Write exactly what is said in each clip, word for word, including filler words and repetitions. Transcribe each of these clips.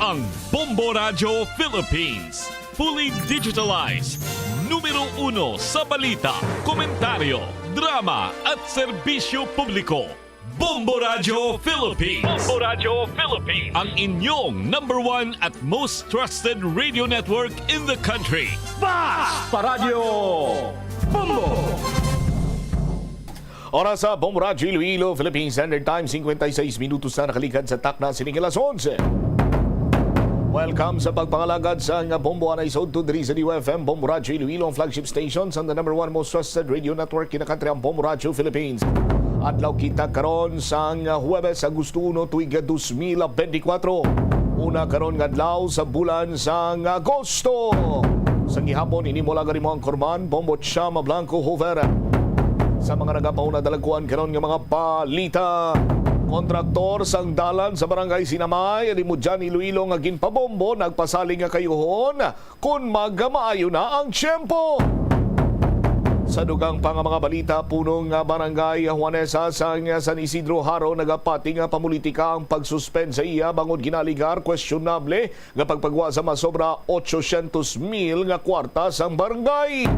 Ang Bombo Radyo Philippines, fully digitalized, numero uno sa balita, komentaryo, drama at serbisyo publiko. Bombo Radyo Philippines. Bombo Radyo Philippines. Ang inyong number one at most trusted radio network in the country. Basta Radyo Bombo! Oras sa Bombo Radyo Iloilo, Philippine Standard Time, singkwenta y seis minutos na nakaligad sa takna sining alas onse. Welcome sa pagpangalagad sa nga Bombo anay sa udto diri sa D U F M, Bombo Radyo Iloilo, ang flagship station sa the number one most trusted radio network in the country, ang Bombo Radyo Philippines. Adlaw kita karon sang Huwebes, Agosto uno, tuig dos mil benti kwatro. Una karon nga adlaw sa bulan sang Agosto. Sa gihapon, ini mo lagari mo ang Korman, Bombo Chama Blanco Hoover. Sa mga nagapauna, dalagkuan karon nga mga balita. Kontraktor sang dalan sa Barangay Sinamay, Alimodian, Iloilo, nga ginpabombo, nagpasalig nga kayuhon kon magamaayo na ang tiyempo. Sa dugang pa nga mga balita, punong nga Barangay Juanesa sang San Isidro Jaro nagapati nga pamulitika ang pag-suspend sa iya bangod ginaaligar questionable nga pagpagwa sa masobra ochocientos mil nga kwarta sang barangay.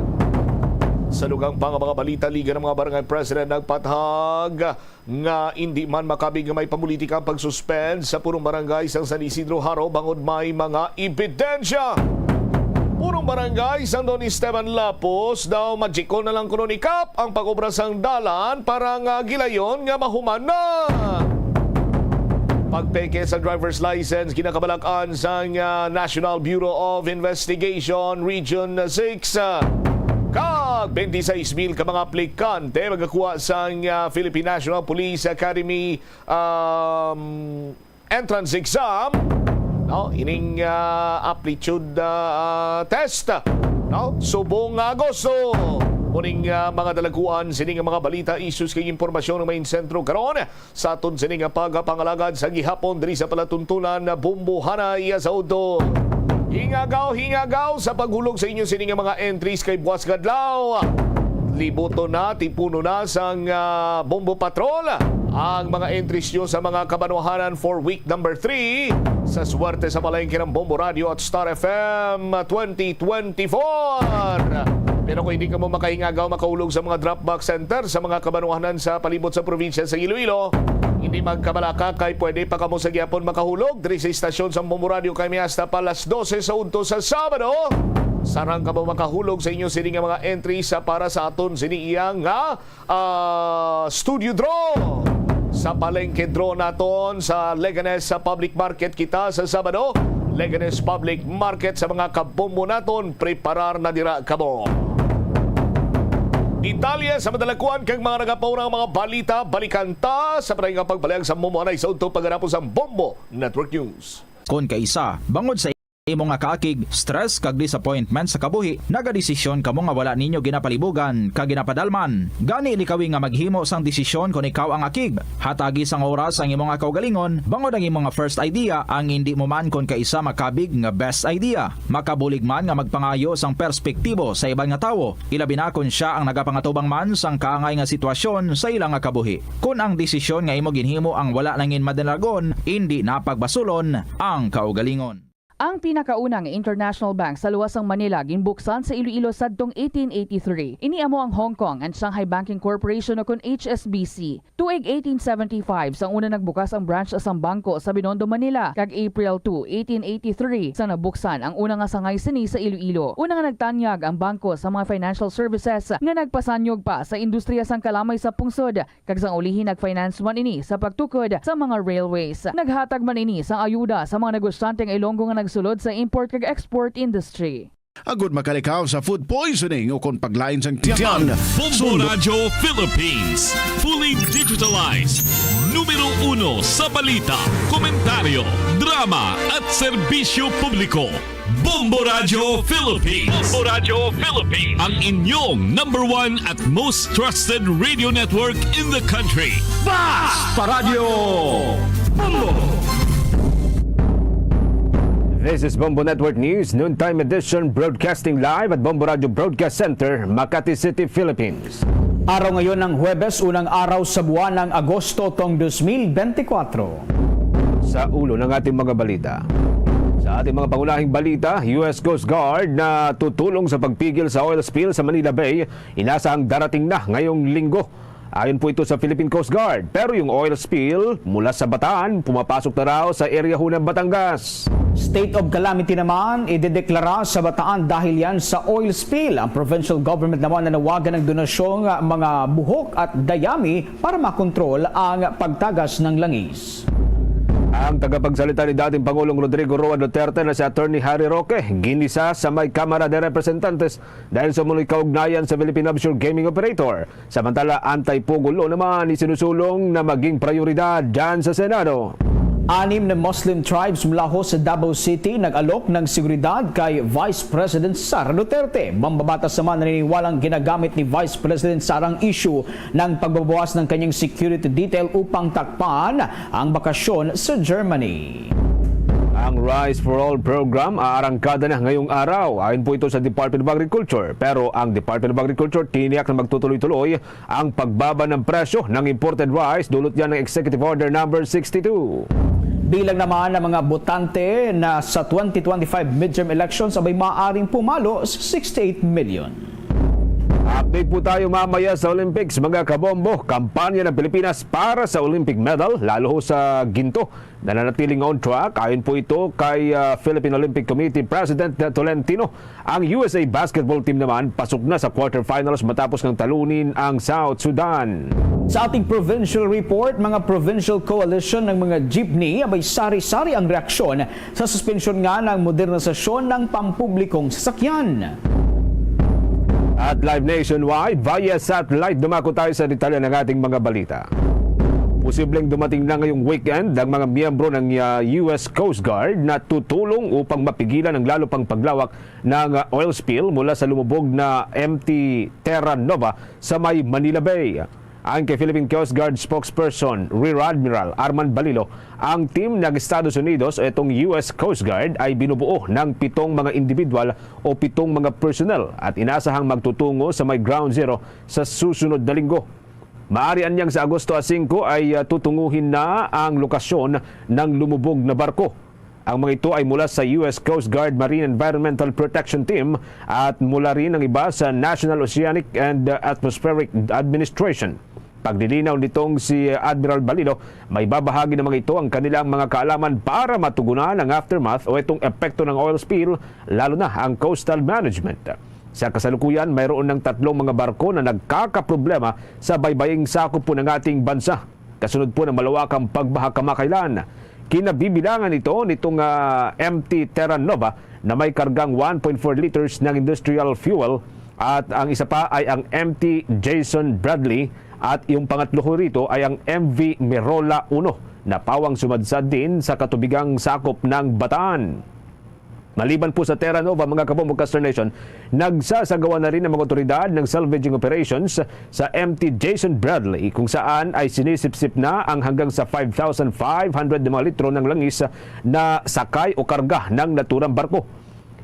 Sa dugang pa nga mga balita, Liga ng mga Barangay President nagpatahag nga indi man makabig nga may pamulitika ang pag-suspend sa punong barangay sang San Isidro Jaro bangod may mga ebidensya. Punong barangay sang Don Esteban Lapus daw, magical na lang kuno ni Kap ang pag-obra sang dalan para nga gilayon nga mahuman na. Pagpeke sa driver's license, ginakabalak-an sang, ah, National Bureau of Investigation Region six, ah, kag twenty-six mil ka mga aplikante magakuha sang, ah, Philippine National Police Academy, um, entrance exam, no? Ining, ah, aptitude, ah, test, no? Subong nga Agosto. Muning, ah, mga dalagkuan sini nga mga balita, issues kag impormasyon nga may sentro karon sa aton sini nga pagapangalagad sa gihapon diri sa palatuntunan na Bombo Anay sa udto. Hingagaw, hingagaw sa paghulog sa inyo sini nga mga entries kay buwas nga adlaw. Libuton na, tipunon na sang, ah, Bombo Patrol ang mga entries nyo sa mga kabanwahanan for week number three sa Swerte sa Palengke ng Bombo Radio at Star F M twenty twenty-four. Pero kung hindi ka mo makahingagaw, makahulog sa mga drop box center sa mga kabanwahanan sa palibot sa probinsya sa Iloilo, hindi magkabalaka kay pwede pa kamo sa gihapon makahulog diri sa istasyon sa Bombo Radio kay may hasta pa alas dose sa udto sa Sabado. Sarang kamo makahulog sa inyo sini nga mga entry sa para sa aton sini iya nga, ah, studio draw. Sa palengke draw naton sa Leganes sa Public Market kita sa Sabado. Leganes Public Market sa mga kabombo naton, preparar na dira kamo. Detalye sa madalakuan kag mga nagapauna nga mga balita, balikan ta sa padayon nga pagbalayag sa Bombo Anay sa udto pagkatapos ang Bombo Network News. Kon kaisa, bangod sa imo nga kaakig, stress, kag disappointment sa kabuhi, nagadesisyon kamo nga wala ninyo ginapalibugan kag ginapadalman. Gani, likawi nga maghimo sang desisyon kon ikaw ang akig. Hatagi sang oras ang imo nga kaugalingon, bangod ang imo nga first idea ang indi mo man kon kaisa makabig nga best idea. Makabulig man nga magpangayo sang perspektibo sa iban nga tawo, ilabi na kon sia ang nagapangatubang man sang kaangay nga sitwasyon sa ila nga kabuhi. Kon ang desisyon nga imo ginhimo ang wala nangin madalagon, indi na pagbasulon ang kaugalingon. Ang pinakauna nga international bank sa luwas sang Manila ginbuksan sa Iloilo sadtong eighteen eighty-three. Ini amo ang Hong Kong and Shanghai Banking Corporation, o kon H S B C. Tuig eighteen seventy-five sang una nagbukas ang branch sang bangko sa Binondo, Manila, kag April two, eighteen eighty-three sang nabuksan ang una nga sangay sini sa Iloilo. Una nga nagtanyag ang bangko sa mga financial services nga nagpasanyog pa sa industriya sang kalamay sa pungsod, kag sang ulihi nag-finance man ini sa pagtukod sa mga railways. Naghatag man ini sang ayuda sa mga negosyante nga Ilonggo nga nagsulod sa import kag export industry. Agud makalikaw sa food poisoning o kon paglain sang tiyan. Bombo Radyo Philippines, fully digitalized, numero uno sa balita, komentaryo, drama, at serbisyo publiko. Bombo Radyo Philippines. Bombo Radyo Philippines. Ang inyong number one at most trusted radio network in the country. Basta Radyo Bombo! This is Bombo Network News, noontime edition, broadcasting live at Bombo Radyo Broadcast Center, Makati City, Philippines. Araw ngayon ng Huwebes, unang araw sa buwan ng Agosto tong dos mil benti kwatro. Sa ulo ng ating mga balita. Ating mga pangunahing balita, U S Coast Guard na tutulong sa pagpigil sa oil spill sa Manila Bay, inasahang darating na ngayong linggo. Ayon po ito sa Philippine Coast Guard. Pero yung oil spill mula sa Bataan, pumapasok na raw sa area ho ng Batangas. State of calamity naman idedeklara sa Bataan dahil yan sa oil spill. Ang provincial government naman nanawagan ng donasyong mga buhok at dayami para makontrol ang pagtagas ng langis. Ang tagapagsalita ni dating Pangulong Rodrigo Roa Duterte na si Attorney Harry Roque ginisa sa may Kamara de Representantes dahil sa umano'y kaugnayan sa Philippine Offshore Gaming Operator. Samantala, anti-POGO law naman isinusulong na maging prioridad dyan sa Senado. Anim na Muslim tribes mula ho sa Davao City nag-alok ng seguridad kay Vice President Sara Duterte. Mambabatas naman naniniwalang ginagamit ni Vice President Sara ang issue ng pagbabawas ng kanyang security detail upang takpan ang bakasyon sa Germany. Ang Rice for All program aarangkada na ngayong araw. Ayon po ito sa Department of Agriculture. Pero ang Department of Agriculture tiniyak na magtutuloy-tuloy ang pagbaba ng presyo ng imported rice dulot niya ng Executive Order Number sixty-two. Bilang naman ng mga botante na sa twenty twenty-five midterm elections abay maaaring pumalo sa sixty-eight million. Update po tayo mamaya sa Olympics, mga kabombo. Kampanya ng Pilipinas para sa Olympic medal, lalo ho sa ginto, nananatiling on track. Ayon po ito kay, ah, Philippine Olympic Committee President Tolentino. Ang U S A basketball team naman pasok na sa quarterfinals matapos ng talunin ang South Sudan. Sa ating provincial report, mga provincial coalition ng mga jeepney, abay sari-sari ang reaksyon sa suspensyon nga ng modernisasyon ng pampublikong sasakyan. At live nationwide, via satellite, dumako tayo sa detalye ng ating mga balita. Posibleng dumating na ngayong weekend ang mga miyembro ng, ah, U S Coast Guard na tutulong upang mapigilan ang lalo pang paglawak ng, ah, oil spill mula sa lumubog na M T Terra Nova sa may Manila Bay. Ayon kay Philippine Coast Guard spokesperson Rear Admiral Arman Balilo, ang team ng Estados Unidos o itong U S Coast Guard ay binubuo ng pitong mga individual o pitong mga personnel at inasahang magtutungo sa may ground zero sa susunod na linggo. Maari anyang sa Agosto singko ay, ah, tutunguhin na ang lokasyon ng lumubog na barko. Ang mga ito ay mula sa U S Coast Guard Marine Environmental Protection Team at mula rin ang iba sa National Oceanic and Atmospheric Administration. Paglilinaw nitong si Admiral Balilo, may babahagi ng mga ito ang kanilang mga kaalaman para matugunan ang aftermath o itong epekto ng oil spill, lalo na ang coastal management. Sa kasalukuyan, mayroon ng tatlong mga barko na nagkakaproblema sa baybaying sakop po ng ating bansa. Kasunod po ng malawakang pagbaha kamakailan, kinabibilangan ito nitong, ah, M T Terra Nova na may kargang one point four liters ng industrial fuel at ang isa pa ay ang M T Jason Bradley at yung pangatlo ho rito ay ang M V Merola uno na pawang sumadsad din sa katubigang sakop ng Bataan. Maliban po sa Terra Nova, mga kabombo, Caster Nation, nagsasagawa na rin ang mga otoridad ng salvaging operations sa M T Jason Bradley, kung saan ay sinisipsip na ang hanggang sa five thousand five hundred na mga litro ng langis na sakay o karga ng naturang barko.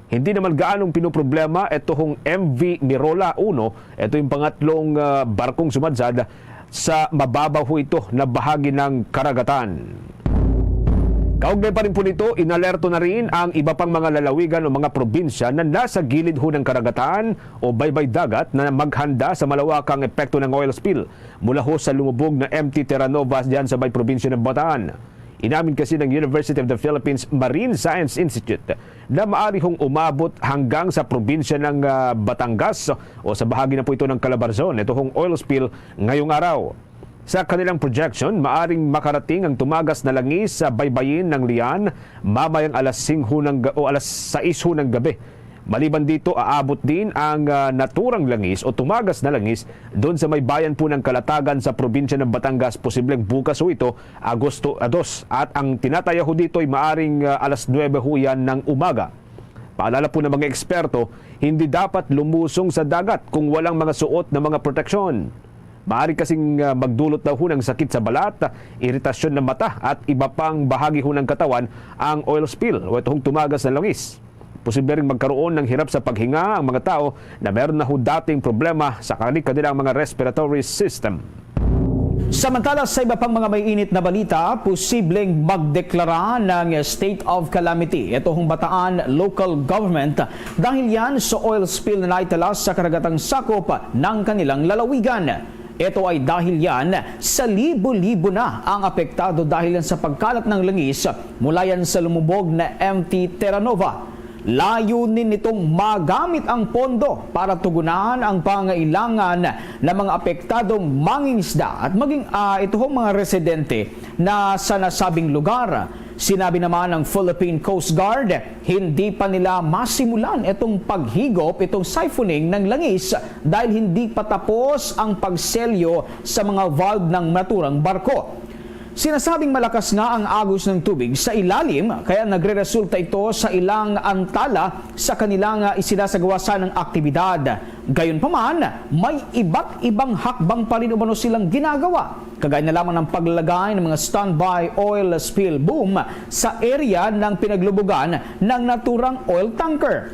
Hindi naman gaanong pinoproblema ito hong M V Mirola uno, ito yung pangatlong, ah, barkong sumadsad sa mababaw ho ito na bahagi ng karagatan. Kaugnay pa rin po nito, inalerto na rin ang iba pang mga lalawigan o mga probinsya na nasa gilid ho ng karagatan o baybay dagat na maghanda sa malawakang epekto ng oil spill mula ho sa lumubog na M T Terra Nova diyan sa may probinsya ng Bataan. Inamin kasi ng University of the Philippines Marine Science Institute na maari hong umabot hanggang sa probinsya ng, ah, Batangas o sa bahagi na po ito ng Calabarzon, ito hong oil spill ngayong araw. Sa kanilang projection, maaring makarating ang tumagas na langis sa baybayin ng Lian mamayang alas singko ng ga-, o alas sais ho ng gabi. Maliban dito, aabot din ang, ah, naturang langis o tumagas na langis doon sa may bayan po ng Calatagan sa probinsya ng Batangas, posibleng bukas ho ito, Agosto dos. At ang tinataya ho dito ay maaring, ah, alas nuwebe ho yan ng umaga. Paalala po ng mga eksperto, hindi dapat lumusong sa dagat kung walang mga suot na mga proteksyon. Maaari kasing, ah, magdulot daw ho ng sakit sa balat, iritasyon ng mata at iba pang bahagi ho ng katawan ang oil spill o ito hong tumagas na langis. Posible ring magkaroon ng hirap sa paghinga ang mga tao na meron na ho dating problema sa kani-, kanilang mga respiratory system. Samantala, sa iba pang mga may init na balita, posibleng magdeklara ng state of calamity ito hong Bataan local government dahil yan sa oil spill na naitala sa karagatang sakop ng kanilang lalawigan. Ito ay dahil yan sa libo-libo na ang apektado dahil yan sa pagkalat ng langis mula yan sa lumubog na M T Terra Nova. Layunin nitong magamit ang pondo para tugunan ang pangailangan ng mga apektadong mangingisda at maging, ah, ito hong mga residente na sa nasabing lugar. Sinabi naman ng Philippine Coast Guard, hindi pa nila masimulan itong paghigop, itong siphoning ng langis dahil hindi pa tapos ang pagselyo sa mga valve ng naturang barko. Sinasabing malakas nga ang agos ng tubig sa ilalim, kaya nagreresulta ito sa ilang antala sa kanilang, ah, isinasagawa sanang aktibidad. Gayunpaman, may iba't ibang hakbang pa rin umano silang ginagawa, kagaya na lamang ng paglalagay ng mga standby oil spill boom sa area ng pinaglubugan ng naturang oil tanker.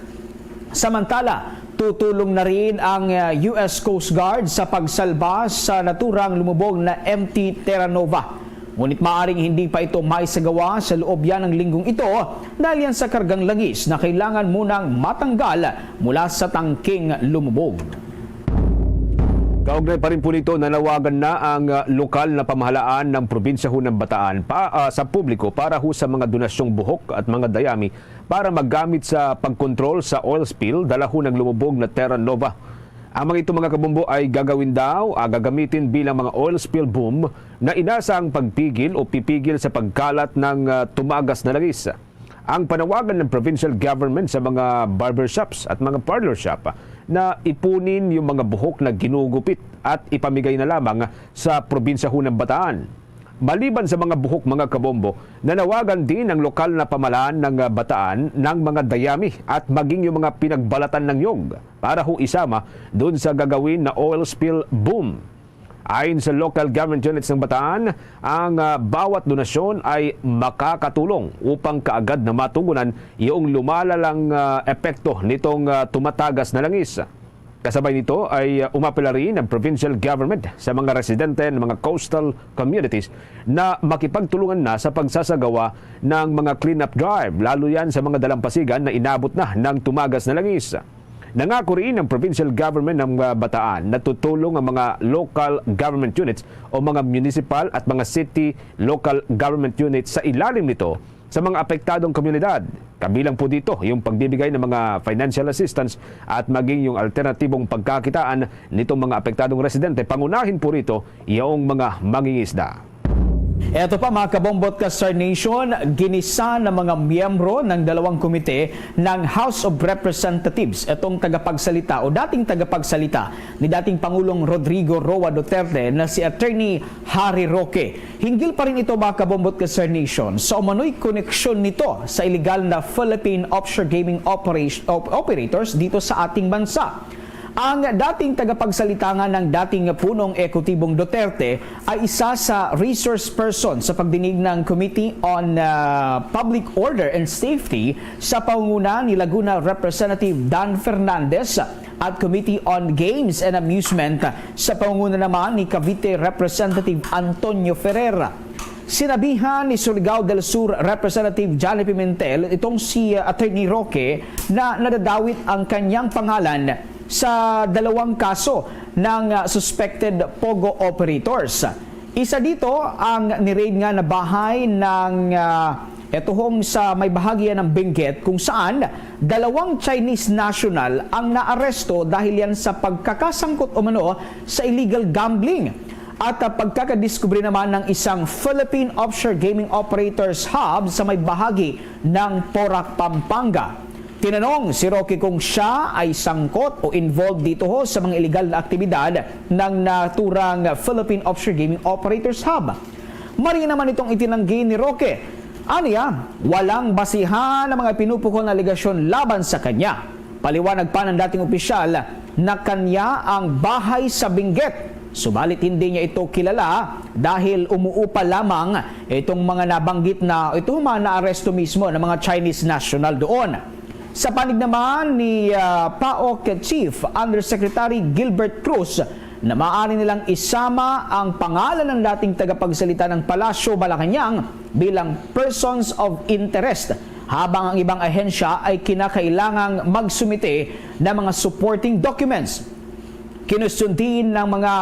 Samantala, tutulong na rin ang, ah, U S Coast Guard sa pagsalba sa naturang lumubog na M T Terra Nova. Ngunit maaring hindi pa ito maisagawa sa loob yan ng linggong ito dahil yan sa kargang langis na kailangan munang matanggal mula sa tangking lumubog. Kaugnay pa rin po nito, nanawagan na ang, ah, lokal na pamahalaan ng probinsya ho ng Bataan pa, ah, sa publiko para ho sa mga donasyong buhok at mga dayami para magamit sa pagkontrol sa oil spill dala ho ng lumubog na Terra Nova. Ang mga ito, mga kabombo, ay gagawin daw, ah, gagamitin bilang mga oil spill boom na inasang pagpigil o pipigil sa pagkalat ng, ah, tumagas na langis. Ang panawagan ng provincial government sa mga barbershops at mga parlor shop na ipunin yung mga buhok na ginugupit at ipamigay na lamang sa probinsya ho ng Bataan. Maliban sa mga buhok, mga kabombo, nanawagan din ang lokal na pamahalaan ng, ah, Bataan ng mga dayami at maging yung mga pinagbalatan ng nyog para ho isama doon sa gagawin na oil spill boom. Ayon sa local government units ng Bataan, ang, ah, bawat donasyon ay makakatulong upang kaagad na matugunan yung lumalalang, ah, epekto nitong, ah, tumatagas na langis. Kasabay nito ay, uh, umapela rin ang provincial government sa mga residente ng mga coastal communities na makipagtulungan na sa pagsasagawa ng mga cleanup drive, lalo yan sa mga dalampasigan na inabot na ng tumagas na langis. Nangako rin ang provincial government ng, uh, Bataan na tutulong ang mga local government units o mga municipal at mga city local government units sa ilalim nito sa mga apektadong komunidad. Kabilang po dito yung pagbibigay ng mga financial assistance at maging yung alternatibong pagkakitaan nitong mga apektadong residente. Pangunahin po rito yung mga mangingisda. Eto pa, mga Kabombot ka Star Nation, ginisa ng mga miyembro ng dalawang komite ng House of Representatives itong tagapagsalita o dating tagapagsalita ni dating Pangulong Rodrigo Roa Duterte na si Attorney Harry Roque. Hinggil pa rin ito, mga Kabombot ka Star Nation, sa umano'y koneksyon nito sa iligal na Philippine offshore gaming operation, op-, operators dito sa ating bansa. Ang dating tagapagsalita nga ng dating punong ehekutibong Duterte ay isa sa resource person sa pagdinig ng Committee on, ah, Public Order and Safety sa pangunguna ni Laguna Representative Dan Fernandez at Committee on Games and Amusement sa pangunguna naman ni Cavite Representative Antonio Ferrer. Sinabihan ni Surigao del Sur Representative Johnny Pimentel itong si, uh, Attorney Roque na nadadawit ang kanyang pangalan sa dalawang kaso ng, uh, suspected POGO operators. Isa dito ang ni-raid nga na bahay ng, uh, etuhong sa may bahagi ng Benguet, kung saan dalawang Chinese national ang naaresto dahil yan sa pagkakasangkot umano sa illegal gambling at, ah, pagkakadiskubre naman ng isang Philippine Offshore Gaming Operators Hub sa may bahagi ng Porac, Pampanga. Tinanong si Roque kung siya ay sangkot o involved dito ho sa mga illegal na aktibidad ng naturang Philippine Offshore Gaming Operators Hub. Mari naman itong itinanggi ni Roque. Aniya, walang basihan ang mga pinupukol na alegasyon laban sa kanya. Paliwanag pa ng dating opisyal na kanya ang bahay sa Benguet. Subalit hindi niya ito kilala dahil umuupa lamang itong mga nabanggit na ito mga naaresto mismo ng mga Chinese national doon. Sa panig naman ni, ah, PAOK Chief Undersecretary Gilbert Cruz, na maaari nilang isama ang pangalan ng dating tagapagsalita ng Palasyo, Malacañang bilang persons of interest, habang ang ibang ahensya ay kinakailangang magsumite ng mga supporting documents. Kinustyon din ng mga,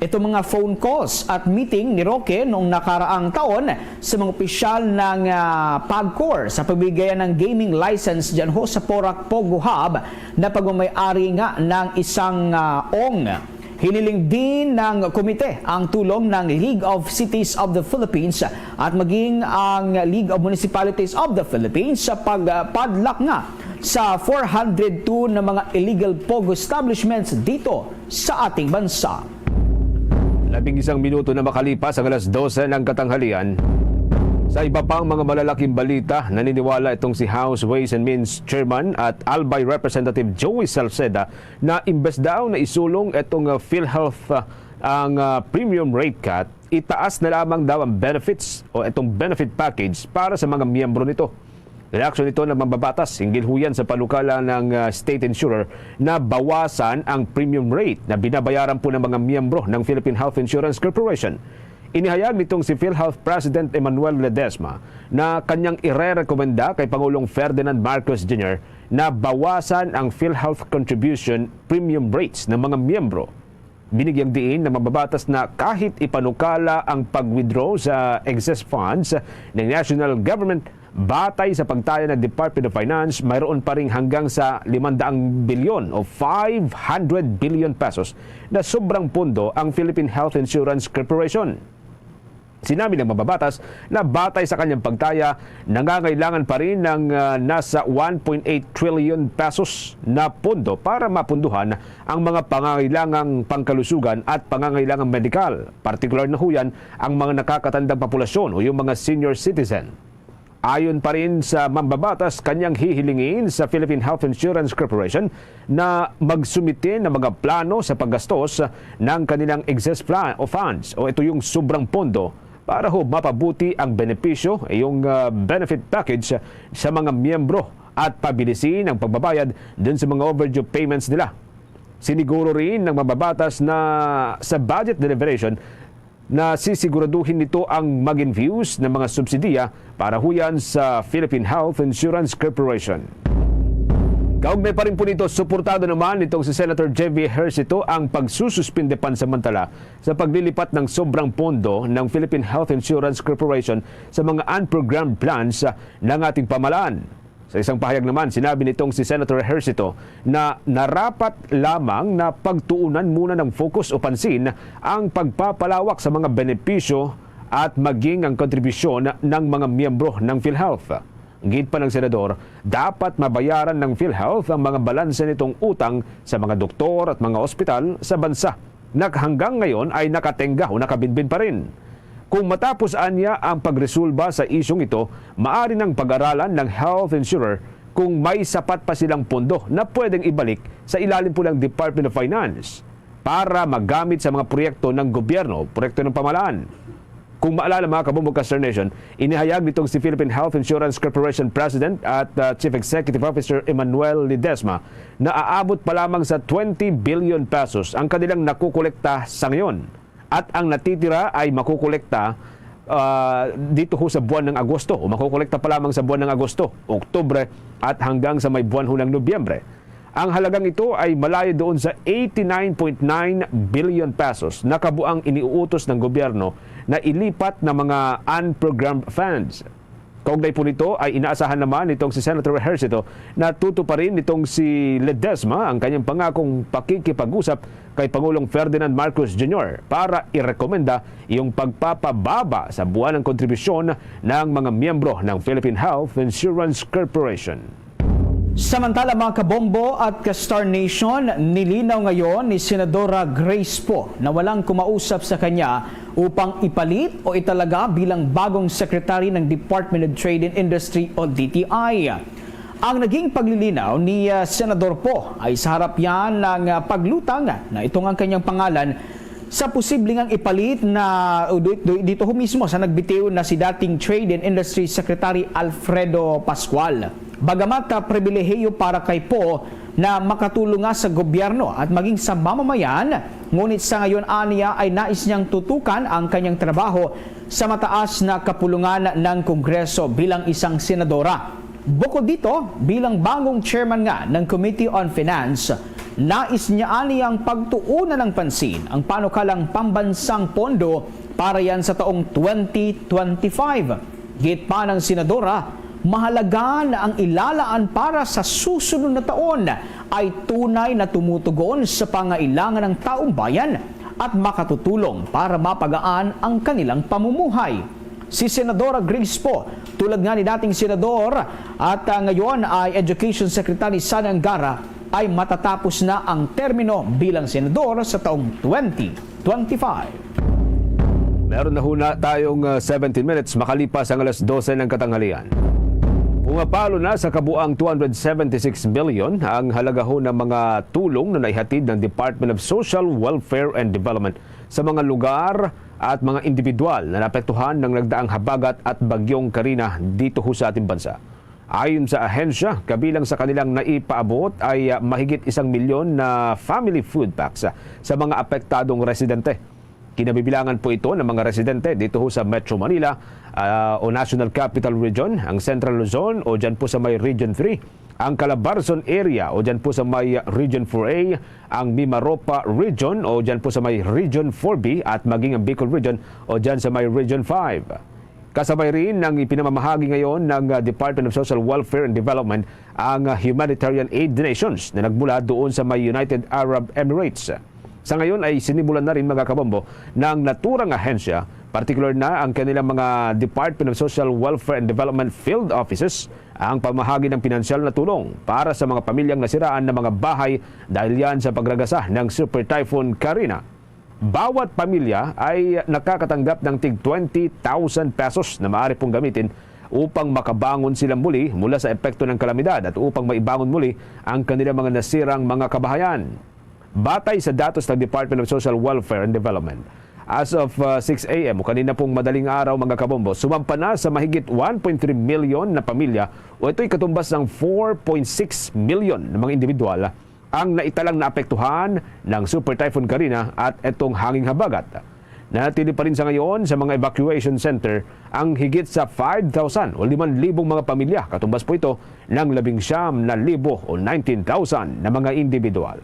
itong mga phone calls at meeting ni Roque noong nakaraang taon sa mga opisyal ng, ah, PAGCOR sa pagbigayan ng gaming license dyan ho sa Porac Pogo Hub na pagmamayari nga ng isang, ah, ong. Hiniling din ng komite ang tulong ng League of Cities of the Philippines at maging ang League of Municipalities of the Philippines sa pagpadlak nga sa four hundred two na mga illegal pogo establishments dito sa ating bansa. Labing isang minuto na makalipas ang alas dose ng katanghalian. Sa iba pang mga malalaking balita, naniniwala itong si House Ways and Means Chairman at Albay Representative Joey Salceda na imbes daw na isulong itong, uh, PhilHealth, uh, ang, uh, premium rate cut, itaas na lamang daw ang benefits o itong benefit package para sa mga miyembro nito. Reaksyon nito ng mambabatas hinggil huyan sa panukala ng, ah, state insurer na bawasan ang premium rate na binabayaran po ng mga miyembro ng Philippine Health Insurance Corporation. Inihayag nitong si PhilHealth President Emmanuel Ledesma na kanyang irerekomenda kay Pangulong Ferdinand Marcos Junior na bawasan ang PhilHealth contribution premium rates ng mga miyembro. Binigyang diin ng mambabatas na kahit ipanukala ang pag-withdraw sa excess funds ng national government, batay sa pagtaya ng Department of Finance, mayroon pa ring hanggang sa limang daang bilyon o five hundred billion pesos na sobrang pondo ang Philippine Health Insurance Corporation. Sinabi ng mambabatas na batay sa kanyang pagtaya, nangangailangan pa rin ng, ah, nasa one point eight trillion pesos na pondo para mapunduhan ang mga pangangailangang pangkalusugan at pangangailangang medikal, partikular na huyan ang mga nakakatandang populasyon o yung mga senior citizen. Ayon pa rin sa mambabatas, kanyang hihilingin sa Philippine Health Insurance Corporation na magsumite ng mga plano sa paggastos ng kanilang excess fla-, o funds o ito yung sobrang pondo para ho mapabuti ang benepisyo, yung, ah, benefit package sa mga miyembro at pabilisin ang pagbabayad dun sa mga overdue payments nila. Siniguro rin ng mambabatas na sa budget deliberation na sisiguraduhin nito ang mag-infuse ng mga subsidiya para huyan sa Philippine Health Insurance Corporation. Kaugnay pa rin po nito, suportado naman nitong si Senator J V Ejercito ang pagsususpinde pansamantala sa paglilipat ng sobrang pondo ng Philippine Health Insurance Corporation sa mga unprogrammed plans ng ating pamahalaan. Sa isang pahayag naman, sinabi nitong si Senator Ejercito na narapat lamang na pagtuunan muna ng focus o pansin ang pagpapalawak sa mga benepisyo at maging ang kontribusyon ng mga miyembro ng PhilHealth. Giit pa ng senador, dapat mabayaran ng PhilHealth ang mga balanse nitong utang sa mga doktor at mga ospital sa bansa na hanggang ngayon ay nakatenga o nakabinbin pa rin. Kung matapos anya ang pagresolba sa isyung ito, maari nang pag-aralan ng health insurer kung may sapat pa silang pondo na pwedeng ibalik sa ilalim po ng Department of Finance para magamit sa mga proyekto ng gobyerno, proyekto ng pamahalaan. Kung maalala, mga kabombo, Kaster Nation, inihayag nitong si Philippine Health Insurance Corporation President at, uh, Chief Executive Officer Emmanuel Ledesma na aabot pa lamang sa twenty billion pesos ang kanilang nakukolekta sa ngayon. At ang natitira ay makukolekta, ah, dito ho sa buwan ng Agosto, o makukolekta pa lamang sa buwan ng Agosto, Oktubre, at hanggang sa may buwan ho ng Nobyembre. Ang halagang ito ay malayo doon sa eighty-nine point nine billion pesos na kabuang iniuutos ng gobyerno na ilipat ng mga unprogrammed funds. Kaugnay po nito ay inaasahan naman nitong si Senator Ejercito na tutuparin nitong si Ledesma ang kanyang pangakong pakikipag-usap kay Pangulong Ferdinand Marcos Junior para irekomenda yung pagpapababa sa buwan ng kontribusyon ng mga miyembro ng Philippine Health Insurance Corporation. Samantala, mga kabombo at ka-Star Nation, nilinaw ngayon ni Senadora Grace Poe na walang kumausap sa kanya upang ipalit o italaga bilang bagong secretary ng Department of Trade and Industry o D T I. Ang naging paglilinaw ni, ah, Senador Poe ay sa harap yan ng, ah, paglutang na itong ang kanyang pangalan sa posible ngang ipalit na, o di-, di-, dito ho mismo sa nagbitiw na si dating Trade and Industry Secretary Alfredo Pascual. Bagamat, ah, pribilehiyo para kay Poe na makatulong nga sa gobyerno at maging sa mamamayan, Ngunit sa ngayon aniya ay nais niyang tutukan ang kanyang trabaho sa mataas na kapulungan ng Kongreso bilang isang senadora. Bukod dito, bilang bagong chairman nga ng Committee on Finance, nais niya aniyang pagtuunan ng pansin ang panukalang pambansang pondo para yan sa taong twenty twenty-five. Git pa ng senadora, mahalaga na ang ilalaan para sa susunod na taon ay tunay na tumutugon sa pangailangan ng taong bayan at makatutulong para mapagaan ang kanilang pamumuhay. Si Senadora Grace Poe, tulad nga ni dating senador at, ah, ngayon ay Education Secretary Sani Angara, ay matatapos na ang termino bilang senador sa taong twenty twenty-five. Meron na huna tayong, ah, seventeen minutes makalipas ang alas dose ng katanghalian. Pumapalo na sa kabuang two hundred seventy-six million ang halaga ho ng mga tulong na naihatid ng Department of Social Welfare and Development sa mga lugar at mga individual na naapektuhan ng nagdaang habagat at bagyong Karina dito ho sa ating bansa. Ayon sa ahensya, kabilang sa kanilang naipaabot ay, ah, mahigit isang milyon na family food packs, ah, sa mga apektadong residente. Kinabibilangan po ito ng mga residente dito ho sa Metro Manila, ah, o National Capital Region, ang Central Luzon o dyan po sa may Region three, ang Calabarzon area o dyan po sa may Region four A, ang Mimaropa Region o dyan po sa may Region four B at maging ang Bicol Region o dyan sa may Region five. Kasabay rin ng ipinamamahagi ngayon ng, ah, Department of Social Welfare and Development ang, ah, humanitarian aid donations na nagmula doon sa may United Arab Emirates. Sa ngayon ay sinimulan na rin, mga kabombo, ng naturang ahensya, partikular na ang kanilang mga Department of Social Welfare and Development Field Offices, ang pamahagi ng pinansyal na tulong para sa mga pamilyang nasiraan ng mga bahay dahil yan sa pagragasa ng Super Typhoon Karina. Bawat pamilya ay nakakatanggap ng tig twenty thousand pesos na maaari pong gamitin upang makabangon sila muli mula sa epekto ng kalamidad at upang maibangon muli ang kanilang mga nasirang mga kabahayan. Batay sa datos ng Department of Social Welfare and Development, as of, uh, six a m o kanina pong madaling araw, mga kabombo, sumampa na sa mahigit one point three million na pamilya, o ito'y katumbas ng four point six million na mga individual ang naitalang naapektuhan ng Super Typhoon Karina at itong hanging habagat. Nanatili pa rin sa ngayon sa mga evacuation center ang higit sa five thousand o limang libong mga pamilya, katumbas po ito ng labing siyam na libo o nineteen thousand na mga individual.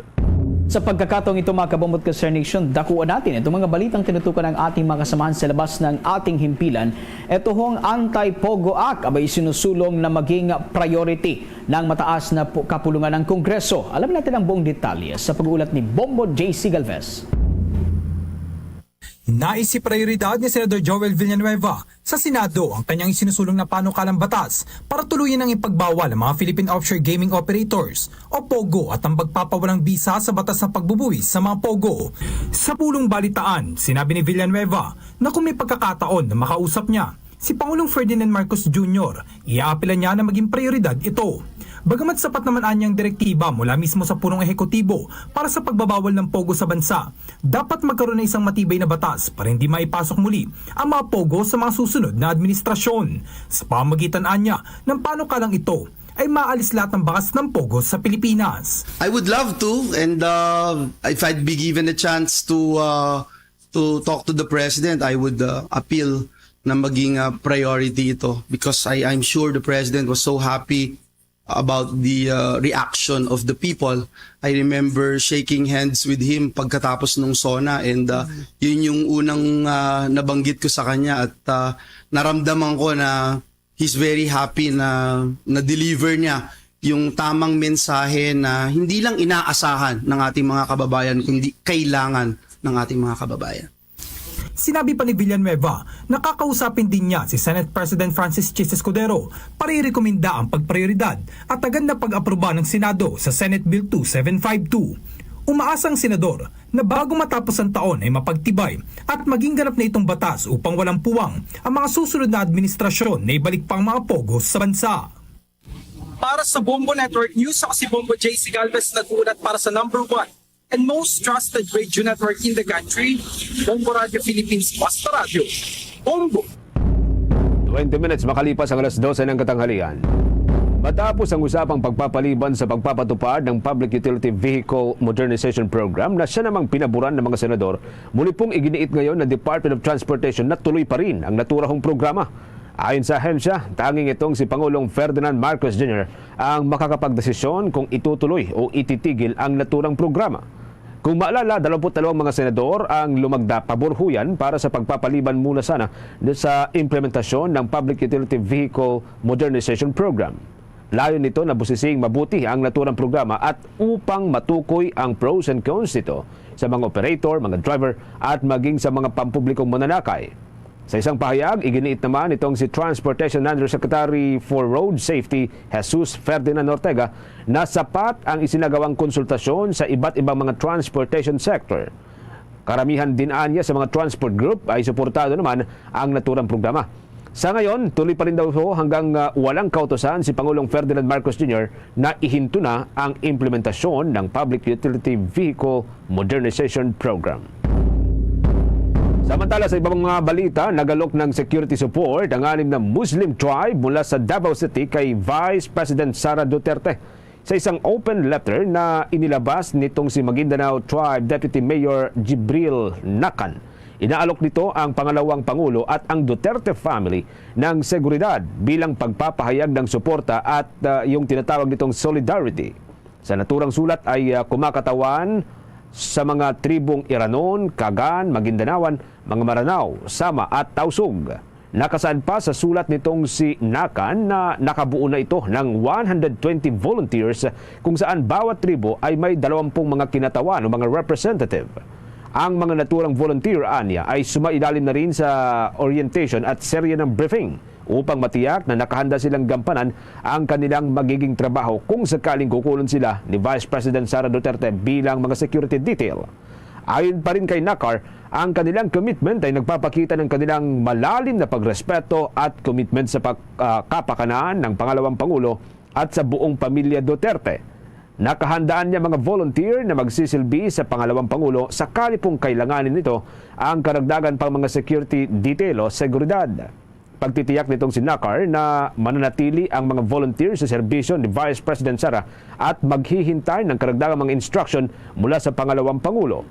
Sa pagkakataong ito, mga kabombo at ka-Star Nation, dakuan natin itong mga balitang tinutukan ng ating mga kasamahan sa labas ng ating himpilan. Ito hong Anti-Pogo Act, abay, sinusulong na maging priority ng mataas na pu-, kapulungan ng Kongreso. Alamin natin ang buong detalye sa pag-uulat ni Bombo J C Galvez. Nais iprioridad ni Senador Joel Villanueva sa Senado ang kanyang isinusulong na panukalang batas para tuluyan ang ipagbawal ang mga Philippine Offshore Gaming Operators o POGO at ang pagpapawalang bisa sa batas ng pagbubuwis sa mga POGO. Sa pulong balitaan, sinabi ni Villanueva na kung may pagkakataon na makausap niya si Pangulong Ferdinand Marcos Junior, iaapilan niya na maging prioridad ito. Bagamat sapat naman anya ang direktiba mula mismo sa punong ehekutibo para sa pagbabawal ng POGO sa bansa, dapat magkaroon ng isang matibay na batas para hindi maipasok muli ang mga POGO sa mga susunod na administrasyon. Sa pamamagitan anya ng panukalang ito, ay maalis lahat ng bakas ng POGO sa Pilipinas. I would love to, and, uh, if I'd be given a chance to, uh, to talk to the president, I would, uh, appeal na maging, uh, priority ito because I, I'm sure the president was so happy about the, uh, reaction of the people. I remember shaking hands with him pagkatapos nung SONA, and, uh, yun yung unang, uh, nabanggit ko sa kanya, at, uh, naramdaman ko na he's very happy na na-deliver niya yung tamang mensahe na hindi lang inaasahan ng ating mga kababayan, kundi kailangan ng ating mga kababayan. Sinabi pa ni Villanueva na kakausapin din niya si Senate President Francis Chis Escudero para irekomenda ang pagprioridad at agad na pag-aproba ng Senado sa Senate Bill two seven five two. Umaasa ang senador na bago matapos ang taon ay mapagtibay at maging ganap na itong batas upang walang puwang ang mga susunod na administrasyon na ibalik pa ang mga POGO sa bansa. Para sa Bombo Network News, ako si Bombo J C Galvez, nag-uulat para sa number one and most trusted radio network in the country, Bombo Radio Philippines, Basta Radio, Bombo. Twenty minutes makalipas ang alas dose ng katanghalian. Matapos ang usapang pagpapaliban sa pagpapatupad ng Public Utility Vehicle Modernization Program na siya namang pinaboran ng mga senador, muli pong iginiit ngayon ng Department of Transportation na tuloy pa rin ang naturahong programa. Ayon sa ahensya, tanging itong si Pangulong Ferdinand Marcos Junior ang makakapagdesisyon kung itutuloy o ititigil ang naturang programa. Kung maalala, dalawampu't dalawang mga senador ang lumagda pabor huyan para sa pagpapaliban muna sana sa implementasyon ng Public Utility Vehicle Modernization Program. Layon nito na busising mabuti ang naturang programa at upang matukoy ang pros and cons nito sa mga operator, mga driver, at maging sa mga pampublikong mananakay. Sa isang pahayag, iginiit naman nitong si Transportation Undersecretary for Road Safety, Jesus Ferdinand Ortega, na sapat ang isinagawang konsultasyon sa iba't ibang mga transportation sector. Karamihan din anya sa mga transport group ay suportado naman ang naturang programa. Sa ngayon, tuloy pa rin daw ho hanggang, ah, walang kautusan si Pangulong Ferdinand Marcos Junior na ihinto na ang implementasyon ng Public Utility Vehicle Modernization Program. Samantala, sa ibang mga balita, nagalok ng security support ang anim na Muslim tribe mula sa Davao City kay Vice President Sara Duterte. Sa isang open letter na inilabas nitong si Maguindanao Tribe Deputy Mayor Jibril Nakan, inaalok nito ang pangalawang pangulo at ang Duterte family ng seguridad bilang pagpapahayag ng suporta at, ah, yung tinatawag nitong solidarity. Sa naturang sulat ay, ah, kumakatawan sa mga tribong Iranon, Kagan, Magindanaoan, mga Maranao, Sama at Tausug. Nakasaad pa sa sulat nitong si Nakan na nakabuo na ito ng one hundred twenty volunteers, kung saan bawat tribo ay may dalawampung mga kinatawan o mga representative. Ang mga naturang volunteer anya ay sumailalim na rin sa orientation at serye ng briefing upang matiyak na nakahanda silang gampanan ang kanilang magiging trabaho kung sakaling kukunon sila ni Vice President Sara Duterte bilang mga security detail. Ayon pa rin kay Nakar, ang kanilang commitment ay nagpapakita ng kanilang malalim na pagrespeto at commitment sa pag-, ah, kapakanan ng pangalawang pangulo at sa buong pamilya Duterte. Nakahandaan niya mga volunteer na magsisilbi sa pangalawang pangulo sakali pong kailanganin nito ang karagdagan pang mga security detail o seguridad. Pagtitiyak nitong si Nakar na mananatili ang mga volunteer sa serbisyo ni Vice President Sara at maghihintay ng karagdagang mga instruction mula sa pangalawang pangulo.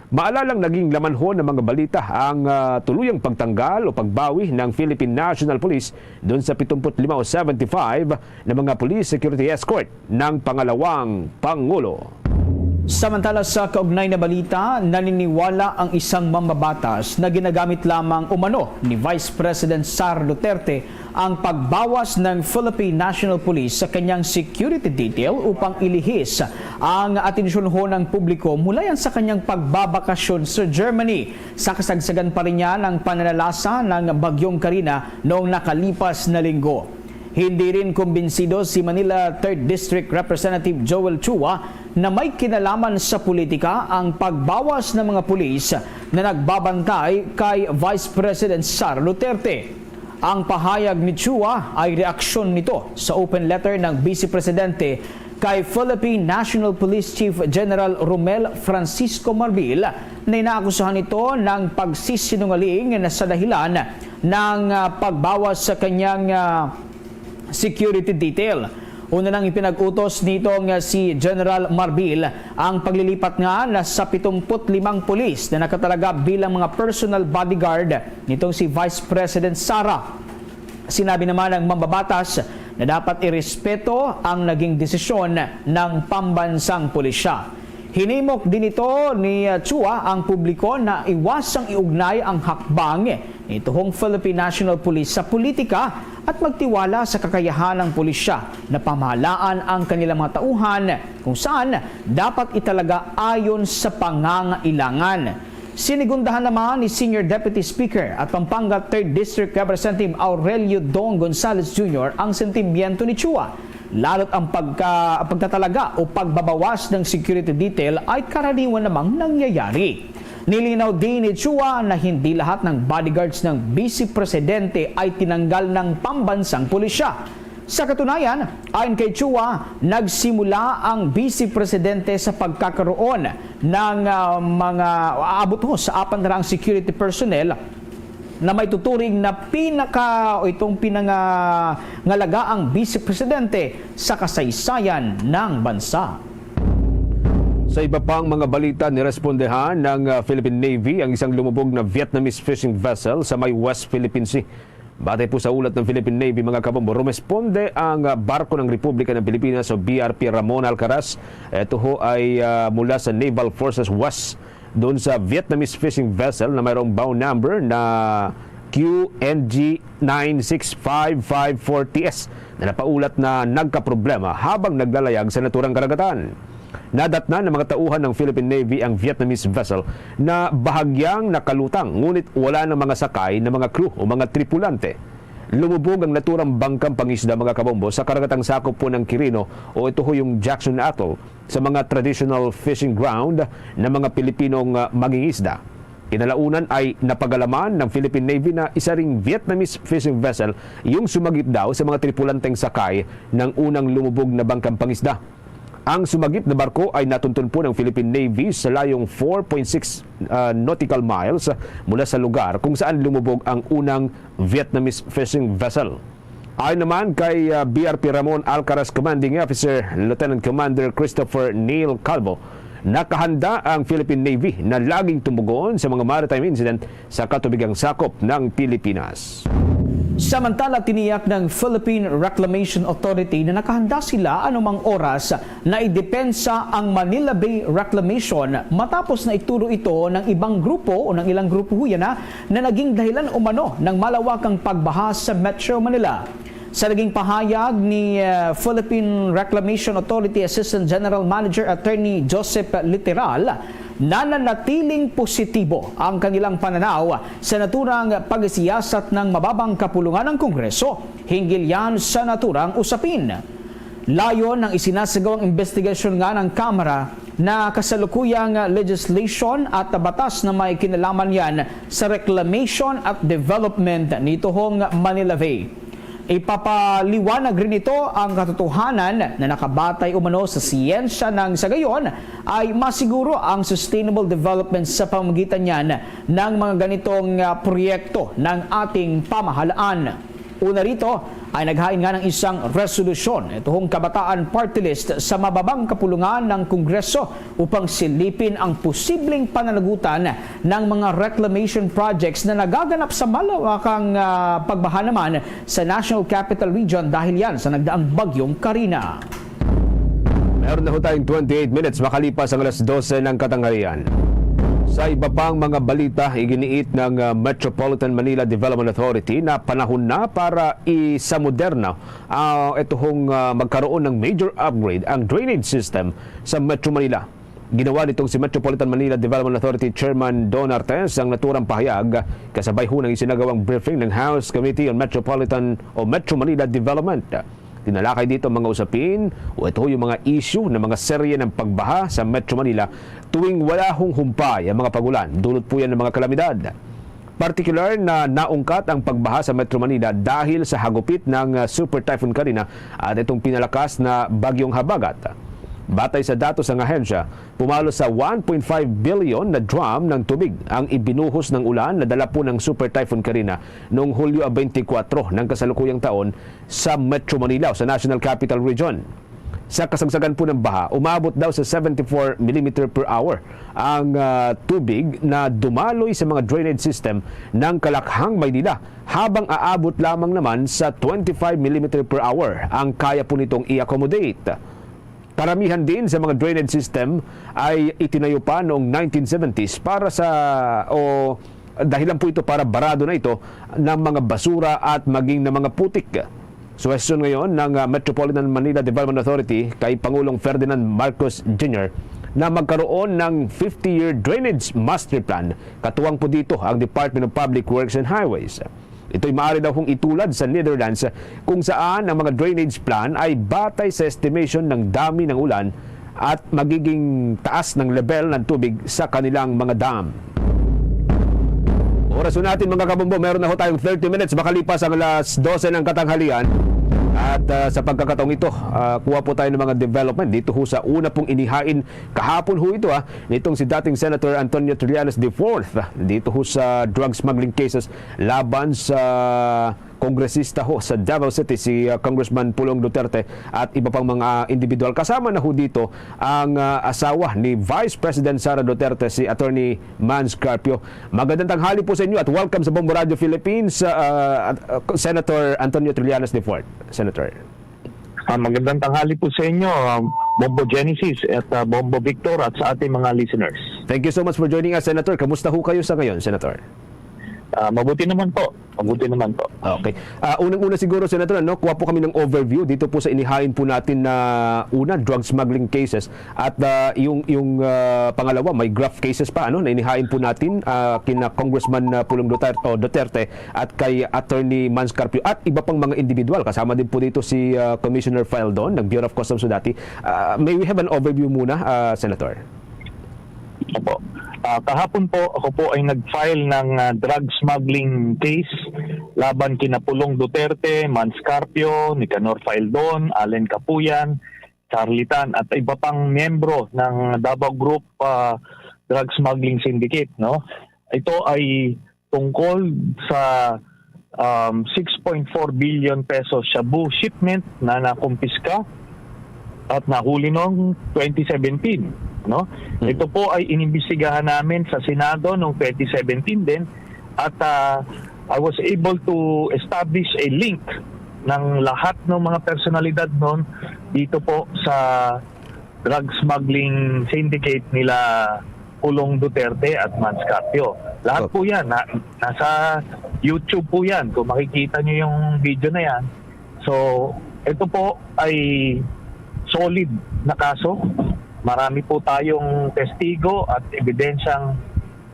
Maalalang naging lamanhon ng mga balita ang, ah, tuluyang pagtanggal o pagbawi ng Philippine National Police dun sa pitumput lima o seventy-five na mga police security escort ng pangalawang pangulo. Samantala, sa kaugnay na balita, naniniwala ang isang mambabatas na ginagamit lamang umano ni Vice President Sara Duterte ang pagbawas ng Philippine National Police sa kanyang security detail upang ilihis ang atensyon ho ng publiko mula yan sa kanyang pagbabakasyon sa Germany. Sa kasagsagan pa rin niya ng pananalasa ng Bagyong Karina noong nakalipas na linggo. Hindi rin kumbinsido si Manila Third District Representative Joel Chua na may kinalaman sa politika ang pagbawas ng mga pulis na nagbabantay kay Vice President Sara Duterte. Ang pahayag ni Chua ay reaksyon nito sa open letter ng Vice Presidente kay Philippine National Police Chief General Romel Francisco Marbil na inaakusahan ito ng pagsisinungaling na sa dahilan ng, ah, pagbawas sa kanyang, ah, security detail. Una nang ipinag-utos nitong, ah, si General Marbil ang paglilipat nga na sa pitumput limang pulis na nakatalaga bilang mga personal bodyguard nitong si Vice President Sara. Sinabi naman ng mambabatas na dapat irespeto ang naging desisyon ng pambansang pulisya. Hinimok din ito ni, uh, Chua ang publiko na iwasang iugnay ang hakbang nituhong Philippine National Police sa politika at magtiwala sa kakayahan ng pulisya na pamahalaan ang kanilang mga tauhan kung saan dapat italaga ayon sa pangangailangan. Sinigundahan naman ni Senior Deputy Speaker at Pampanga Third District Representative Aurelio Dong Gonzales Junior ang sentimiento ni Chua, lalo't ang pagka-, pagtatalaga o pagbabawas ng security detail ay karaniwan namang nangyayari. Nilinaw din ni Chua na hindi lahat ng bodyguards ng Vice Presidente ay tinanggal ng pambansang pulisya. Sa katunayan, ayon kay Chua, nagsimula ang Vice Presidente sa pagkakaroon ng, ah, mga aabot ho sa apat na raang security personnel na maituturing na pinaka o itong pinangangalagaang Vice Presidente sa kasaysayan ng bansa. Sa iba pang mga balita, nirespondehan ng, ah, Philippine Navy ang isang lumubog na Vietnamese fishing vessel sa may West Philippine Sea. Batay po sa ulat ng Philippine Navy, mga kabombo, rumesponde ang, ah, barko ng Republika ng Pilipinas o B R P Ramon Alcaraz. Ito ho ay, ah, mula sa Naval Forces West doon sa Vietnamese fishing vessel na mayroong bound number na Q N G nine six five five four T S na napaulat na nagkaproblema habang naglalayag sa naturang karagatan. Nadatnan ng mga tauhan ng Philippine Navy ang Vietnamese vessel na bahagyang nakalutang, ngunit wala ng mga sakay na mga crew o mga tripulante. Lumubog ang naturang bangkang pangisda, mga kabombo, sa karagatang sakop po ng Quirino o ito ho yung Jackson Atoll, sa mga traditional fishing ground ng mga Pilipinong, ah, mangingisda. Kinalaunan ay napagalaman ng Philippine Navy na isa ring Vietnamese fishing vessel yung sumagip daw sa mga tripulanteng sakay ng unang lumubog na bangkang pangisda. Ang sumagip na barko ay natuntun po ng Philippine Navy sa layong four point six, ah, nautical miles mula sa lugar kung saan lumubog ang unang Vietnamese fishing vessel. Ayon naman kay, ah, B R P Ramon Alcaraz Commanding Officer Lieutenant Commander Christopher Neil Calvo, nakahanda ang Philippine Navy na laging tumugon sa mga maritime incident sa katubigang sakop ng Pilipinas. Samantala, tiniyak ng Philippine Reclamation Authority na nakahanda sila anumang oras na idepensa ang Manila Bay Reclamation matapos na ituro ito ng ibang grupo o ng ilang grupo, huya na, na naging dahilan umano ng malawakang pagbaha sa Metro Manila. Sa naging pahayag ni, uh, Philippine Reclamation Authority Assistant General Manager Attorney Joseph Literal, nananatiling positibo ang kanilang pananaw sa naturang pagisiyasat ng mababang kapulungan ng Kongreso hinggil yan sa naturang usapin. Layon ng isinasagawang investigasyon nga ng Kamara na kasalukuyang legislation at batas na may kinalaman yan sa reclamation at development nitohong Manila Bay. Ipapaliwanag rin ito ang katotohanan na nakabatay umano sa siyensya nang sa gayon ay masiguro ang sustainable development sa pamamagitan niyan ng mga ganitong, ah, proyekto ng ating pamahalaan. Una rito ay naghain nga ng isang resolusyon ito hong Kabataan Party List sa mababang kapulungan ng Kongreso upang silipin ang posibleng pananagutan ng mga reclamation projects na nagaganap sa malawakang, ah, pagbaha naman sa National Capital Region dahil yan sa nagdaang Bagyong Karina. Meron na ho tayong twenty-eight minutes makalipas ang alas dose ng katanghalian. Sa iba pang mga balita, iginiit ng, ah, Metropolitan Manila Development Authority na panahon na para isamoderna, ah, ito hong, ah, magkaroon ng major upgrade ang drainage system sa Metro Manila. Ginawa nitong si Metropolitan Manila Development Authority Chairman Don Artes ang naturang pahayag kasabay ho ng isinagawang briefing ng House Committee on Metropolitan o Metro Manila Development. Tinalakay dito ang mga usapin o ito yung mga issue ng mga serye ng pagbaha sa Metro Manila tuwing wala hong humpay ang mga pagulan. Dulot po yan ng mga kalamidad. Partikular na naungkat ang pagbaha sa Metro Manila dahil sa hagupit ng, ah, Super Typhoon Karina at itong pinalakas na Bagyong Habagat. Batay sa datos ng ahensya, pumalo sa one point five billion na drum ng tubig ang ibinuhos ng ulan na dala po ng Super Typhoon Karina noong Hulyo twenty-four ng kasalukuyang taon sa Metro Manila o sa National Capital Region. Sa kasagsagan po ng baha, umabot daw sa seventy-four millimeter per hour ang, ah, tubig na dumaloy sa mga drainage system ng Kalakhang, Maynila, habang aabot lamang naman sa twenty-five millimeter per hour ang kaya po nitong i-accommodate. Karamihan din sa mga drainage system ay itinayo pa noong nineteen seventies para sa, o dahilan po ito para barado na ito ng mga basura at maging ng mga putik. Suhestyon ngayon ng, ah, Metropolitan Manila Development Authority kay Pangulong Ferdinand Marcos Junior na magkaroon ng fifty-year drainage master plan. Katuwang po dito ang Department of Public Works and Highways. Ito'y maaari daw hong itulad sa Netherlands, kung saan ang mga drainage plan ay batay sa estimation ng dami ng ulan at magiging taas ng level ng tubig sa kanilang mga dam. Oras po natin, mga kabombo, meron na ho tayong thirty minutes makalipas ang alas dose ng katanghalian. At, ah, sa pagkakataong ito, ah, kuha po tayo ng mga development dito ho sa una pong inihain kahapon ho ito, ah, nitong si dating Senator Antonio Trillanes the fourth, ah, dito ho sa drug smuggling cases laban sa kongresista ho sa Davao City, si, ah, Congressman Pulong Duterte, at iba pang mga individual. Kasama na ho dito ang, ah, asawa ni Vice President Sara Duterte, si Attorney Mans Carpio. Magandang tanghali po sa inyo at welcome sa Bombo Radio Philippines, ah, at, ah, Senator Antonio Trillanes the fourth, Senator. Ah, magandang tanghali po sa inyo, ah, Bombo Genesis at, ah, Bombo Victor, at sa ating mga listeners. Thank you so much for joining us, Senator. Kamusta ho kayo sa ngayon, Senator? Ah, mabuti naman po. Mabuti naman po. Okay. Ah, unang-una siguro, Senator, ano, kuha po kami ng overview dito po sa inihain po natin na una, drug smuggling cases. At, ah, yung, yung, ah, pangalawa, may graft cases pa, ano, na inihain po natin, ah, kina Congressman, ah, Pulong Duterte, o Duterte at kay Attorney Mans Carpio at iba pang mga individual. Kasama din po dito si, ah, Commissioner Faldon ng Bureau of Customs ho dati. Ah, may we have an overview muna, ah, Senator? Opo. Ah, kahapon po, ako po ay nag-file ng, ah, drug smuggling case laban kina Pulong Duterte, Mans Carpio, Nicanor Faldon, Allen Capuyan, Charlie Tan, at iba pang miyembro ng Davao Group, ah, Drug Smuggling Syndicate, no? Ito ay tungkol sa, um, six point four billion pesos shabu shipment na nakumpiska at nahuli noong twenty seventeen, no? Mm. Ito po ay inimbestigahan namin sa Senado noong twenty seventeen din, at, ah, I was able to establish a link ng lahat ng mga personalidad noon dito po sa drug smuggling syndicate nila Pulong Duterte at Mans Carpio. Lahat Opo. po yan, na, nasa YouTube po yan. Kung makikita nyo yung video na yan. So, ito po ay solid na kaso. Marami po tayong testigo at ebidensyang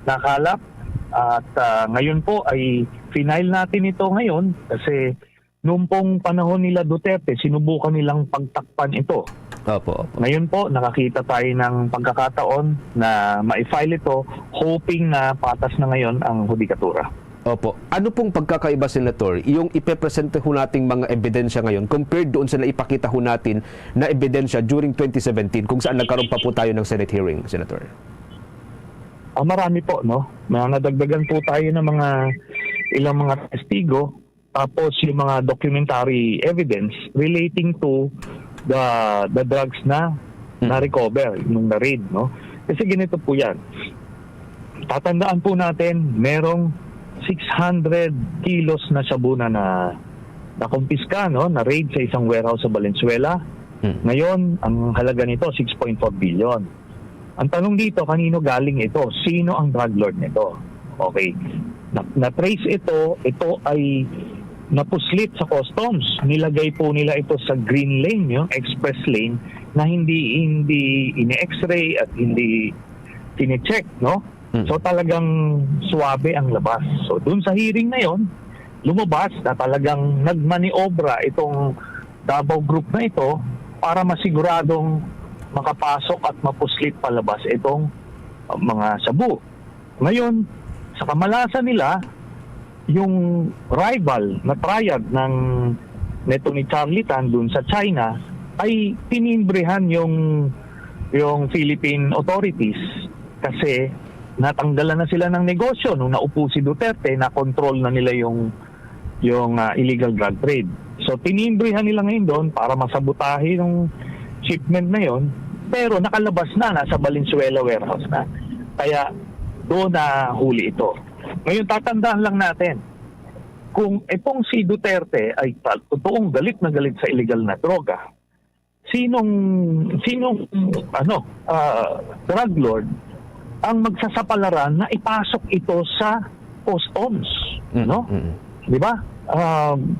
nakalap. At, ah, ngayon po ay final natin ito ngayon kasi noong pong panahon nila Duterte, sinubukan nilang pagtakpan ito. Opo, opo. Ngayon po, nakakita tayo ng pagkakataon na ma-file ito, hoping na patas na ngayon ang hudikatura. Opo. Ano pong pagkakaiba, Senator, yung ipepresente ho nating mga ebidensya ngayon compared doon sa naipakita ho natin na ebidensya during twenty seventeen, kung saan nagkaroon pa po tayo ng Senate hearing, Senator? Ah, marami po, no? Na nadagdagan po tayo ng mga ilang mga testigo, tapos yung mga documentary evidence relating to the the drugs na Mm. na-recover nung na-raid, no? Kasi ganito po yan. Tatandaan po natin, merong six hundred kilos na shabu na na nakumpiska, no? Na-raid sa isang warehouse sa Valenzuela. Mm. Ngayon, ang halaga nito, six point four billion. Ang tanong dito, kanino galing ito? Sino ang drug lord nito? Okay. Na, na-trace ito, ito ay napuslit sa customs. Nilagay po nila ito sa green lane, yung express lane, na hindi, hindi ini-x-ray at hindi tine-check, no? Mm. So, talagang suwabe ang labas. So, dun sa hearing na yon, lumabas na talagang nagmaniobra itong Davao Group na ito para masiguradong makapasok at mapuslit palabas itong, uh, mga shabu. Ngayon, sa kamalasan nila, yung rival na triad ng neto ni Charlie Tan dun sa China ay tinimbrehan yung, yung Philippine authorities kasi natanggalan na sila ng negosyo. Nung naupo si Duterte, na-control na nila yung, yung, ah, illegal drug trade. So, tinimbrehan nila ngayon doon para masabotahe yung shipment na yon, pero nakalabas na, nasa Valenzuela warehouse na. Kaya doon na huli ito. Ngayon, tatandaan lang natin, kung itong si Duterte ay tal-, totoong galit na galit sa illegal na droga, sinong, sinong, ano, ah, drug lord ang magsasapalaran na ipasok ito sa customs, Mm, no? mm. Di ba? Um,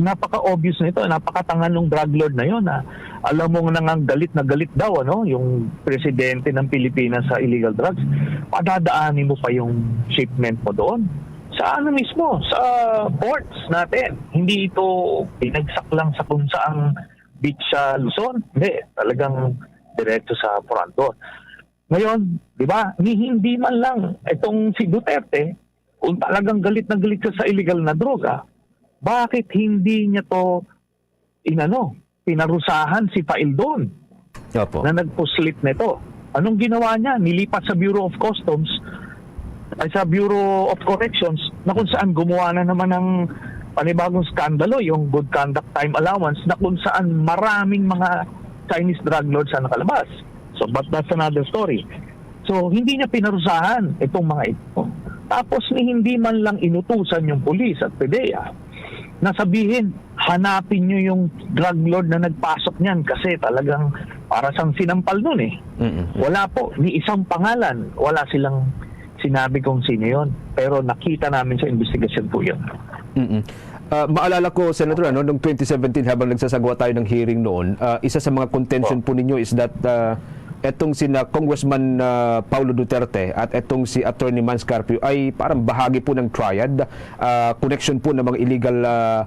napaka-obvious na ito, napakatanga nung drug lord na yon, ah. Alam mo na nga galit na galit daw, ano, yung presidente ng Pilipinas sa illegal drugs, padadaanin mo pa yung shipment mo doon. Sa ano mismo? Sa ports natin. Hindi ito binagsak lang sa kung saang beach sa Luzon. Hindi, talagang diretso sa Porandon. Ngayon, di ba, ni hindi man lang itong si Duterte, kung talagang galit na galit siya sa illegal na droga, bakit hindi niya to inano, pinarusahan si Paildon Opo. na nagpuslit nito. Anong ginawa niya? Nilipat sa Bureau of Customs, ay, sa Bureau of Corrections, na kung saan gumawa na naman ng panibagong skandalo, yung good conduct time allowance, na kung saan maraming mga Chinese drug lords ang nakalabas. So, but that's another story. So, hindi niya pinarusahan itong mga ito. Tapos, ni hindi man lang inutusan yung pulis at PDEA na sabihin, "Hanapin nyo yung drug lord na nagpasok niyan kasi talagang para sang sinampal nun eh." Mm-mm. Wala po, ni isang pangalan, wala silang sinabi kung sino yon. Pero nakita namin sa investigasyon po yun. Mm-mm. Ah, maalala ko, Senator, ano, nung twenty seventeen, habang nagsasagawa tayo ng hearing noon, ah, isa sa mga contention Po. po ninyo is that, ah, etong sina Congressman, ah, Paulo Duterte at etong si Attorney Mans Carpio ay parang bahagi po ng triad, ah, connection po ng mga illegal, ah,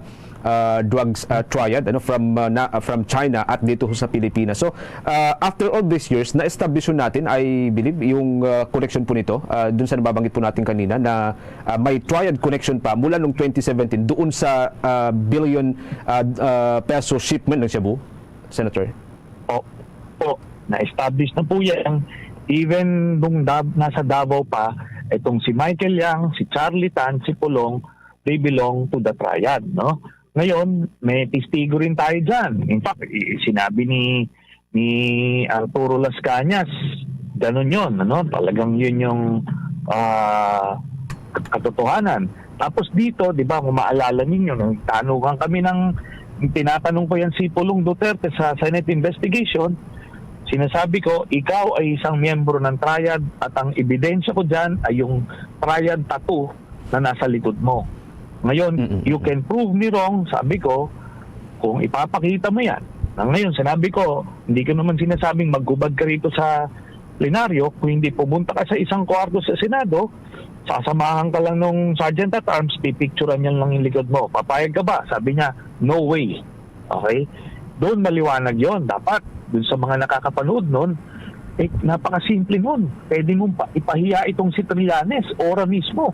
ah, drugs, ah, triad, ano, from, ah, na, ah, from China at dito sa Pilipinas. So, ah, after all these years, na-establish natin, I believe, yung, ah, connection po nito, ah, dun sa nababanggit po natin kanina na, ah, may triad connection pa mula nung twenty seventeen doon sa, ah, billion, ah, ah, peso shipment ng shabu, Senator? Po, po. Na-establish na po yan. Even nung Dav-, nasa Davao pa, itong si Michael Yang, si Charlie Tan, si Pulong, they belong to the triad, no? Ngayon, may testigo rin tayo dyan. In fact, i-, sinabi ni, ni Arturo Las Cañas, ganun yun, ano? Talagang yun yung, ah, katotohanan. Tapos dito, di ba, kung maalala ninyo, nung tanugan kami ng, tinatanong ko yan si Pulong Duterte sa Senate investigation, sinasabi ko, "Ikaw ay isang miyembro ng triad at ang ebidensya ko dyan ay yung triad tattoo na nasa likod mo. Ngayon, Mm-mm. you can prove me wrong," sabi ko, "kung ipapakita mo yan." Na ngayon, sinabi ko, hindi ko naman sinasabing maghubad ka rito sa plenaryo, kung hindi pumunta ka sa isang kwarto sa Senado, sasamahan ka lang nung sergeant at arms, pipicturan niya lang yung likod mo. "Papayag ka ba?" Sabi niya, "No way." Okay? Doon maliwanag yon. Dapat, dun sa mga nakakapanood nun, eh, napakasimple nun. Pwede mong pa, ipahiya itong si Trillanes, ora mismo.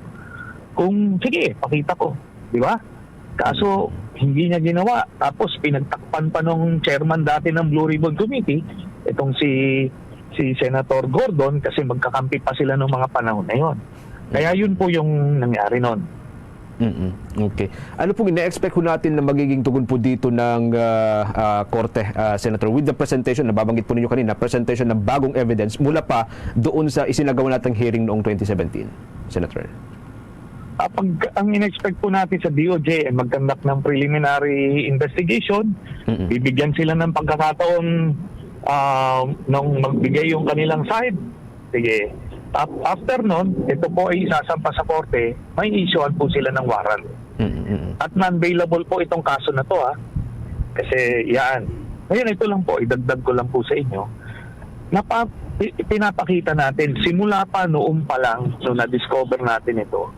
Kung, sige, pakita ko. Di ba? Kaso, hindi niya ginawa. Tapos, pinagtakpan pa nung chairman dati ng Blue Ribbon Committee, itong si, si Senator Gordon, kasi magkakampi pa sila nung mga panahon na yon. Kaya yun po yung nangyari nun. Mm-mm. Okay. Ano pong ina-expect ho natin na magiging tugon po dito ng, ah, ah, korte, ah, Senator, with the presentation, nababanggit po ninyo kanina, presentation ng bagong evidence mula pa doon sa isinagawa nating hearing noong twenty seventeen, Senator? Ah, pag, ang in-expect po natin sa D O J ay mag-conduct ng preliminary investigation, Mm-mm. bibigyan sila ng pagkakataon, ah, nung magbigay yung kanilang side. Sige. Ap-, after nun, ito po ay isasampa sa korte, may issuehan po sila ng warrant. Mm, mm, mm. At non-bailable po itong kaso na to, ha. Kasi, yan. Ngayon, ito lang po, idagdag ko lang po sa inyo. Napa-, i-, pinapakita natin, simula pa noon pa lang, nung na-discover natin ito,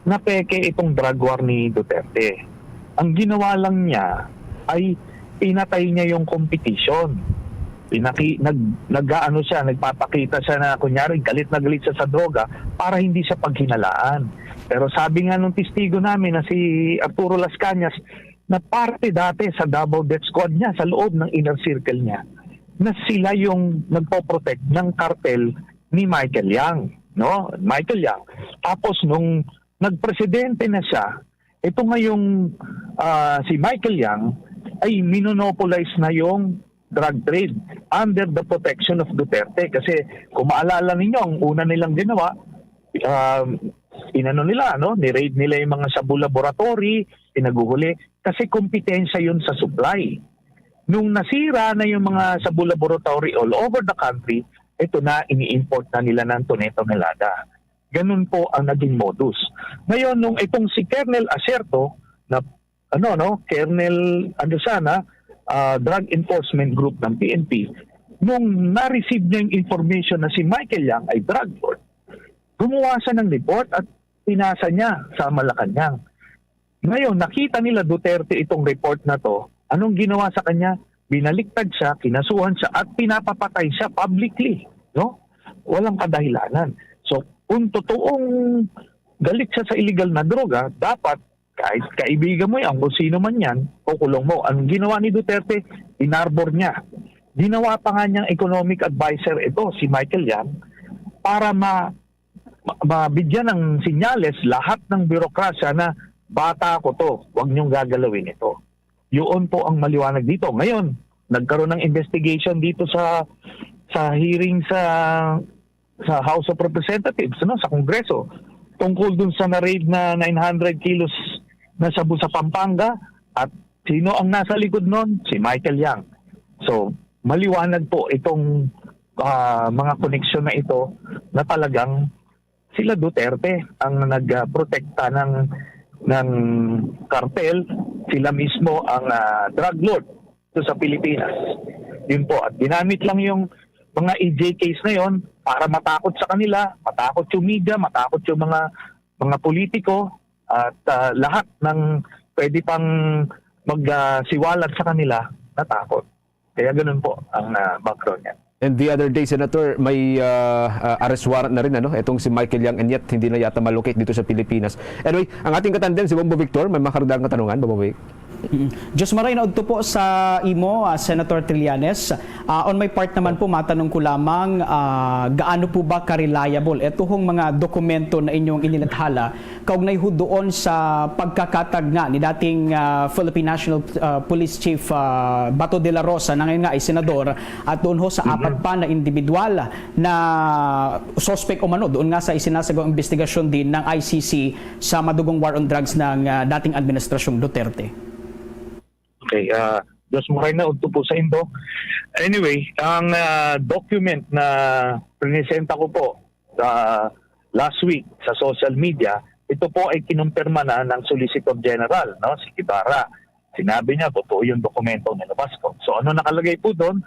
na peke itong drug war ni Duterte. Ang ginawa lang niya ay pinatay niya yung competition. Pinaki-, nag-, nag-aano siya, nagpapakita siya na kunyari galit na galit siya sa droga para hindi siya paghinalaan. Pero sabi nga nung testigo namin na si Arturo Las Cañas, na parte dati sa Davao Death Squad niya sa loob ng inner circle niya, na sila yung nagpo-protect ng cartel ni Michael Yang, no? Michael Yang. Tapos nung nagpresidente na siya, ito nga yung, ah, si Michael Yang ay minonopolize na yung drug trade under the protection of Duterte. Kasi kung maalala ninyo, ang una nilang ginawa, um, inano nila, no? Ni-raid nila yung mga shabu laboratory, pinaguhuli, kasi kompetensya yun sa supply. Nung nasira na yung mga shabu laboratory all over the country, ito na, ini-import na nila ng tone-tonelada. Ganun po ang naging modus. Ngayon, nung itong si Colonel Acerto, na, ano, no, Colonel, ano siya, na, ah, Drug Enforcement Group ng P N P, nung na-receive niya yung information na si Michael Yang ay drug lord, gumawa siya ng report at pinasa niya sa Malacañang. Ngayon, nakita nila Duterte itong report na to. Anong ginawa sa kanya? Binaliktad siya, kinasuhan siya, at pinapapatay siya publicly, no? Walang kadahilanan. So, kung totoong galit siya sa illegal na droga, dapat Kahit kaibigan mo yan, kung sino man yan, kukulong mo. Ang ginawa ni Duterte, inarbor niya. Ginawa pa nga niyang economic advisor ito, si Michael Yang, para ma, ma, mabigyan ng sinyales lahat ng birokrasya na bata ko to, huwag niyong gagalawin ito. Yun po ang maliwanag dito. Ngayon, nagkaroon ng investigation dito sa sa hearing sa sa House of Representatives, no, sa Kongreso, tungkol dun sa na-raid na nine hundred kilos na shabu sa Pampanga, at sino ang nasa likod nun? Si Michael Yang. So, maliwanag po itong, ah, mga koneksyon na ito na talagang sila Duterte ang nagprotekta ng, ng kartel, sila mismo ang, ah, drug lord dito sa Pilipinas. Yun po, at ginamit lang yung mga E J case na yon para matakot sa kanila, matakot yung media, matakot yung mga, mga politiko, at, ah, lahat ng pwede pang mag, ah, siwalat sa kanila, natakot. Kaya ganun po ang, ah, background niya. And the other day, Senator, may, ah, ah, arrest warrant na rin, ano? Itong si Michael Yang, and yet hindi na yata malocate dito sa Pilipinas. Anyway, ang ating katandem, si Bombo Victor, may mga karagdagang katanungan, Bombo Vic? Mm. Diyos maray na udto po sa imo, ah, Senator Trillanes. Ah, on my part naman po, matanong ko lamang, ah, gaano po ba ka-reliable ito hong mga dokumento na inyong inilathala kaugnay ho doon sa pagkakatag nga ni dating, ah, Philippine National, ah, Police Chief, ah, Bato de la Rosa, na ngayon nga ay senador, at doon ho sa Mhm. apat pa na individual na suspect umano doon nga sa isinasagawang investigasyon din ng I C C sa madugong war on drugs ng, ah, dating administrasyong Duterte? Okay, ah, Diyos mo kayo na udto po sa indo. Anyway, ang, ah, document na presenta ko po sa last week sa social media, ito po ay kinumpirma na ng Solicitor General, no, si Ibarra. Sinabi niya, "Totoo yung dokumentong nilabas ko." So, ano nakalagay po doon?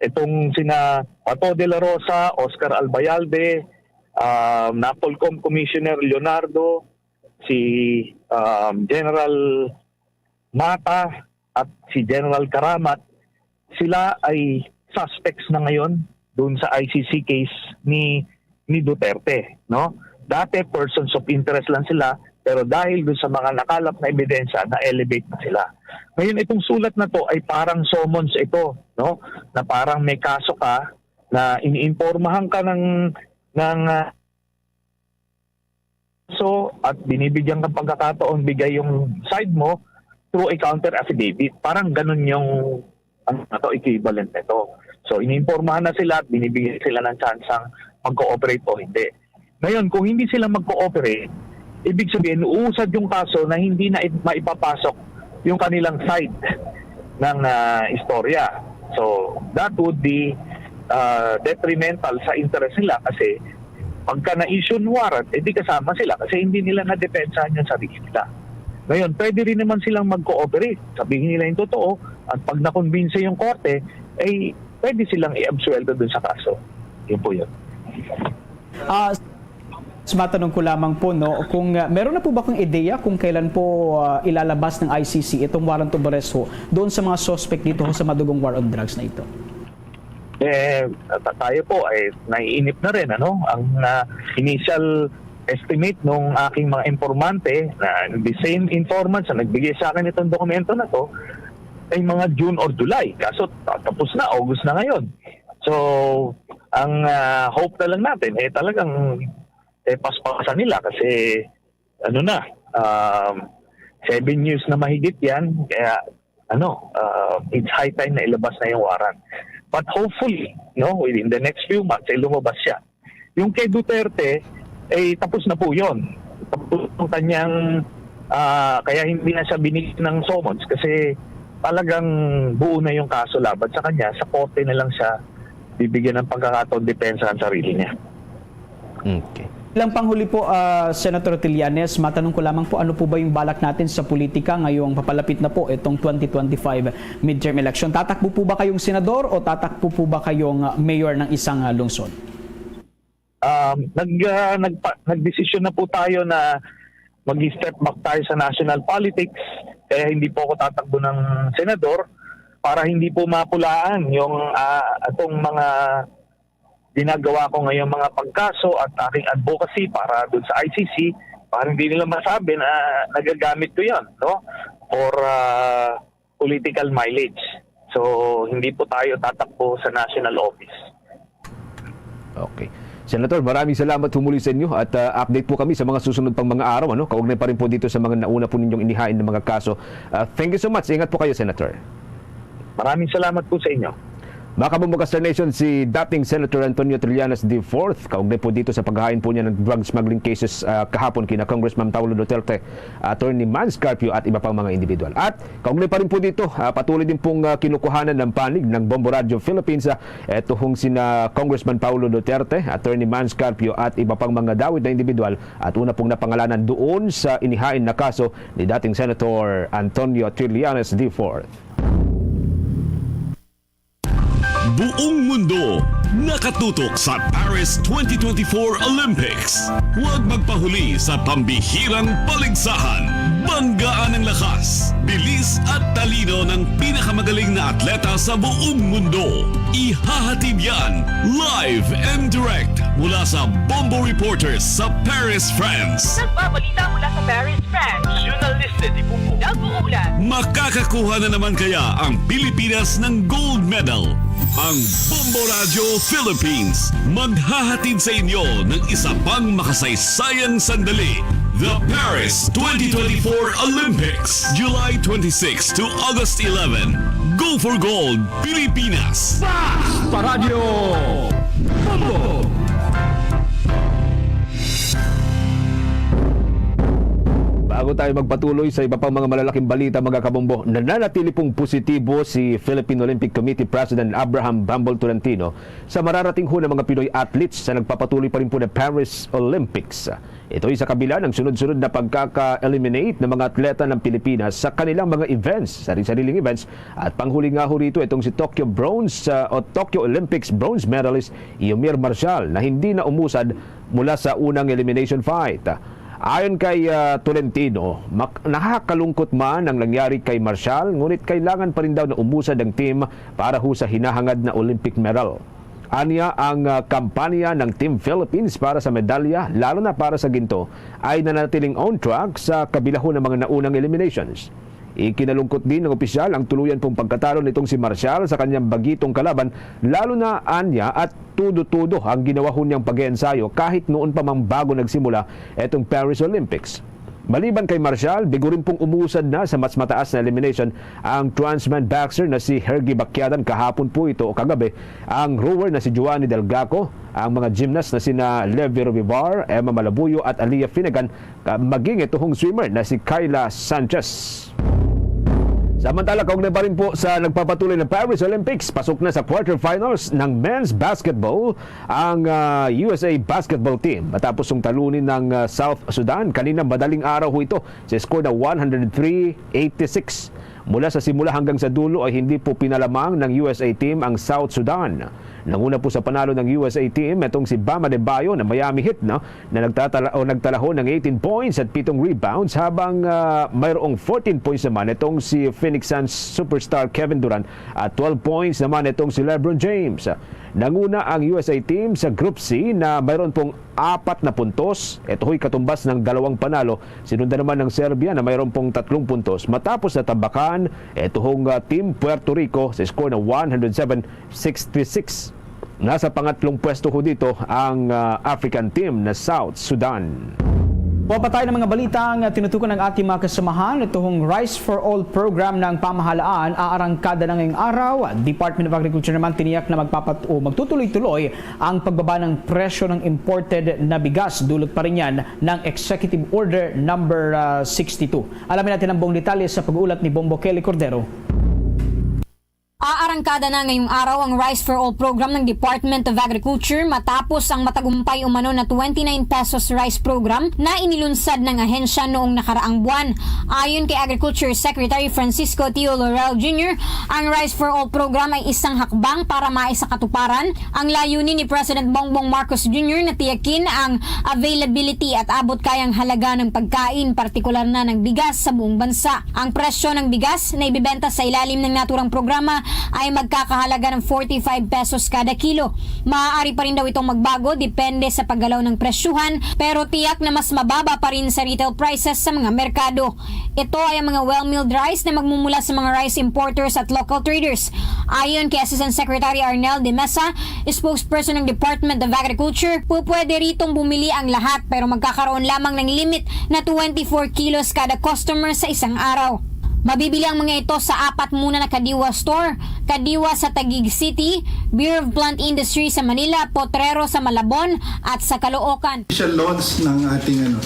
Itong sina Bato de la Rosa, Oscar Albayalde, um, NAPOLCOM Commissioner Leonardo, si, um, General Mata at si General Karamat, sila ay suspects na ngayon doon sa I C C case ni, ni Duterte, no? Dati persons of interest lang sila, pero dahil doon sa mga nakalap na ebidensya, na-elevate na sila. Ngayon, itong sulat na to ay parang summons ito, no? Na parang may kaso ka, na iniinpormahan ka ng, ng, ah, so, at binibigyan kang pagkakataon bigay yung side mo through a counter affidavit. Parang ganun yung, ano na to, equivalent nito. So, iniinformahan na sila at binibigyan sila ng tsansang mag-cooperate o hindi. Ngayon, kung hindi sila mag-cooperate, ibig sabihin, uusad yung kaso na hindi na ip-, maipapasok yung kanilang side ng, ah, istorya. So, that would be, ah, detrimental sa interest nila kasi pagka na-issue ng warrant, eh, di kasama sila kasi hindi nila nadepensahan yung sarili nila. Ngayon, pwede rin naman silang mag-cooperate. Sabihin nila yung totoo, at pag nakumbinse yung korte, ay pwede silang i-absuelto dun sa kaso. Yun po yun. Ah, s-, matanong ko lamang po, no, kung, ah, meron na po ba kang ideya kung kailan po, ah, ilalabas ng I C C itong warrant of arrest ho doon sa mga suspect dito ho sa madugong war on drugs na ito? Eh, ta-, tayo po ay naiinip na rin, ano? Ang, ah, initial estimate nung aking mga informante, na the same informants na nagbigay sa akin itong dokumento na to, ay mga June or July. Kaso ta-, tapos na, August na ngayon. So, ang, ah, hope na lang natin, eh, talagang, eh, paspasan nila kasi, ano na, um, seven years na mahigit yan. Kaya, ano, uh, it's high time na ilabas na yung warrant. But hopefully, no, within the next few months, ay lumabas siya. Yung kay Duterte, eh, tapos na po yun. Tapos ang kanyang, ah, kaya hindi na siya binigyan ng summons kasi talagang buo na yung kaso laban sa kanya. Sa korte na lang siya bibigyan ng pagkakataon depensa ang sarili niya. Okay. Ilang panghuli po, ah, Senator Trillanes, matanong ko lamang po, ano po ba yung balak natin sa politika ngayong papalapit na po itong twenty twenty-five midterm election? Tatakbo po ba kayong senador o tatakbo po ba kayong, ah, mayor ng isang, ah, lungsod? Um, nag, ah, nagpa-, nagdesisyon na po tayo na mag-step back tayo sa national politics, kaya hindi po ako tatakbo ng senador para hindi po mapulaan yung, ah, atong mga ginagawa ko ngayong mga pagkaso at aking advocacy para dun sa I C C, Parang hindi nila masabi na nagagamit ko yon, no? For ah, political mileage. So, hindi po tayo tatakbo sa national office. Okay. Senator, maraming salamat po muli sa inyo at ah, update po kami sa mga susunod pang mga araw, ano? Kaugnay pa rin po dito sa mga nauna po ninyong inihain ng mga kaso. Ah, thank you so much. Ingat po kayo, Senator. Maraming salamat po sa inyo. Mga kabombo ka, Star Nation, si dating Senator Antonio Trillanes the fourth, kaugnay po dito sa paghahain po niya ng drug smuggling cases ah, kahapon kina Congressman Paolo Duterte, Attorney Mans Carpio at iba pang mga individual. At kaugnay pa rin po dito, ah, patuloy din pong ah, kinukuhanan ng panig ng Bombo Radio Philippines, ah, eto hong sina Congressman Paolo Duterte, Attorney Mans Carpio at iba pang mga dawit na individual at una pong napangalanan doon sa inihain na kaso ni dating Senator Antonio Trillanes the fourth. Buong mundo nakatutok sa Paris twenty twenty-four Olympics. Huwag magpahuli sa pambihirang paligsahan. Banggaan ang lakas, bilis at talino ng pinakamagaling na atleta sa buong mundo. Ihahatid yan live and direct mula sa Bombo Reporters sa Paris, France. Nagbabalita mula sa Paris, France. Journalista di Bombo. Nag-uulat. Makakakuha na naman kaya ang Pilipinas ng gold medal? Ang Bombo Radio Philippines maghahatid sa inyo ng isa pang makasaysayang sandali. The Paris twenty twenty-four Olympics, July twenty-six to August eleven. Go for gold, Pilipinas! Paradyo Bombo! Bago tayo magpatuloy sa iba pang mga malalaking balita, mga kabombo, nananatili pong positibo si Philippine Olympic Committee President Abraham Bambol Tolentino sa mararating ho ng mga Pinoy athletes sa nagpapatuloy pa rin po na Paris Olympics. Ito'y sa kabila ng sunod-sunod na pagkaka-eliminate ng mga atleta ng Pilipinas sa kanilang mga events, sari-sariling events, at panghuli nga ho rito itong si Tokyo Bronze uh, o Tokyo Olympics bronze medalist Yomir Marshall na hindi na umusad mula sa unang elimination fight. Ayon kay uh, Tolentino, mak- nakakalungkot man ang nangyari kay Marshall, ngunit kailangan pa rin daw na umusad ang team para ho sa hinahangad na Olympic medal. Anya ang uh, kampanya ng Team Philippines para sa medalya, lalo na para sa ginto, ay nanatiling on track sa kabilaho ng mga naunang eliminations. Ikinalungkot din ng opisyal ang tuluyan pong pagkatalo nitong si Marshall sa kanyang bagitong kalaban, lalo na anya at tudo-tudo ang ginawa ho niyang pag-ensayo kahit noon pa mang bago nagsimula etong Paris Olympics. Maliban kay Marshall, bigurin pong umusad na sa mas mataas na elimination ang transman boxer na si Hergy Bacquiadan kahapon po ito o kagabi, ang rower na si Joanny Delgaco, ang mga gymnast na sina Levy Robivar, Emma Malabuyo at Aliyah Finnegan, maging ito hong swimmer na si Kyla Sanchez. Samantala, kaugnay pa rin po sa nagpapatuloy ng Paris Olympics, pasok na sa quarterfinals ng men's basketball ang uh, U S A basketball team matapos song talunin ng uh, South Sudan kanina madaling araw ho ito sa score na one hundred three eighty-six. Mula sa simula hanggang sa dulo ay hindi po pinalamang ng U S A team ang South Sudan. Nanguna po sa panalo ng U S A team itong si Bam Adebayo na Miami Heat na, na nagtatala, o nagtalaho ng eighteen points at pitong rebounds habang uh, mayroong fourteen points naman itong si Phoenix Suns superstar Kevin Durant at twelve points naman itong si LeBron James. Nanguna ang U S A team sa Group C na mayroon pong apat na puntos. Ito ho'y katumbas ng dalawang panalo. Sinundan naman ng Serbia na mayroon pong tatlong puntos. Matapos na tambakan, ito hong uh, Team Puerto Rico sa score na one hundred seven sixty-six. Nasa pangatlong pwesto ho dito ang uh, African team na South Sudan. Papatay ng mga balitang tinutukan ng ating mga kasamahan, ito hong Rice for All program ng pamahalaan aarangkada na ngayong araw. Department of Agriculture naman tiniyak na magpapat o magtutuloy-tuloy ang pagbaba ng presyo ng imported na bigas. Dulot pa rin yan ng Executive Order number uh, sixty-two. Alamin natin ang buong detalye sa pag-uulat ni Bombo Kelly Cordero. Aarangkada na ngayong araw ang Rice for All program ng Department of Agriculture matapos ang matagumpay umano na twenty-nine pesos rice program na inilunsad ng ahensya noong nakaraang buwan. Ayon kay Agriculture Secretary Francisco Tio Laurel Junior, ang Rice for All program ay isang hakbang para maisakatuparan ang layunin ni President Bongbong Marcos Junior na tiyakin ang availability at abot kayang halaga ng pagkain, partikular na ng bigas sa buong bansa. Ang presyo ng bigas na ibibenta sa ilalim ng naturang programa ay magkakahalaga ng forty-five pesos kada kilo. Maaari pa rin daw itong magbago depende sa paggalaw ng presyuhan, pero tiyak na mas mababa pa rin sa retail prices sa mga merkado. Ito ay ang mga well-milled rice na magmumula sa mga rice importers at local traders. Ayon kay Assistant Secretary Arnel de Mesa, spokesperson ng Department of Agriculture, pupwede ritong bumili ang lahat, pero magkakaroon lamang ng limit na twenty-four kilos kada customer sa isang araw. Mabibili ang mga ito sa apat muna na Kadiwa Store, Kadiwa sa Taguig City, Bureau of Plant Industry sa Manila, Potrero sa Malabon, at sa Caloocan. Official launch ng ating, ano,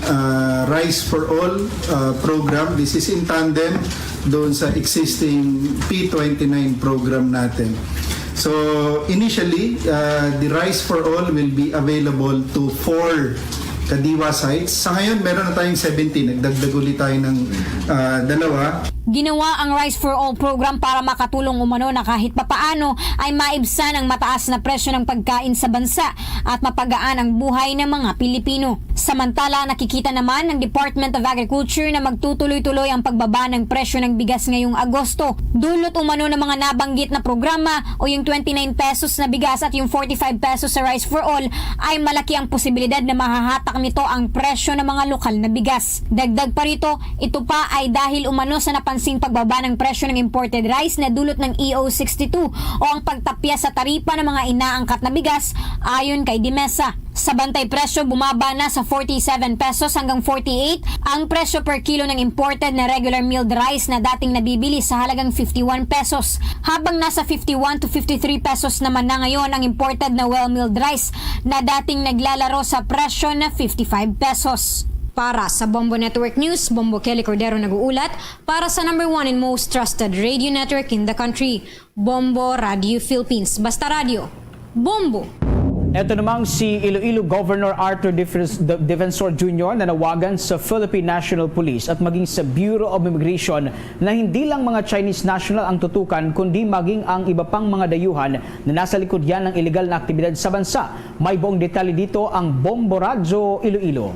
ah, Rice for All, ah, program. This is in tandem doon sa existing P twenty-nine program natin. So, initially, ah, the Rice for All will be available to four Kadiwa sites. Sa ngayon, meron na tayong seventeen. Nagdagdag ulit tayo ng, ah, dalawa. Ginawa ang Rice for All program para makatulong umano na kahit papaano ay maibsan ang mataas na presyo ng pagkain sa bansa at mapagaan ang buhay ng mga Pilipino. Samantala, nakikita naman ng Department of Agriculture na magtutuloy-tuloy ang pagbaba ng presyo ng bigas ngayong Agosto. Dulot umano ng mga nabanggit na programa o yung twenty-nine pesos na bigas at yung forty-five pesos sa Rice for All ay malaki ang posibilidad na mahahatak nito ang presyo ng mga lokal na bigas. Dagdag pa rito, ito pa ay dahil umano sa napansing pagbaba ng presyo ng imported rice na dulot ng E O sixty-two o ang pagtapyas sa taripa ng mga inaangkat na bigas, ayon kay Dimesa. Sa bantay presyo, bumaba na sa forty-seven pesos hanggang forty-eight ang presyo per kilo ng imported na regular milled rice na dating nabibili sa halagang fifty-one pesos, habang nasa fifty-one to fifty-three pesos naman na ngayon ang imported na well milled rice na dating naglalaro sa presyo na fifty-five pesos. Para sa Bombo Network News, Bombo Kelly Cordero nag-uulat para sa number one and most trusted radio network in the country, Bombo Radio Philippines. Basta Radio, Bombo! Eto namang si Iloilo Governor Arthur Defens-, De-, Defensor Junior nanawagan sa Philippine National Police at maging sa Bureau of Immigration na hindi lang mga Chinese national ang tutukan, kundi maging ang iba pang mga dayuhan na nasa likod yan ng iligal na aktibidad sa bansa. May buong detalye dito ang Bombo Radyo Iloilo.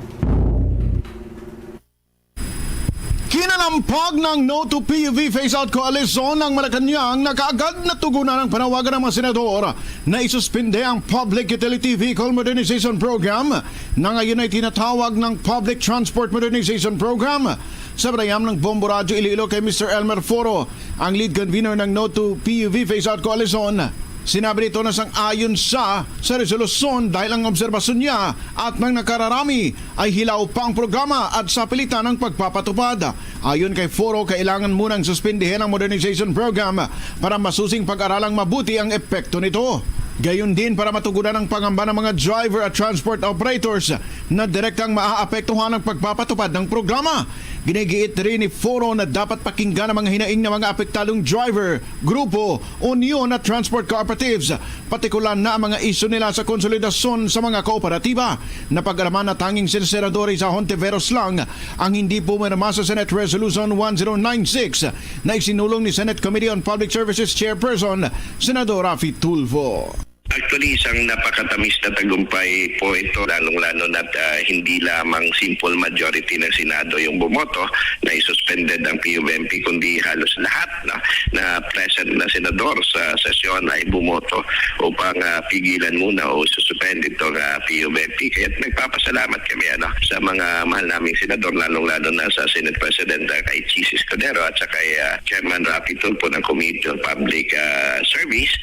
Kinalampag ng No to P U V Phase Out Coalition ng Malacañang na kaagad natugunan ang panawagan ng mga senador na isuspinde ang Public Utility Vehicle Modernization Program na ngayon ay tinatawag ng Public Transport Modernization Program. Sa panayam ng Bombo Radyo Iloilo kay Mister Elmer Foro, ang lead convener ng No to P U V Phase Out Coalition, sinabi nito na sang-ayon siya sa resolusyon dahil ang obserbasyon niya at ng nakararami ay hilaw pa ang programa at sapilitan ang pagpapatupad. Ayon kay Foro, kailangan munang suspendihin ang modernization program para masusing pag-aralang mabuti ang epekto nito. Gayon din para matugunan ang pangamba ng mga driver at transport operators na direktang maaapektuhan ang pagpapatupad ng programa. Ginigiit rin ni Foro na dapat pakinggan ang mga hinaing ng mga apektadong driver, grupo, unyon at transport cooperatives, partikular na ang mga isyu nila sa konsolidasyon sa mga kooperatiba. Napag-alaman na tanging si Senador Risa Hontiveros lang ang hindi pumirma sa Senate Resolution one zero nine six na isinulong ni Senate Committee on Public Services Chairperson, Senador Raffy Tulfo. Actually, isang napakatamis na tagumpay po ito, lalong-lalo na't, ah, hindi lamang simple majority ng Senado yung bumoto na isuspended ang P U V M P, kundi halos lahat na, na present na senador sa sesyon ay bumoto upang, ah, pigilan muna o suspend itong, ah, P U V M P. Kaya nagpapasalamat kami, ano, sa mga mahal naming senador, lalong-lalo na sa Senate President, ah, kay Chiz Escudero at sa kay, ah, Chairman Raffy Tulfo ng Committee on Public, ah, Service.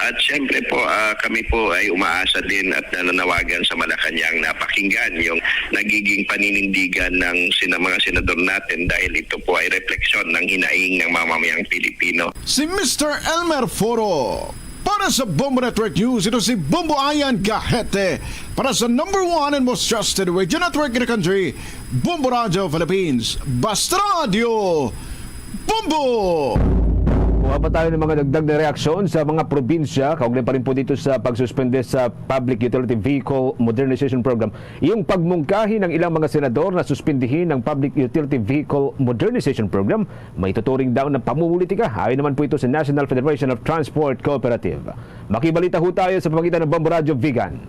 At siyempre po, ah, kami po ay umaasa din at nananawagan sa Malacañang na pakinggan yung nagiging paninindigan ng sina-, mga senador natin dahil ito po ay refleksyon ng hinaing ng mamamayang Pilipino. Si Mister Elmer Foro. Para sa Bombo Network News, ito si Bombo Ayan Gahete. Para sa number one and most trusted radio network in the country, Bombo Radio Philippines. Basta Radio, Bombo! Kuha pa tayo ng mga dagdag na reaksyon sa mga probinsya, kaugnay pa rin po dito sa pagsuspende sa Public Utility Vehicle Modernization Program. Yung pagmungkahi ng ilang mga senador na suspindihin ang Public Utility Vehicle Modernization Program, maituturing daw na pamumulitika. Ayon naman po ito sa National Federation of Transport Cooperative. Makibalita ho tayo sa pamagitan ng Bombo Radyo Vigan.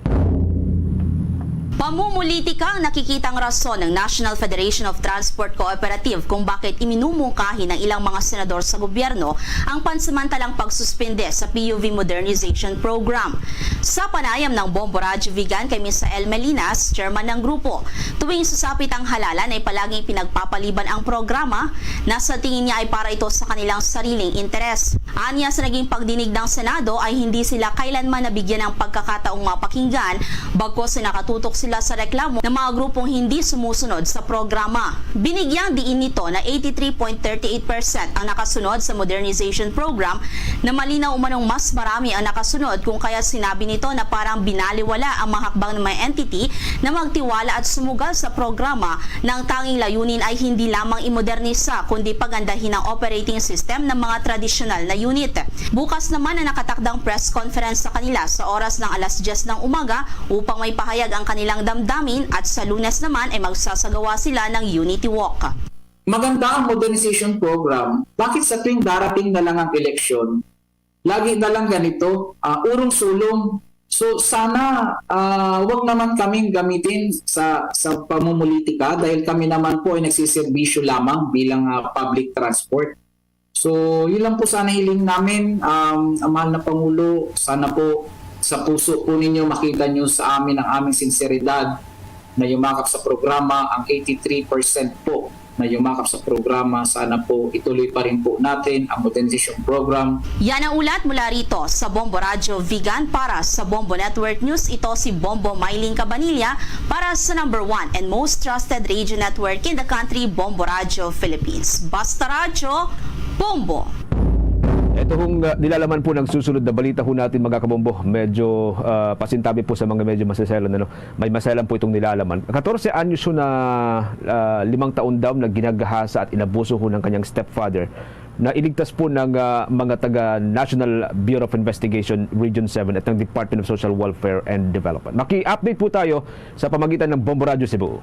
Pamumulitika ang nakikitang rason ng National Federation of Transport Cooperative kung bakit iminumungkahi ng ilang mga senador sa gobyerno ang pansamantalang pagsuspende sa P U V Modernization Program. Sa panayam ng Bombo Radyo Vigan kay Misael Melinas, chairman ng grupo, tuwing sasapit ang halalan ay palaging pinagpapaliban ang programa na sa tingin niya ay para ito sa kanilang sariling interes. Anya, sa naging pagdinig ng Senado ay hindi sila kailanman nabigyan ng pagkakataong mapakinggan, bagkus ay nakatutok sila sa reklamo ng mga grupong hindi sumusunod sa programa. Binigyang diin nito na eighty-three point thirty-eight percent ang nakasunod sa modernization program, na malinaw umanong mas marami ang nakasunod, kung kaya sinabi nito na parang binaliwala ang mga hakbang ng mga entity na magtiwala at sumugal sa programa, nang tanging layunin ay hindi lamang imodernisa kundi pagandahin ang operating system ng mga tradisyonal na unit. Bukas naman ang nakatakdang press conference sa kanila sa oras ng alas diyes ng umaga upang may pahayag ang kanilang damdamin, at sa Lunes naman ay magsasagawa sila ng Unity Walk. Maganda ang modernization program. Bakit sa tuwing darating na lang ang eleksyon, lagi na lang ganito, ah, urong-sulong? So sana, ah, wag naman kaming gamitin sa, sa pamumulitika, dahil kami naman po ay nagsiserbisyo lamang bilang, ah, public transport. So, yun lang po sana hiling namin, um, ang mahal na Pangulo, sana po sa puso po ninyo makita nyo sa amin ang aming sinseridad na yumakap sa programa, ang eighty-three percent po na yumakap sa programa. Sana po ituloy pa rin po natin ang modernization program. Yan ang ulat mula rito sa Bombo Radyo Vigan. Para sa Bombo Network News, ito si Bombo Mylene Cabanilla para sa number one and most trusted radio network in the country, Bombo Radyo Philippines. Basta Radyo, Bombo! Ito hong, ah, nilalaman po ng susunod na balita ho natin, mga kabombo. Medyo, ah, pasintabi po sa mga medyo maseselan, ano? May maselan po itong nilalaman. Katorse anyos ho na, ah, limang taon daw na ginagahasa at inabuso ho ng kanyang stepfather na iligtas po ng, ah, mga taga National Bureau of Investigation Region seven at ng Department of Social Welfare and Development. Maki-update po tayo sa pamagitan ng Bombo Radyo Cebu.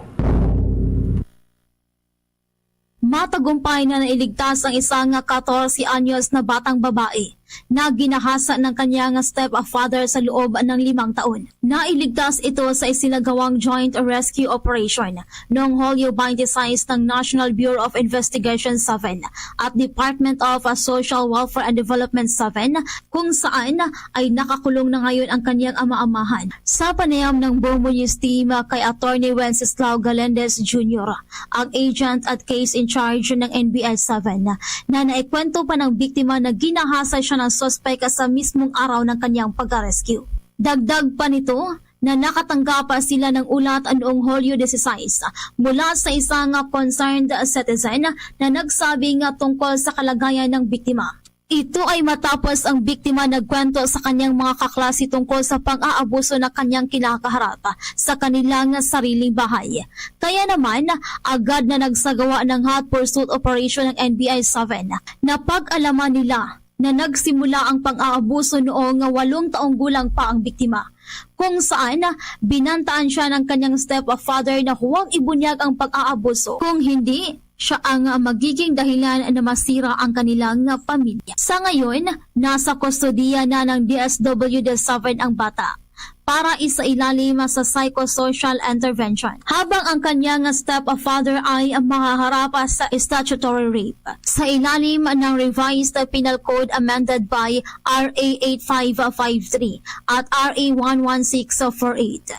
Matagumpay na nailigtas ang isa nga katorse anyos na batang babae na ginahasa ng kanyang stepfather sa loob ng limang taon. Nailigtas ito sa isinagawang joint rescue operation noong Hulyo twenty-six ng National Bureau of Investigation seven at Department of Social Welfare and Development seven, kung saan ay nakakulong na ngayon ang kanyang ama-amahan. Sa panayam ng Bombo News Team kay Attorney Wenceslao Galendez Junior, ang agent at case in charge ng N B I seven, na naikwento pa ng biktima na ginahasa siya ng suspek sa mismong araw ng kanyang pagka-rescue. Dagdag pa nito na nakatanggap pa sila ng ulat noong Hulyo dieciséis mula sa isang concerned citizen na nagsabi nga tungkol sa kalagayan ng biktima. Ito ay matapos ang biktima nagkwento sa kanyang mga kaklase tungkol sa pang-aabuso na kanyang kinakaharap sa kanilang sariling bahay. Kaya naman, agad na nagsagawa ng hot pursuit operation ng N B I seven. Napag-alaman nila na nagsimula ang pang-aabuso noong walong taong gulang pa ang biktima, kung saan binantaan siya ng kanyang stepfather na huwag ibunyag ang pag-aabuso, kung hindi, siya ang magiging dahilan na masira ang kanilang pamilya. Sa ngayon, nasa kustodiya na ng D S W D seven ang bata para isailalim sa psychosocial intervention, habang ang kanyang stepfather ay mahaharap sa statutory rape sa ilalim ng Revised Penal Code amended by R A eight five five three at R A one one six four eight.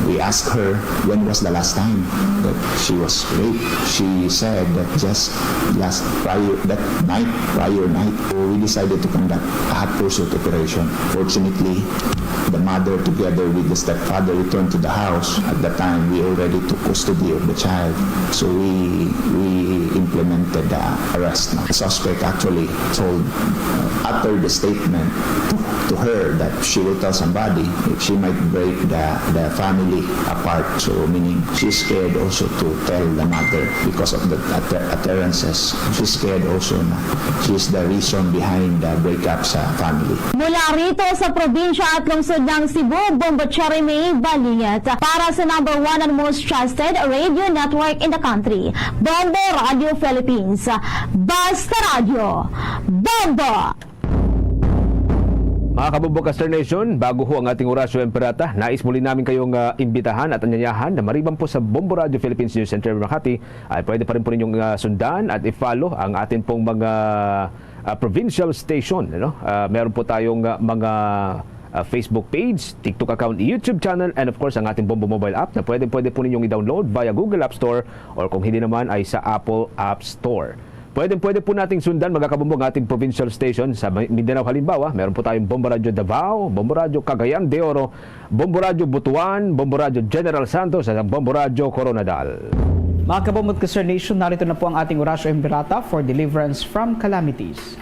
We asked her when was the last time that she was raped. She said that just last prior, that night, prior night, we decided to conduct a hot pursuit operation. Fortunately, the mother together with the stepfather returned to the house. At that time, we already took custody of the child. So we, we implemented the arrest. The suspect actually told, uh, uttered the statement to, to her that she will tell somebody, she might break the, the family apart. So meaning, she's scared also to tell the mother because of the utter-, utterances. She's scared also na she's the reason behind the breakup sa family. Mula rito sa probinsya at lungsod ng Cebu, Bombo Cherry May Balingit. Para sa number one and most trusted radio network in the country, Bombo Radio Philippines. Basta Radyo, Bombo! Mga kabombo, Kaster Nation, bago ho ang ating Orasyo Imperata, nais muli namin kayong, ah, imbitahan at anyayahan na maliban po sa Bombo Radio Philippines News Center Makati, ay pwede pa rin po ninyong, ah, sundan at i-follow ang ating pong mga, ah, provincial station, ano? Ah, meron po tayong, ah, mga, ah, Facebook page, TikTok account, YouTube channel, and of course, ang ating Bombo mobile app na pwede, pwede po ninyong i-download via Google App Store or kung hindi naman ay sa Apple App Store. Pwede, pwede po nating sundan, mga kabombo, ang ating provincial station sa Mi-, Mindanao. Halimbawa, meron po tayong Bombo Radyo Davao, Bombo Radyo Cagayan de Oro, Bombo Radyo Butuan, Bombo Radyo General Santos, at ang Bombo Radyo Koronadal. Mga kabombo at Kaster Nation, narito na po ang ating Orasyo Imperata for deliverance from calamities.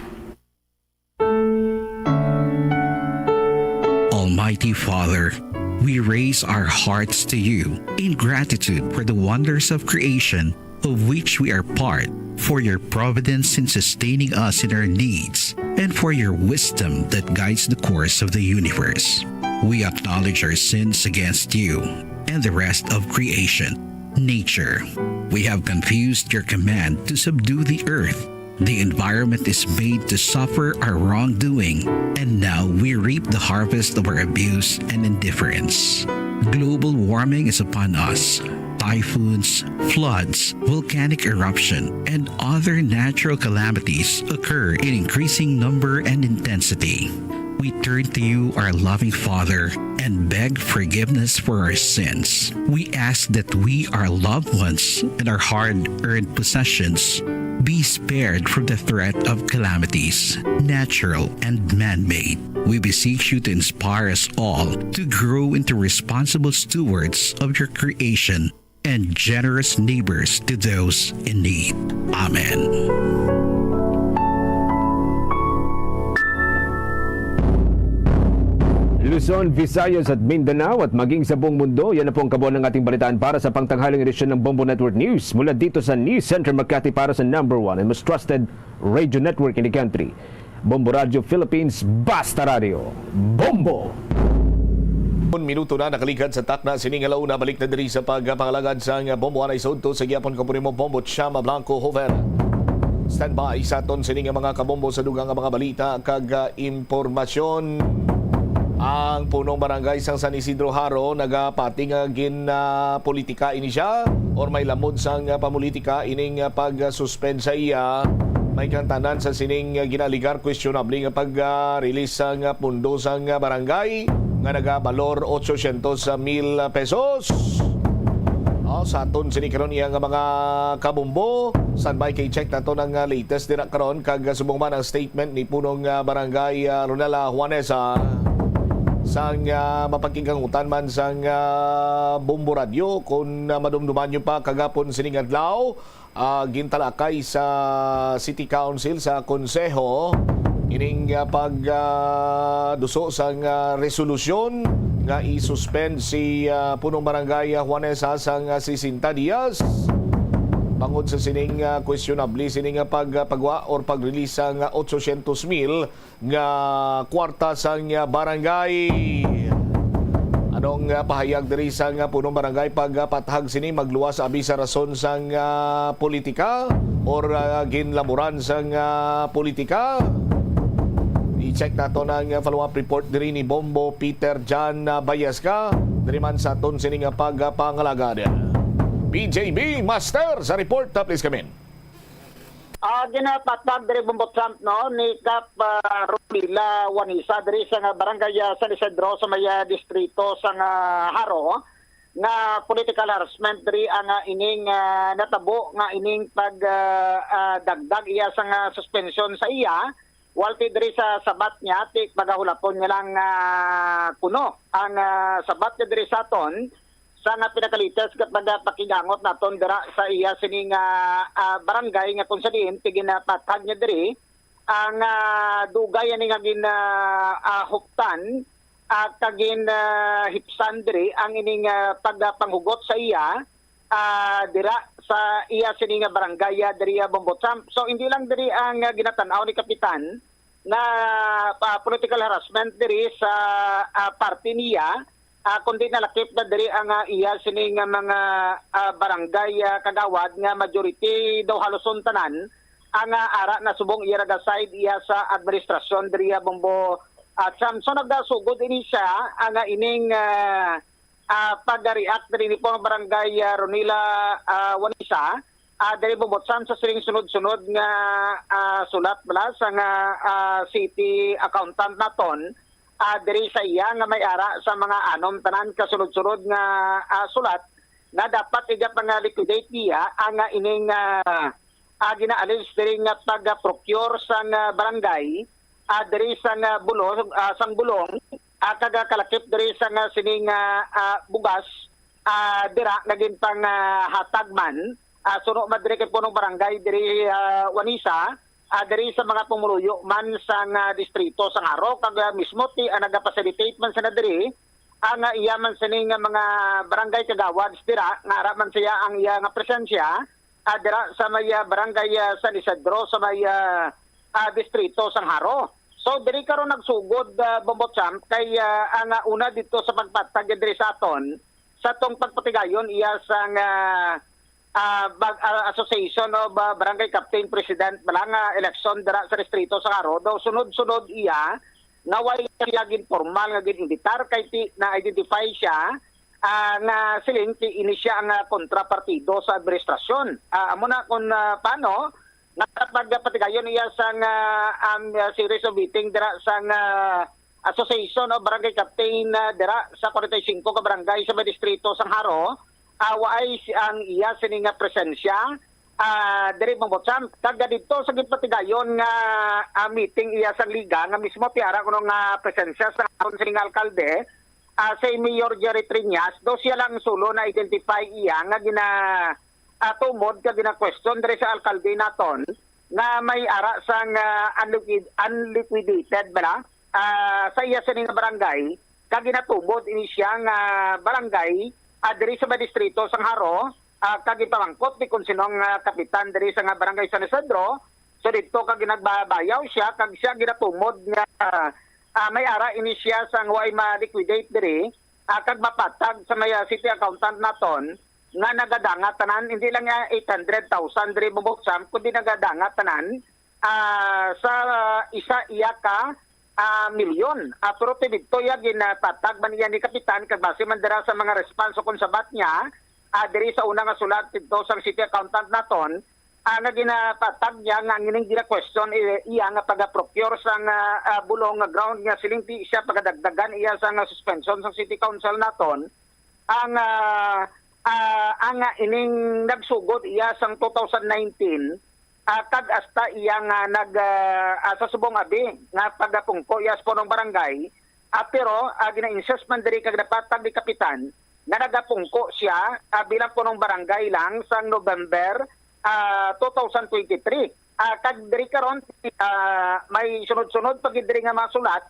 Almighty Father, we raise our hearts to you in gratitude for the wonders of creation of which we are part, for your providence in sustaining us in our needs, and for your wisdom that guides the course of the universe. We acknowledge our sins against you and the rest of creation, nature. We have confused your command to subdue the earth. The environment is made to suffer our wrongdoing, and now we reap the harvest of our abuse and indifference. Global warming is upon us. Typhoons, floods, volcanic eruption, and other natural calamities occur in increasing number and intensity. We turn to you, our loving Father, and beg forgiveness for our sins. We ask that we, our loved ones, and our hard-earned possessions be spared from the threat of calamities, natural and man-made. We beseech you to inspire us all to grow into responsible stewards of your creation and generous neighbors to those in need. Amen. Luzon, Visayas at Mindanao at maging sa buong mundo, yan na po ang kabuuan ng ating balitaan para sa pangtanghaling edisyon ng Bombo Network News. Mula dito sa News Center Makati para sa number one and most trusted radio network in the country, Bombo Radio Philippines, Basta Radio. Bombo! Un minuto na nakaligad sa takna sini nga launa. Balik na diri sa pagpangalagad sang Bombo, anay sa udto sa gihapon ko, Primo Bombo Chama Blanco Hover. Standby sa aton sini nga mga kabombo sa dugang nga mga balita kag, ah, impormasyon. Ang punong barangay sang San Isidro Jaro nagapati nga gin, ah, politika ini siya or may lamod sang, ah, pamulitika ining, ah, pag-suspend sa iya. May kantanan sa sining, ah, ginaaligar questionable nga pag, ah, release sang, ah, pundo sang, ah, barangay nga nagabalor otsosyentos mil pesos. Oh, sa aton sini karon iya nga mga kabumbo, standby kay check nato ang, ah, latest dira karon kag, ah, subong man ang statement ni punong, ah, barangay, ah, Ronela Juanesa sang, ah, mapakighangutan man sang, ah, Bombo Radyo. Kung, ah, madumduman nyo pa kagapon sining adlaw, ah, gintalakay sa City Council, sa Konseho, ining, ah, pag, ah, duso sang, ah, resolusyon nga i-suspend si, ah, punong barangay, ah, Juanesa sang, ah, sesenta dias bangod sa sining, ah, questionable sining, ah, pag, ah, pagwa or pag-release sang, ah, otsosyentos mil nga kwarta sang, ah, barangay. Anong, ah, pahayag diri sang, ah, punong barangay pagpatahag sini? Magluwas abi sa rason sang, ah, politika or, ah, ginlaboran sang, ah, politika? I-check nato ang, ah, follow-up report diri ni Bombo Peter John, ah, Bayasca diri man sa aton sini nga pagpangalagad. P J B Master sa report, ah, please come in. Ah, ginapatag diri, Bombo Trump, no, ni Kap, ah, Romila Juanesa diri sa nga barangay, ah, San Isidro sa may, ah, distrito sa nga Jaro, nga political harassment diri ang, ah, ining, ah, natabo nga ining pag, ah, ah, dagdag iya sa nga suspensyon sa iya, walti diri sa sabat niya, ti pagahulapon niya lang, ah, kuno ang, ah, sabat niya diri sa aton, sa nga pinakalites nga pagpakigangot naton dira sa iya sini nga, ah, barangay nga kung sa diin ti ginapatag niya diri ang, ah, dugay ani nga gin, ah, ah, huptan, ah, kag gin, ah, hipsan diri ang ining, ah, pagpanghugot sa iya, ah, dira sa iya sini nga barangay, ah, diri, ah, Bombo Trump. So, hindi lang diri ang, ah, ginatan-aw ni Kapitan, nga, ah, political harassment diri sa, ah, party niya, ah, kundi nalakip na diri ang, ah, iya sini nga mga, ah, barangay, ah, kagawad nga majority daw halos tanan ang, ah, ara na subong iya naga-side iya sa administrasyon diri, ah, Bombo, At Samson, nagasugod ini siya ang, ah, ining, ah, ah, pag-react diri ni Punong Barangay, ah, Ronila, ah, Wanisa, ah, diri Bumbutsan sa sining sunod-sunod nga, ah, sulat bala sa nga, ah, city accountant naton, ah, diri sa iya nga may ara sa mga anom tanan ka sunod-sunod nga, ah, sulat nga dapat iga pang-liquidate niya ang, ah, ining, ah, ah, gina-allege diri nga pag-procure sang, ah, barangay, ah, diri sang, ah, bulong, ah, sang bulong, ah, kag, ah, kalakip diri sang, ah, sining, ah, ah, bugas, ah, dira nga ginpang, ah, hatag man, ah, suno man diri kay punong barangay diri, ah, Wanisa, ah, diri sa mga pumuluyo man sang, ah, distrito sang Jaro, kag, ah, mismo ti, ah, nagapacilitate man sila diri, ang, ah, iya man sini nga mga barangay kagawads dira, nga ara man siya ang iya nga presensya, ah, dira sa may, ah, barangay, ah, San Isidro, sa may, ah, ah, distrito sang Jaro. So, diri karon nagsugod, ah, Bombo Champ, kay, ah, ang, ah, una dito sa pagpatag diri sa aton, sa tong pagpatigayon iya sang, ah, ah, bag-, ah, Association of, ah, Barangay Captain President bala nga eleksyon dira sa distrito sang Jaro, daw sunod-sunod iya nga way siya ginpormal nga gin-imbitar kay ti-, na-identify siya, ah, nga siling ti ini siya ang, ah, kontrapartido sa administrasyon. Ah, amo na kung, ah, paano nga pagpatigayon iya sang, ah, ang, ah, series of meeting dira sang, ah, Association of Barangay Captain, ah, dira sa forty-five ka barangay sa may distrito sang Jaro, ah, waay si, ang iya sini nga presensya, ah, diri Bombo Champ. Kag didto sa ginpatigayon nga, ah, meeting iya sang liga nga mismo ti ara kuno nga presensya sa aton sini nga alkalde, ah, si Mayor Jerry Triñas, daw siya lang solo na-identify iya nga gina, ah, tumod ka gina-question diri sa alkalde naton nga may ara sang, ah, unliquid-, unliquidated bala, ah, sa iya sini nga barangay, kag ginatumod ini siya nga barangay, ah, diri sa may distrito sang Jaro, ah, kag ipamangkot ni kung sino ang, ah, kapitan diri sa nga barangay San Isidro. So didto kag ginagbabayaw siya kag siya ginatumod nga, ah, may ara ini siya sang way ma-liquidate diri, ah, kag mapatag sa may, ah, city accountant naton nga nagadangat tanan, hindi lang nga eight hundred thousand diri Bombo Champ, kundi nagadangat tanan, ah, sa isa iya ka, ah, milyon. Ah, pero ti didto iya ginapatag man iya ni kapitan, kag base man dira sa mga response o kung sabat niya, ah, diri sa una nga sulat didto sang city accountant naton, ah, nga ginapatag niya nga ang ining gina-question i-, iya nga pag-procure sang, ah, ah, bulong nga ground nga siling ti siya pagadagdagan iya sang, ah, suspension sang city council naton, ang, ah, ah, ang, ah, ining nagsugod iya sang two thousand nineteen, ah, kag hasta iya nga nag, ah, ah, sa subong abi nga pagapungko iya sa punong barangay, ah, pero, ah, gina-insist man diri kag napatag ni kapitan nga nagapungko siya, ah, bilang punong barangay lang sang November, ah, two thousand twenty-three. Ah, kag diri karon, ah, may sunod-sunod pa gid diri nga mga sulat,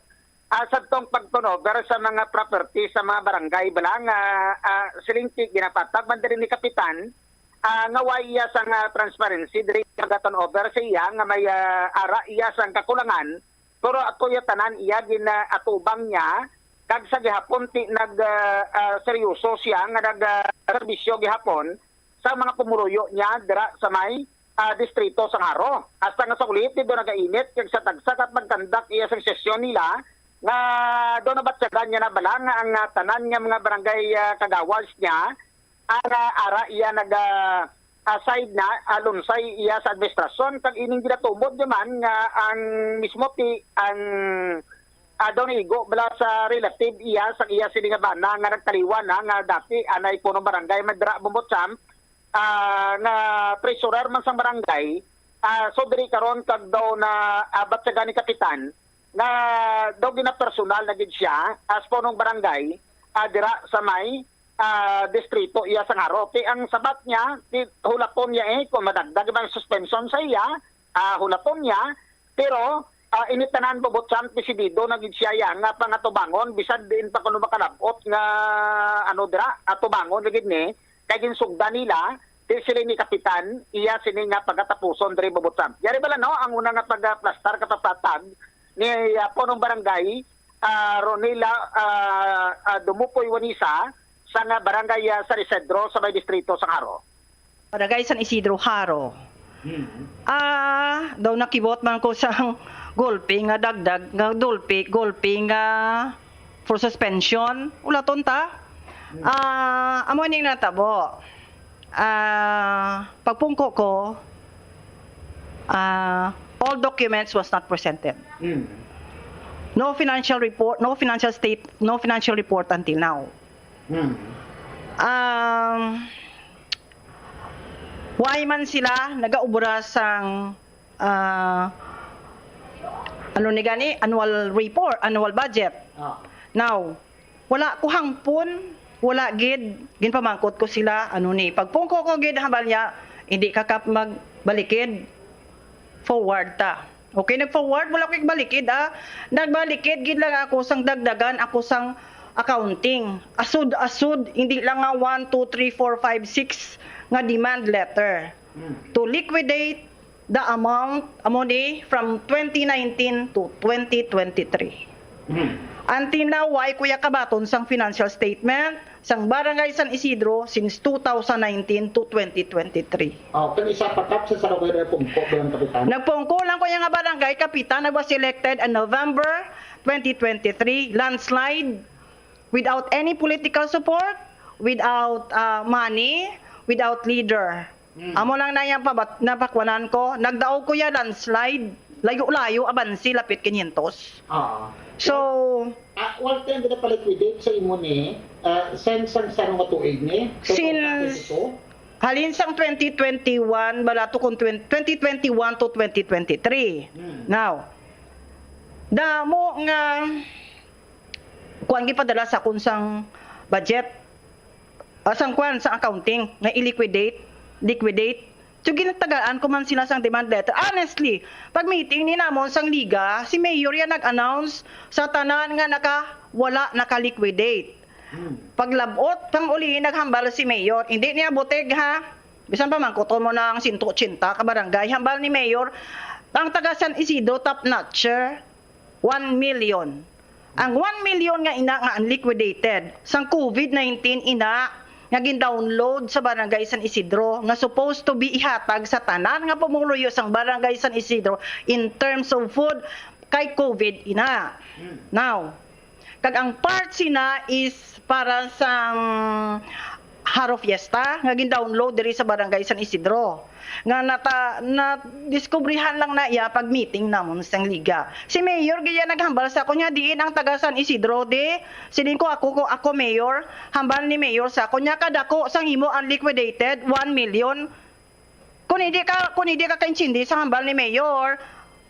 ah, sadtong pag-turnover sa mga property sa mga barangay bala nga, ah, siling ti ginapatag man diri ni kapitan, ah, nga way iya sang, ah, transparency diri pag-turnover sa iya nga may, ah, ara iya sang kakulangan, pero ato iya tanan iya ginaatubang niya, kag sa gihapon ti nag, ah, ah, seryoso siya nga nag, ah, serbisyo gihapon sa mga pumuluyo niya dira sa may, ah, distrito sang Jaro. Hasta nga sa ulit, didto nagainit kag sa tagsa ka pagkandak iya sang sesyon nila nga daw nabatyagan niya na bala nga ang, ah, tanan nga mga barangay, ah, kagawas niya, ang, ah, ara iya nag, ah, ah, side na, ah, lunsay iya sa administrasyon, kag ining ginatumod naman nga ang mismo ti, ang, ah, daw naigo bala sa relative iya, sa iya sini nga bana nga nagtaliwan na, nga dati anay punong barangay man dira Bombo Champ, ah, nga treasurer man sang barangay, ah, so diri karon kag daw na, ah, batyagan ni kapitan nga daw ginapersonal na gid siya as punong barangay, ah, dira sa may, ah, distrito iya sang Jaro. Ti ang sabat niya, ti hulaton niya, eh, kung madagdag bang suspension sa iya, ah, hulaton niya, pero, ah, ini tanan Bombo Champ, desidido na gid siya iya nga pangatubangon, bisan diin pa kuno makalab-ot nga, ano, dira, atubangon na gid ni, kay ginsugdan nila, ti sila ni kapitan, iya sini nga pagatapuson diri Bombo Champ. Yari bala, no, ang una nga pagaplastar, kapapatag ni, ah, punong barangay, ah, Ronila, ah, ah, Dumupoy Wanisa, sa nga barangay, ah, San Isidro, sa may distrito sang Jaro. Barangay San Isidro, Jaro. Ah, daw nakibot man ko sang gulpi nga dagdag, nga dulpi, gulpi nga for suspension, ulaton ta. Ah, amo ning natabo. Ah, pagpungko ko, ah, all documents was not presented. Mm. No financial report, no financial state, no financial report until now. Mm. Um, why man sila nagaubra sang, ah, ano ni gani, annual report, annual budget? Ah. Now, wala ko hangpon, wala gid, ginpamangkot ko sila, ano ni, pagpungko ko gid, hambal niya, hindi ka kap magbalikid, forward ta. Okay, nag-forward, wala ko balikid, ah. Nagbalikid gid lang ako sang dagdagan, ako sang accounting. Asud-asud, hindi lang nga one, two, three, four, five, six nga demand letter. Hmm. To liquidate the amount, amo ni, from twenty nineteen to twenty twenty-three. Hmm. Until now, why kuya kabaton sang financial statement sang Barangay San Isidro since two thousand nineteen to twenty twenty-three. Oh, kag isa pa, Kap, sa sarong kayo pungko, Barangay Kapitan. Nagpungko lang ko yung nga barangay kapitan, nag was elected on November twenty twenty-three, landslide, without any political support, without, ah, money, without leader. Mm. Amo lang na yung pabat-, napakwanan ko. Nagdaog ko ya landslide. Layo-layo, abansi, lapit kinyentos. Oo. So, ah, wala tayong ginapaliquidate sa imo ni, ah, since ang sarong nga tuig ni? Since, halin sang twenty twenty-one, bala to kung twen-, twenty twenty-one to twenty twenty-three. Hmm. Now, damo nga kuan gipadala sa akon sang budget, ah, sang kuan, sa accounting, nga i-liquidate, liquidate. So, ginatagaan ko man sila sang demand letter. Honestly, pag meeting ni namon sang liga, si Mayor yan nag-announce sa tanan nga naka, wala, naka-liquidate. Hmm. Paglabot, pang uli, naghambal si Mayor. Hindi niya butig, ha? Bisan pa man, kuton mo na ang sento ochenta ka barangay. Hambal ni Mayor, ang taga San Isidro, top notcher, one million. Ang one million nga ina nga unliquidated sang COVID nineteen ina nga gin-download sa Barangay San Isidro nga supposed to be ihatag sa tanan nga pumuluyo sang Barangay San Isidro in terms of food kay COVID ina. Hmm. Now, kag ang part sina is para sang Haro Fiesta nga gin-download diri sa Barangay San Isidro. Nga nata-, nadiskubrihan lang na iya pag meeting namon sang liga. Si Mayor gaya naghambal sa akon nga diin ang taga San Isidro, di, siling ko, ako, ko, ako Mayor, hambal ni Mayor sa akon nga kadako sang imo ang liquidated one million. Kung hindi ka, kung hindi ka kaintindi sa hambal ni Mayor,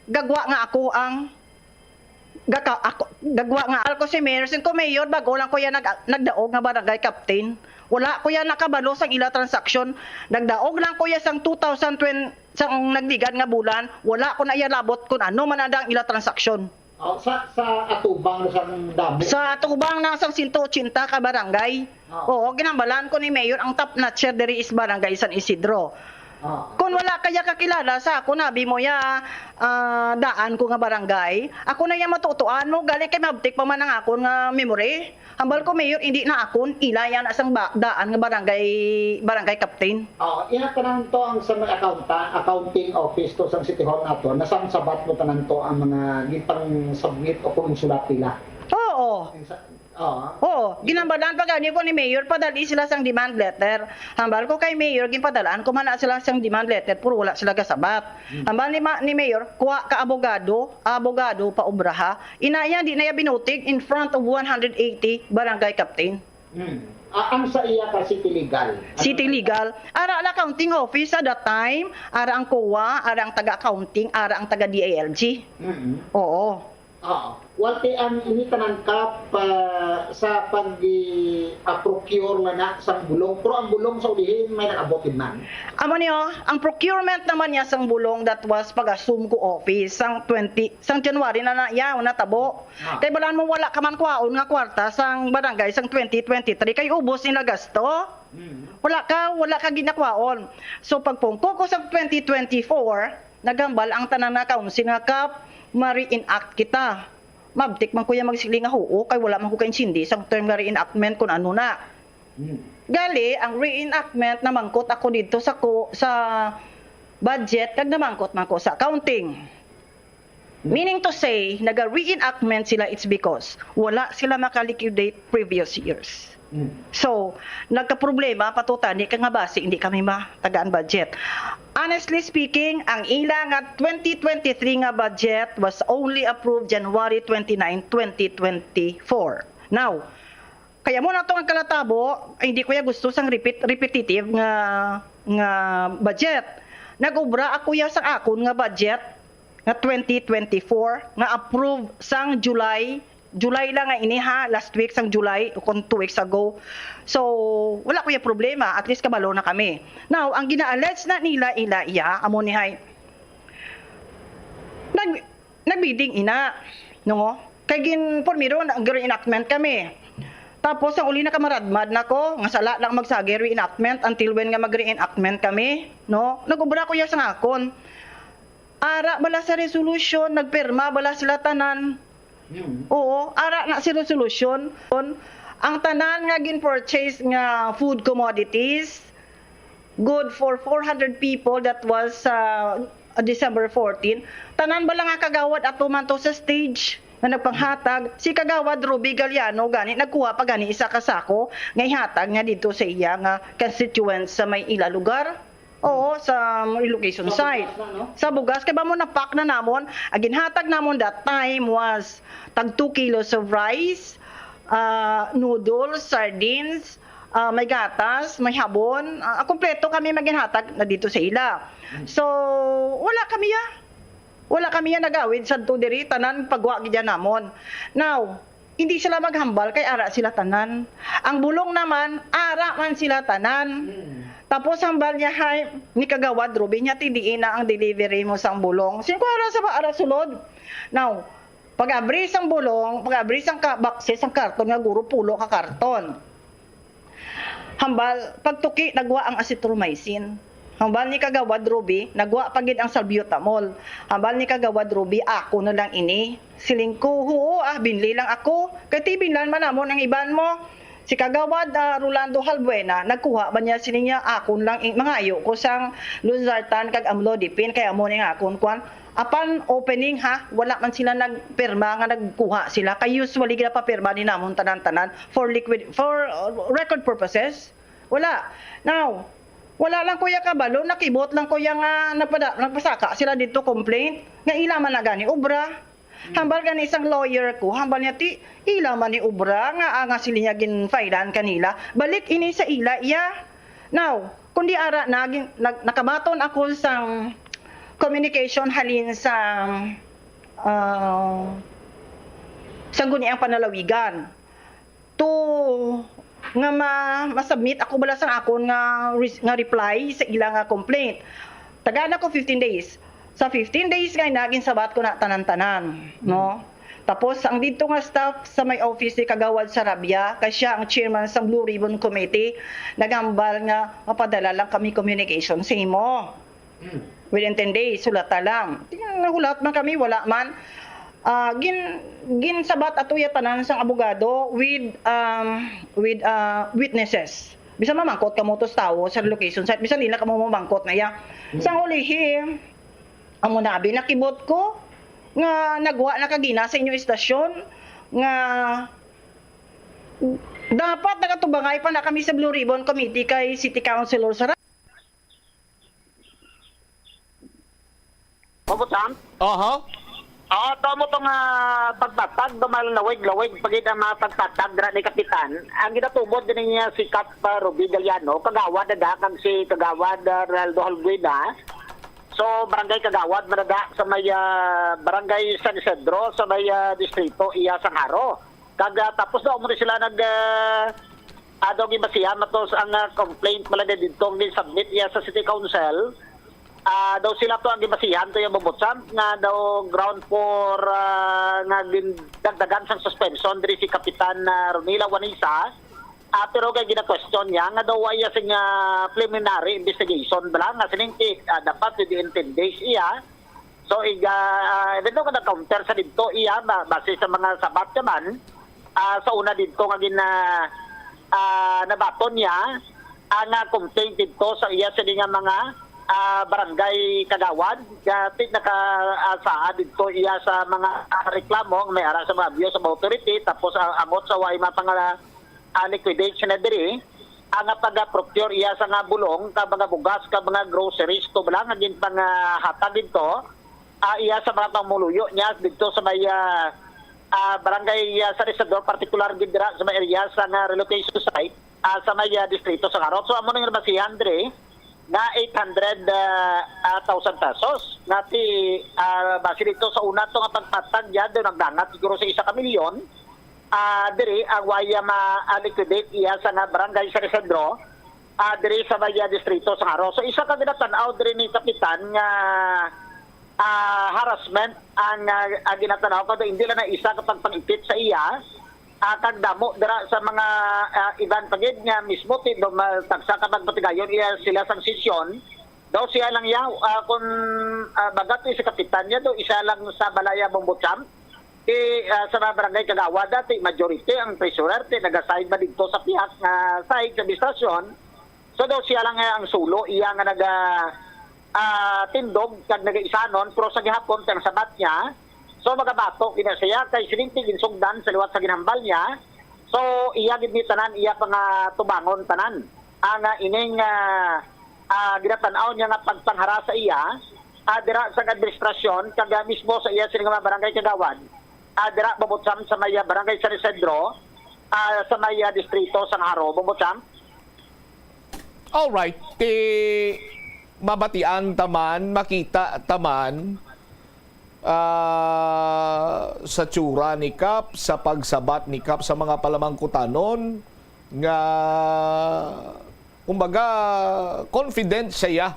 gagwa nga ako ang gaka-, ako, gagwa nga ako si Mayor. Sin ko Mayor, bago lang ko yan nag-, nagdaog nga barangay captain. Wala ko yan nakabalo sang ila transaksyon. Nagdaog lang ko yan sang two thousand twenty, sang nagligad nga bulan. Wala ko na iya labot kung ano man ang ila transaksyon. Oh, sa, sa atubang na sang damo? Sa atubang na sang sento ochenta ka barangay. Oh. Oo, ginambalan ko ni Mayor, ang top notcher diri is Barangay San Isidro. Oh. Kung wala kaya kakilala sa ako, nabi mo ya, ah, daan ko nga barangay, ako na ya matutuan mo, gali kay mabtik pa man ang akon nga memory. Hambal ko, Mayor, hindi na akon, ila yan asang ba, daan nga barangay, barangay captain. Oo, ina tanan to ang sa may accounta-, accounting office to sang City Hall nato, nasang sabat mo tanan to ang mga gipang-submit o kung sulat nila. Oo. Ang sa-, oo. Oo, ginambalan pa gani ko ni Mayor, padali sila sang demand letter. Hambal ko kay Mayor, ginpadalaan ko man na sila sang demand letter, pero wala sila gasabat. Hmm. Hambal ni ma-, ni Mayor, kuha ka abogado, abogado pa obraha. Inaya, di na iya binutig in front of one hundred eighty barangay captain. Hmm. Ah, ang sa iya ka city legal? Ano? City legal. Ara la accounting office at that time, ara ang COA, ara ang taga-accounting, ara ang taga-D I L G. Mm-mm. Oo. Oo. Wati ang ini tanan ka pa sa pag, ah, procure na na sang bulong. Pero ang bulong sa ulihin may nag-abot gid man. Amo niyo, ang procurement naman niya sang bulong that was pag-assume ko office sang twenty, sang January na na iya, natabo. Ah. Kay balaan mo, wala ka man kwaon nga kwarta sang barangay sang twenty twenty-three, kay ubos nila gasto. Mm. Wala ka, wala ka ginakwaon. So, pagpungko ko sa twenty twenty-four, naghambal ang tanan nga council nga kap, ma-reenact kita. Mabtik man ko ya magsiling nga huo, kay wala man ko kaintindi sang term nga reenactment kung ano na. Mm. Gali, ang reenactment, namangkot ako dito sa ko, sa budget, kag namangkot man ko sa accounting. Meaning to say, naga-reenactment sila, it's because wala sila makaliquidate previous years. So, nagkaproblema pa to tani kay nga basi hindi kami matagaan budget. Honestly speaking, ang ila nga twenty twenty-three nga budget was only approved January twenty-nine, twenty twenty-four. Now, kaya mo na to ang kalatabo, ay, hindi ko ya gusto sang repeat, repetitive nga nga budget. Nag-ubra ako ya sa akon nga budget nga twenty twenty-four nga approved sang July. July lang nga ini ha, last week sang July, o kung two weeks ago. So, wala ko ya problema. At least kabalo na kami. Now, ang gina-allege na nila ila iya, amo ni hay, nag nag-bidding ina, no? Kay gin, primero, nag-reenactment kami. Tapos, ang uli na kamaradmad na ko, nga sala lang magsagi reenactment until when nga mag-reenactment kami, no? Nag-ubra ko ya sa akon. Ara bala sa resolution, nagpirma bala sila tanan. Oo, ara na si resolution. Ang tanan nga gin-purchase nga food commodities, good for four hundred people, that was, uh, December fourteen. Tanan bala nga kagawad ato man to sa stage nga nagpanghatag, si Kagawad Ruby Galiano gani nagkuha pa gani isa ka sako nga ihatag niya didto sa iya nga constituents sa may ila lugar. Oo, sa relocation site. Sa bugas, kay ba mo, na-pack na namon. Ang ginhatag namon that time was tag two kilos of rice, ah, noodles, sardines, ah, may gatas, may habon. Ah, kompleto kami maginhatag na dito sa ila. So, wala kami ya. Wala kami ya nagawid sadto diri, tanan pagwa gid ya namon. Now, hindi sila maghambal kay ara sila tanan. Ang bulong naman, ara man sila tanan. Tapos hambal niya, hay, ni Kagawad Ruby, niya, "Ti diin na ang delivery mo sang bulong?" Singko ara sa ba, ara sulod. Now, pag-abri sang bulong, pag-abri sang ka-, boxes, sang karton nga guro, pulo ka karton. Hambal, pagtuki, nagwa ang azithromycin. Hambal ni Kagawad Ruby, nagwa pa gid ang salbutamol. Hambal ni Kagawad Ruby, "Ako na lang ini." Siling ko, "Huo, ah, binli lang ako. Kay ti binlan man namon ang iban mo." Si Kagawad, ah, Rolando Halbuena, nagkuha ba niya, siling niya, "Akon lang, i-, mangayo ko sang losartan kag amlodipine, kay amo ni nga akon kwan." Apan opening, ha, wala man sila nagpirma nga nagkuha sila. Kay usually, ginapapirma ni namon tanan-tanan for liquid, for, uh, record purposes. Wala. Now, wala lang ko ya kabalo, nakibot lang ko ya nga nagpada-, nagpasaka sila didto complaint nga ila man na gani obra. Hambal gani sang lawyer ko, hambal niya, "Ti, ila man ni obra nga, ah, nga sila niya gin-filean kanila. Balik ini sa ila iya." Now, kundi ara na, gin-, nag-, nakabaton ako sang communication halin sa, ah, Sangguniang Panlalawigan to nga ma-, ma-submit ako bala sang akon nga res-, nga reply sa ila nga complaint. Tagaan ako fifteen days. Sa fifteen days nga ina, ginsabat ko na tanan-tanan, no? Tapos, ang didto nga staff sa may office ni Kagawad Sarabia, kay siya ang chairman sa Blue Ribbon Committee, naghambal nga mapadala lang kami communication sa imo. Within ten days, hulata lang. Tingnan, nahulat man kami, wala man. Ah, gin-, ginsabat ato ya tanan sang abogado with, um, with, ah, witnesses. Bisan mamangkot kamo to sa tawo sa relocation site, bisan di na kamo mamangkot na ya. Sang ulihi, amo na abi nakibot ko nga nagwa na kagina sa inyo istasyon nga dapat nagatubangay pa na kami sa Blue Ribbon Committee kay City Councilor Sara. Mabutang? Oho. Ah, tamo tong, ah, pagtatag, dumal lawig-lawig pa gid ang mga pagtatag dira ni Kapitan. Ang ginatubod din niya si Kap, ah, Ruby Galiano, Kagawad na da, kag si Kagawad, ah, Ronaldo Halguina. So, barangay Kagawad man na da sa may, ah, Barangay San Isidro, sa may, ah, distrito iya sang Jaro. Kag, ah, tapos daw mo rin sila nag, ah, ah, daw gibasihan matos ang, ah, complaint malagay dito ang submit iya sa City Council. Ah, daw sila to ang gibasihan to yung bubutsan nga daw ground for, ah, nga gindagdagan sang suspension diri si Kapitan, ah, Ronila Wanisa. Ah, pero kay gina-question niya nga daw wala sing, ah, preliminary investigation bala nga sining, ah, dapat within ten days iya. So, iga, ah, dito ka na-counter sa dito iya, ba-, base sa mga sabat naman, ah, sa una dito nga gina-, ah, nabaton niya, ang, ah, complaint dito sa iya sini nga mga, ah, barangay kagawad, ah, ti-, naka, ah, saad didto iya sa mga, ah, reklamo nga may ara sa mga abuse of authority, tapos, ah, ambot sa way mga pangala, ah, liquidate siya na diri, ang nga pag-procure iya sa nga bulong, ka mga bugas, ka mga groceries to bala nga ginpanghatag didto, ah, iya sa mga pamuluyo niya didto sa may, ah, ah, barangay, ah, San Isidro, partikular gid dira sa may area sa nga relocation site, ah, sa may, ah, distrito sa Carot. So, amo ning nabasihan diri nga eight hundred, ah, ah, thousand pesos. Nga ti, ah, base dito sa una to nga pagpatag niya, doon nagdangat siguro sa isa ka milyon. Ah, diri, ang waya ma-liquidate iya sa nga barangay San Isidro, ah, diri sa may, ah, distrito sa Carot. So, isa ka ginatan-aw diri ni Kapitan nga, ah, harassment ang, ah, ang ginatan-aw, kundi hindi lang na isa ka pagpangipit sa iya, ah, kag damo dira sa mga, ah, iban pa gid nga mismo ti-, do-, ma-, tagsa ka magpatigayon iya sila sang sesyon. Daw siya lang yaw, ah, kun, ah, baga ti si kapitan niya daw, isa lang sa balaya Bombo Champ. Ti, ah, sa mga barangay kagawad dati, majority ang treasurer ti nagaside ba didto sa pihak nga side sa administrasyon. So daw siya lang, eh, ang sulo iya nga naga, ah, tindog kag nagaisanon, pero sa gihapon kang sabat niya, so magabato gina siya kay sining ti ginsugdan sa liwat sa ginhambal niya. So iya gid ni tanan iya pangatubangon tanan ang, ah, ining, ah, ah, ginatan-aw niya nga pagpanghara sa iya, ah, dira sa administrasyon kag, ah, mismo sa iya sini nga mga barangay kagawad, ah, dira Babutsam sa may, ah, barangay San Isidro, ah, sa may, ah, distrito sang Jaro, Babutsam. Alright, ti mabatian taman, makita taman, ah, sa tsura ni Kap, sa pagsabat ni Kap sa mga palamangkutanon nga, kumbaga, confident siya,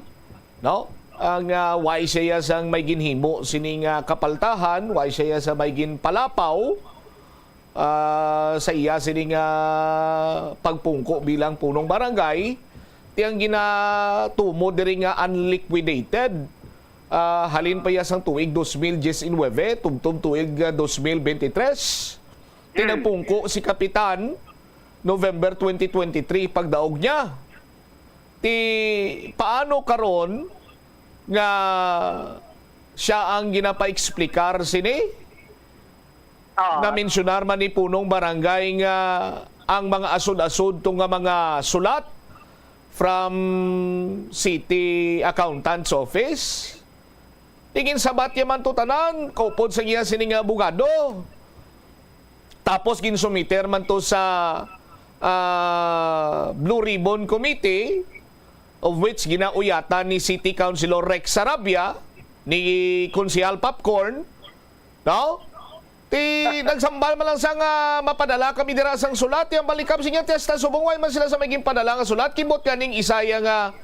no? Ang, ah, why siya sang may ginhimo sining, ah, kapaltahan, why siya sa may ginpalapaw, ah, sa iya sini nga pagpungko bilang punong barangay, ti ang ginatumod diri nga unliquidated, ah, halin pa iya sang tuig dos mil diecinuebe tubtob tuig, ah, dos mil bente tres. Ti nagpungko si Kapitan November twenty twenty-three pagdaog niya. Ti paano karon nga siya ang ginapaeksplikar sini? Oo. Namensyunar man ni Punong Barangay nga ang mga asod-asod to nga mga sulat from City Accountant's Office. Tingin sabat niya man to tanan, kaupod sa iya sini nga abogado. Tapos ginsumiter man to sa, ah, Blue Ribbon Committee, of which ginauyatan ni City Councilor Rex Sarabia, ni Konsehal Popcorn, no? Ti nagsambal man lang sa nga mapadala kami dira sang sulat, yang balikab siya ti hasta subong way man sila sa may ginpadala nga sulat, kibot kaning isa iya nga,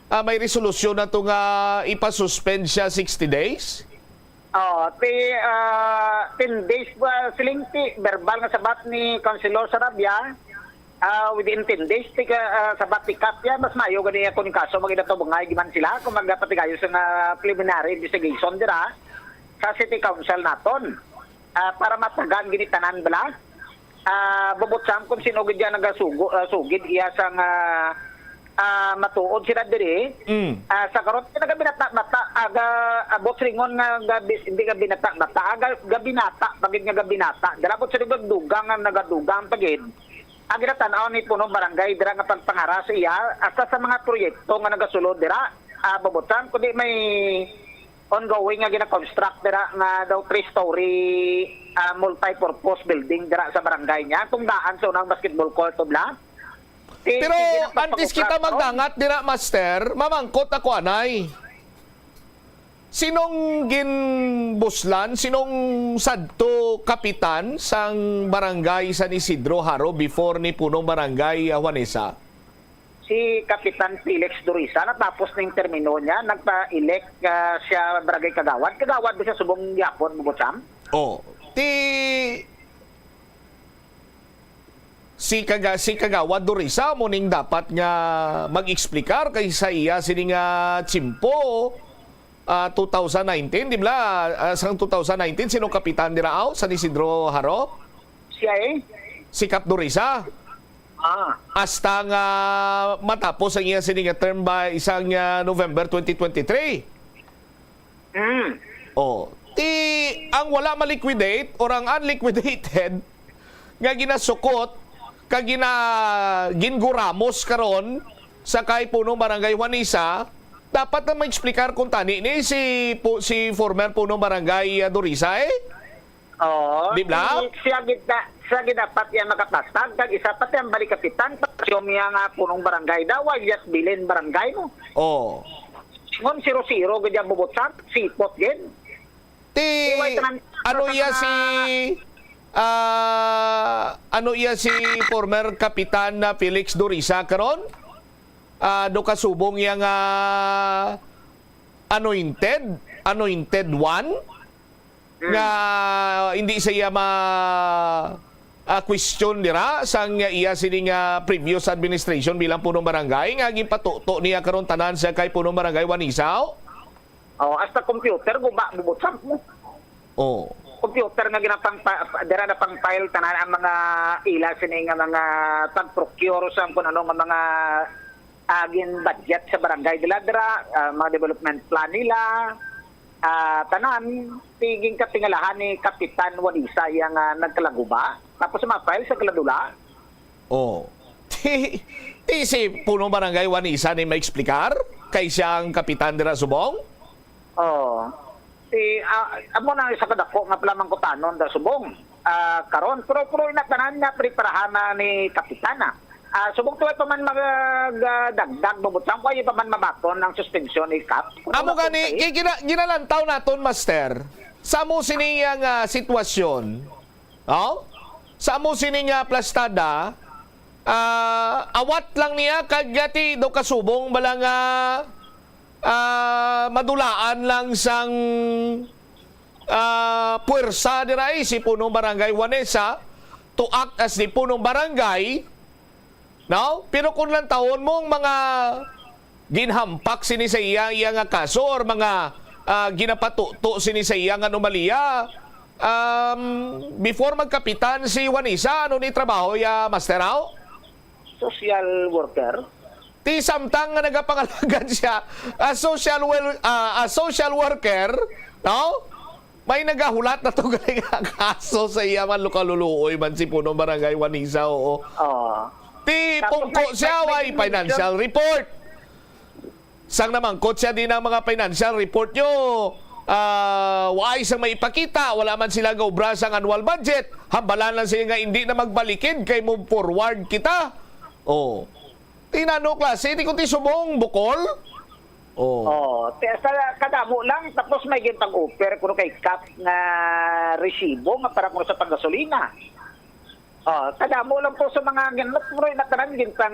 ah, may resolusyon na to nga ipasuspend siya sixty days. Oh, ti, ah, ten days ba siling ti verbal nga sabat ni Councilor Sarabia? Ah, within ten days ti ka, ah, sabat ni Kap ya, mas maayo gani ako ning kaso, maginatubungay giman sila kung magapatigayo sa nga preliminary investigation dira sa City Council naton. Ah, para matagan gini tanan bala. Ah, Babutsam, kung sino gid yan nagasugo, ah, sugid iya sa nga, ah, matuod sila diri. Mm. Ah, sa karon, nagabinata-bata, aga, abot ringon nga gabi, hindi gabinata-bata, aga, gabinata, pagid nga gabinata. Dira po sila dugang nga nagadugang pagid. Ang ginatan-aw ni Punong Barangay dira nga pagpangara sa iya, asa sa mga proyekto nga nagasulod dira, ah, Babutsam, kundi may ongoing nga gina-construct dira nga daw three-story, ah, multi-purpose building dira sa barangay niya. Kung daan sa unang basketball court to bla. Ti-, Pero sige na antes kita pagpakontrato. magdangat dira, Master, mamangkot ako anay. Sinong ginbuslan, sinong sadto kapitan sang barangay San Isidro Jaro before ni Punong Barangay, ah, Juanesa? Si Kapitan Felix Dorisa, natapos ning termino niya, nagpa-elect, ah, siya barangay kagawad. Kagawad ba siya subong gihapon, Babutsam? Oh, ti si kaga si Kagawad Dorisa mo ning dapat nga mag-explicar kay sa iya sini nga tiyempo, ah, two thousand nineteen, di ba? Ah, sang two thousand nineteen, sino kapitan dira, aw, San Isidro Jaro? Siya eh. Si Kap Dorisa. Ah. Hasta nga matapos ang iya sini nga term by isang, ah, November twenty twenty-three. Mm. Oh, ti ang wala ma-liquidate or ang unliquidated nga ginasukot kag gina-, ginguramos karon sa kay punong barangay Juanisa, dapat na ma-explicar kung tani ni si pu-, si former punong barangay, ah, Dorisa, eh. Oo. Di ba? Di siya gid na, siya gid dapat iya makapastag, kag isa pa ti ang balik kapitan, pa siya nga punong barangay daw, ay yat bilin barangay mo. Oh. Ngon zero zero gid ang bubutsan, sipot gid. Ti, Iway tanan, ano tanan iya na si, ah, ano iya si former kapitan na Felix Dorisa karon? Ah, do kasubong iya nga anointed, anointed one, Mm. nga hindi siya ma, ah, question dira sang iya sining, ah, previous administration bilang punong barangay nga ginpatuto niya karon tanan sa kay punong barangay Wanisaw? Oh, hasta computer, guba, bubutsan mo. Oh. Computer nga ginapang pa-, dira na pang file tanan ang mga ila sini nga mga pag-procure sa kung ano nga mga, ah, gin-budget sa barangay dila dira, ah, mga development plan nila, ah, tanan, tiging katingalahan ni Kapitan Walisa iya nga nagkalaguba, tapos ma-file sa kaladula. Oh. Ti, ti si punong barangay Wanisa ni maeksplikar kay siya ang kapitan dira subong? Oh. Ti, ah, amo na isa ka dako nga palamangkutanon da subong. Ah, karon, pero, pero ina tanan nga preparahan na ni kapitana. Ah, subong tuway pa man mag, ah, dagdag, bubutang ko, ay pa man mabaton ang suspensyon ni Kap. Kung Amo ano gani, kung kay gina-, ginalantaw naton, Master, sa amo sini nga sitwasyon, no? Sa amo sini nga plastada, ah, awat lang niya kag yati do kasubong bala nga, ah, madulaan lang sang, ah, puwersa dira, eh, si Punong Barangay Juanesa to act as the Punong Barangay, no? Pero kung lantawon mo ang mga ginhampak sini sa iya, iya nga kaso or mga, ah, ginapatuto sini sa iya nga anomalya, um, before magkapitan si Juanisa, ano ni trabaho ya, Master Ao? Social worker. Ti samtang nga nagapangalagad siya as social wel-, ah, as social worker, no? May nagahulat na to gali nga kaso sa iya man, lukaluluoy man si Punong Barangay Juanisa, oo. Oo. Ti Tapos pungko may, siya, may, way may financial mention. Report. Sang namangkot siya, di na mga financial report nyo, ah, way sang may ipakita, wala man sila nga obra sang annual budget. Hambalan lang sila nga hindi na magbalikid kay mo forward kita. Oh. Tinano klase, di ko ti subong bukol. Oh. Oh, ti-, sa kadamo lang, tapos may gintag offer kuno kay Kap nga resibo nga para kuno sa panggasolina. Oh, kadamo lang po sa mga gin-, pero ina tanan gintang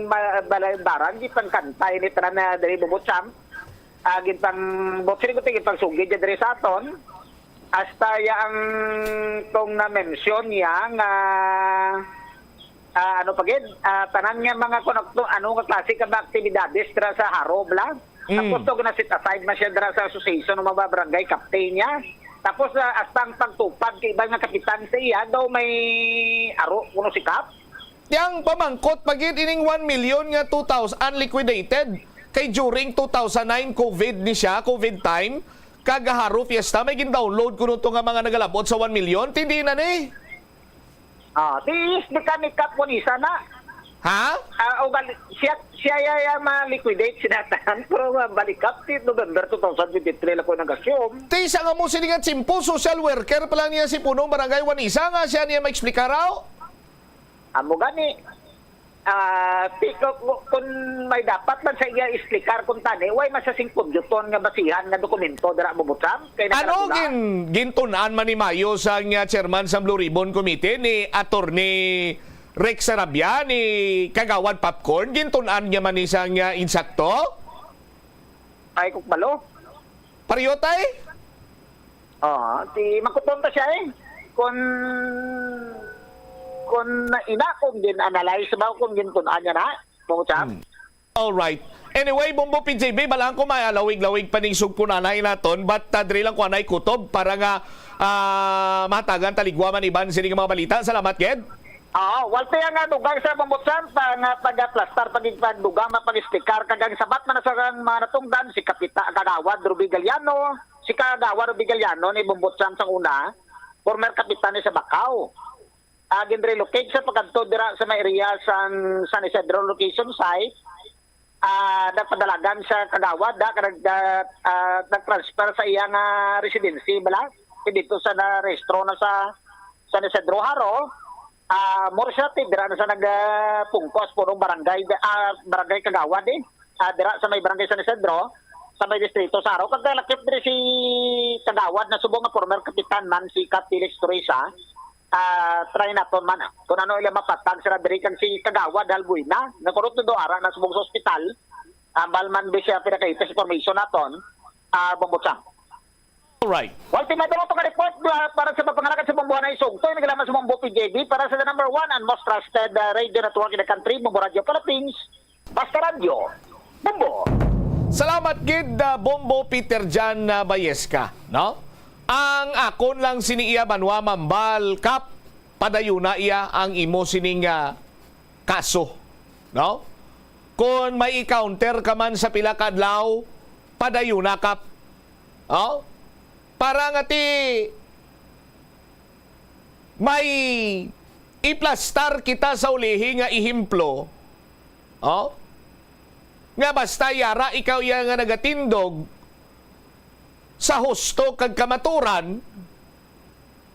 ma-, balay barang, gintang kantay ni tanan na diri bubutsam. Ah, gintang botsiri ko ti gintang sugid diri sa aton. Hasta ya ang tong na-mention niya nga, ah, ano pa gid, ah, tanan nga mga kunakto, ano nga klase ka mga aktibidades dira sa Haro, bla? Mm. Tapos to na set aside man siya dira sa association ng mga barangay captain niya. Tapos, ah, hasta ang pagtupad kay iban nga kapitan sa iya daw may aro kuno si Kap. Yang pamangkot pa gid ining one million nga two thousand unliquidated kay during two thousand nine COVID ni siya, COVID time, kag Haro Fiesta, may gin-download kuno to nga mga nagalabot sa one million, ti di na ni. Ah, ti is di ka ni Kap Wanisa na. Ha? Ah, ugali, siya, siya ya, ya ma-liquidate sinatan, pero, ah, balik Kap, ti November two thousand twenty-three lang ko nag-assume. Ti sa nga mo sini nga tsimpo, social worker pa lang niya si Punong Barangay Wanisa, nga siya niya maeksplikar, aw? Amo gani. Ah, ti-, ku-, ku-, kun may dapat man sa iya explicar kung tani, way man sa singkudyuton nga basihan nga dokumento dira, Bubutsam? Kay Ano nagkalagulaan. gin-, gintun-an man ni Mayo sang, ah, chairman sang Blue Ribbon Committee ni Attorney Rex Sarabia, ni Kagawad Popcorn? Gintun-an niya man ni sang, ah, insakto? Ay, kukbalo. Pareho, tay? Oo, ti magkuton ta siya, eh. Kun, kun na, ina, kun gin-analyze ba, kun gintun-an niya na, Bubutsam? Hmm. All right. Anyway, Bombo P J B, balaan ko may lawig-lawig pa ning sugpunanay naton, but, ah, diri lang ko anay kutob para nga, ah, mahatagan taligwa man iban sini nga mga balita. Salamat, Ged. Oo, walti ang, ah, dugang sa Bombotsang pa nga pagaplastar, pagigpagdugang, mapag-istikar, kag ang sabat man sa kang mga natungdan, si Kapita Kagawad Ruby Galiano, si Kagawad Ruby Galiano ni Bombotsang sang una, former kapitan ni sa Bacau. Ah, ginrelocate sa pagkadto dira sa may area sang San Isidro location site. Ah, nagpadalagan sa Kagawad, da, ka nag-, ah, ah, nag-transfer sa iya nga residency, bala. Kay dito sa narehistro na sa San Isidro Jaro, ah, more siya, ti, dira na sa nag, ah, pungkos, punong barangay, ah, barangay Kagawad, eh. Ah, dira sa may barangay San Isidro, sa may distrito sa Jaro. Kag lakip diri si Kagawad na subong nga former kapitan man, si Kap Felix Teresa. Ah, try naton man, ah, kung ano ila mapatag sila diri kag si Kagawad Halbuena, nga kurot do ara na subong sa ospital, ambal man di siya pinakita sa information naton, ah, Bombotsang. Alright. Well, team, ito lang itong report, ah, para sa mga pangalakad sa Bombo, Hanay Sugtoy, nagalaman sa Bombo P J B, para sa the number one and most trusted, ah, radio network in the country, Bombo Radio Philippines, Basta Radyo, Bombo. Salamat gid, ah, Bombo Peter Jan, ah, Bayesca, no? Ang akon lang sini iya banwa, Mambal, Kap, padayuna iya ang imo sining, ah, kaso, no? Kung may i-counter ka man sa pila ka adlaw, padayuna, Kap. Oh? Para nga ti may iplastar kita sa ulihi nga ehemplo, oh? Nga basta yara ikaw iya nga nagatindog sa husto kag kamaturan,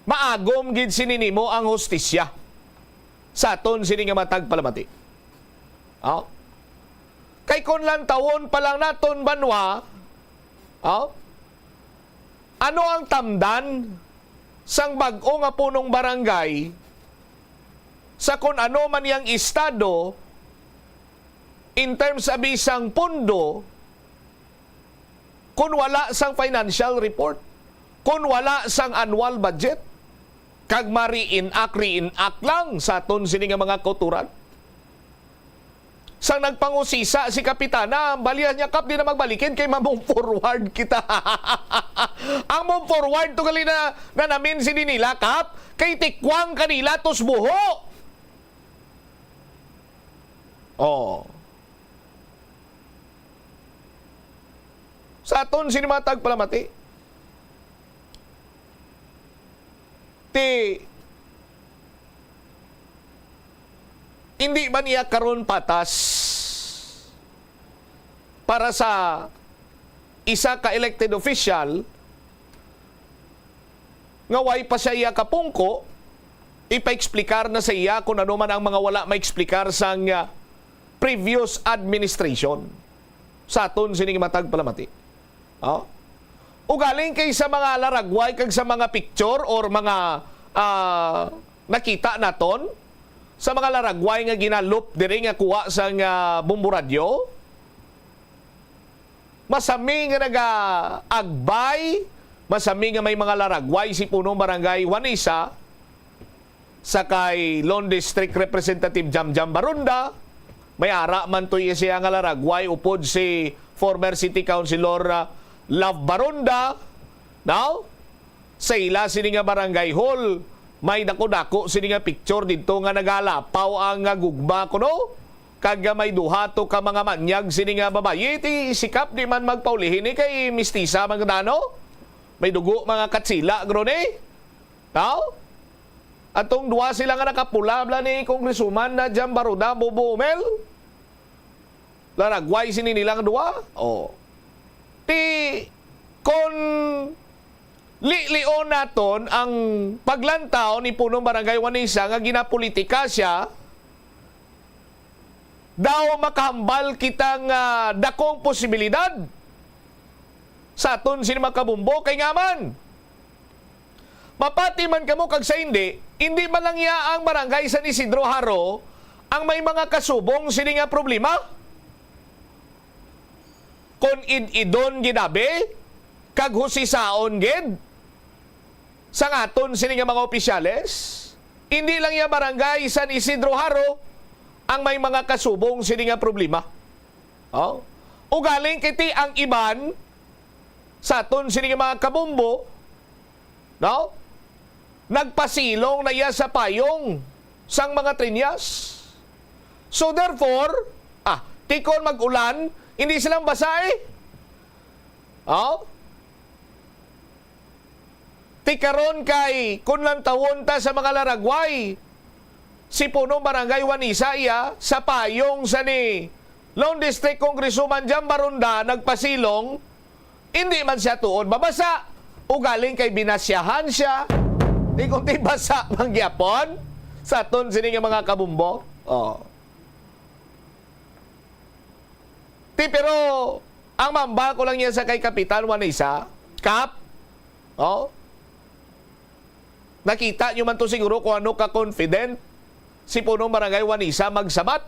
maagom gid sini nimo ang hustisya sa aton sini nga matag palamati. Oh? Kay kon lantawon pa lang naton banwa, oh? Ano ang tamdan sang bag-o nga punong barangay sa kun ano man yang estado in terms of isang pondo, kun wala sang financial report, kun wala sang annual budget, kag ma-reenact, reenact lang sa aton sini nga mga kauturan? Sang nagpangusisa si Kapitana, ang balya niya, Kap, di na magbalikin kay ma-move forward kita. Ang move forward to gali na, na namin si nila, Kap, kay tikwang kanila tos buho. Oh. Sa aton sini matag palamati. Ti, hindi ba niya karon patas para sa isa ka elected official nga way pa siya iya kapungko, ipa-explicar na sa iya kung ano man ang mga wala ma-explicar sang, ah, previous administration sa aton sining matag palamati. Oh? Ugaling kay sa mga laragway kag sa mga picture or mga, ah, nakita naton sa mga laragway nga ginalop diri nga kuha sang, ah, Bombo Radyo, masami nga nagaagbay, masami nga may mga laragway si punong barangay Juanisa, sa kay Lone District Representative Jamjam Baronda, may ara man to iya siya nga laragway upod si former City Councilor, ah, Love Baronda. Now, sa ila sini nga barangay hall, may dako-dako sini nga picture didto nga nagalapaw ang, ah, gugma kuno, kag, ah, may duha to ka mga manyag sini nga babayi. Ti si Kap di man magpaulihi ni kay mistisa man gud, no? May dugo mga Katsila guro ni. Now, atong duha sila nga nakapula bala ni Congresswoman na Jan Baronda, Bobo Umel. Laragway sini nilang duha. Oh. Ti, kon lilion naton ang paglantaw ni Punong Barangay Juanisa nga ginapolitika siya, daw makahambal kita nga dakong posibilidad sa aton sini mga kabumbo. Kay nga man, mapati man kamo kag sa hindi, hindi man lang iya ang barangay San Isidro Jaro ang may mga kasubong sini nga problema. Kon id-idon gid abi kag husisaon gid sang aton sini nga mga opisyales, hindi lang iya barangay San Isidro Jaro ang may mga kasubong sini nga problema. Oh? Ugaling kiti ang iban sa aton sini nga mga kabumbo, no? Nagpasilong na iya sa payong sang mga trinyas. So therefore, ah, ti kon mag-ulan, hindi silang basa eh. Oh? Ti karon kay kun lantawon ta sa mga laragway, si Punong Barangay Juanisa iya sa payong sa ni Lone District Congresswoman Jam Baronda nagpasilong, hindi man siya tuod mabasa, ugaling kay binasyahan siya. Di kundi basa man gyapon sa aton sini nga mga kabumbo. Oh. Ti, pero ang mambal ko lang niya sa kay Kapitan Juanisa, Kap, oh, nakita niyo man to siguro kung ano ka-confident si Punong Barangay Juanisa magsabat.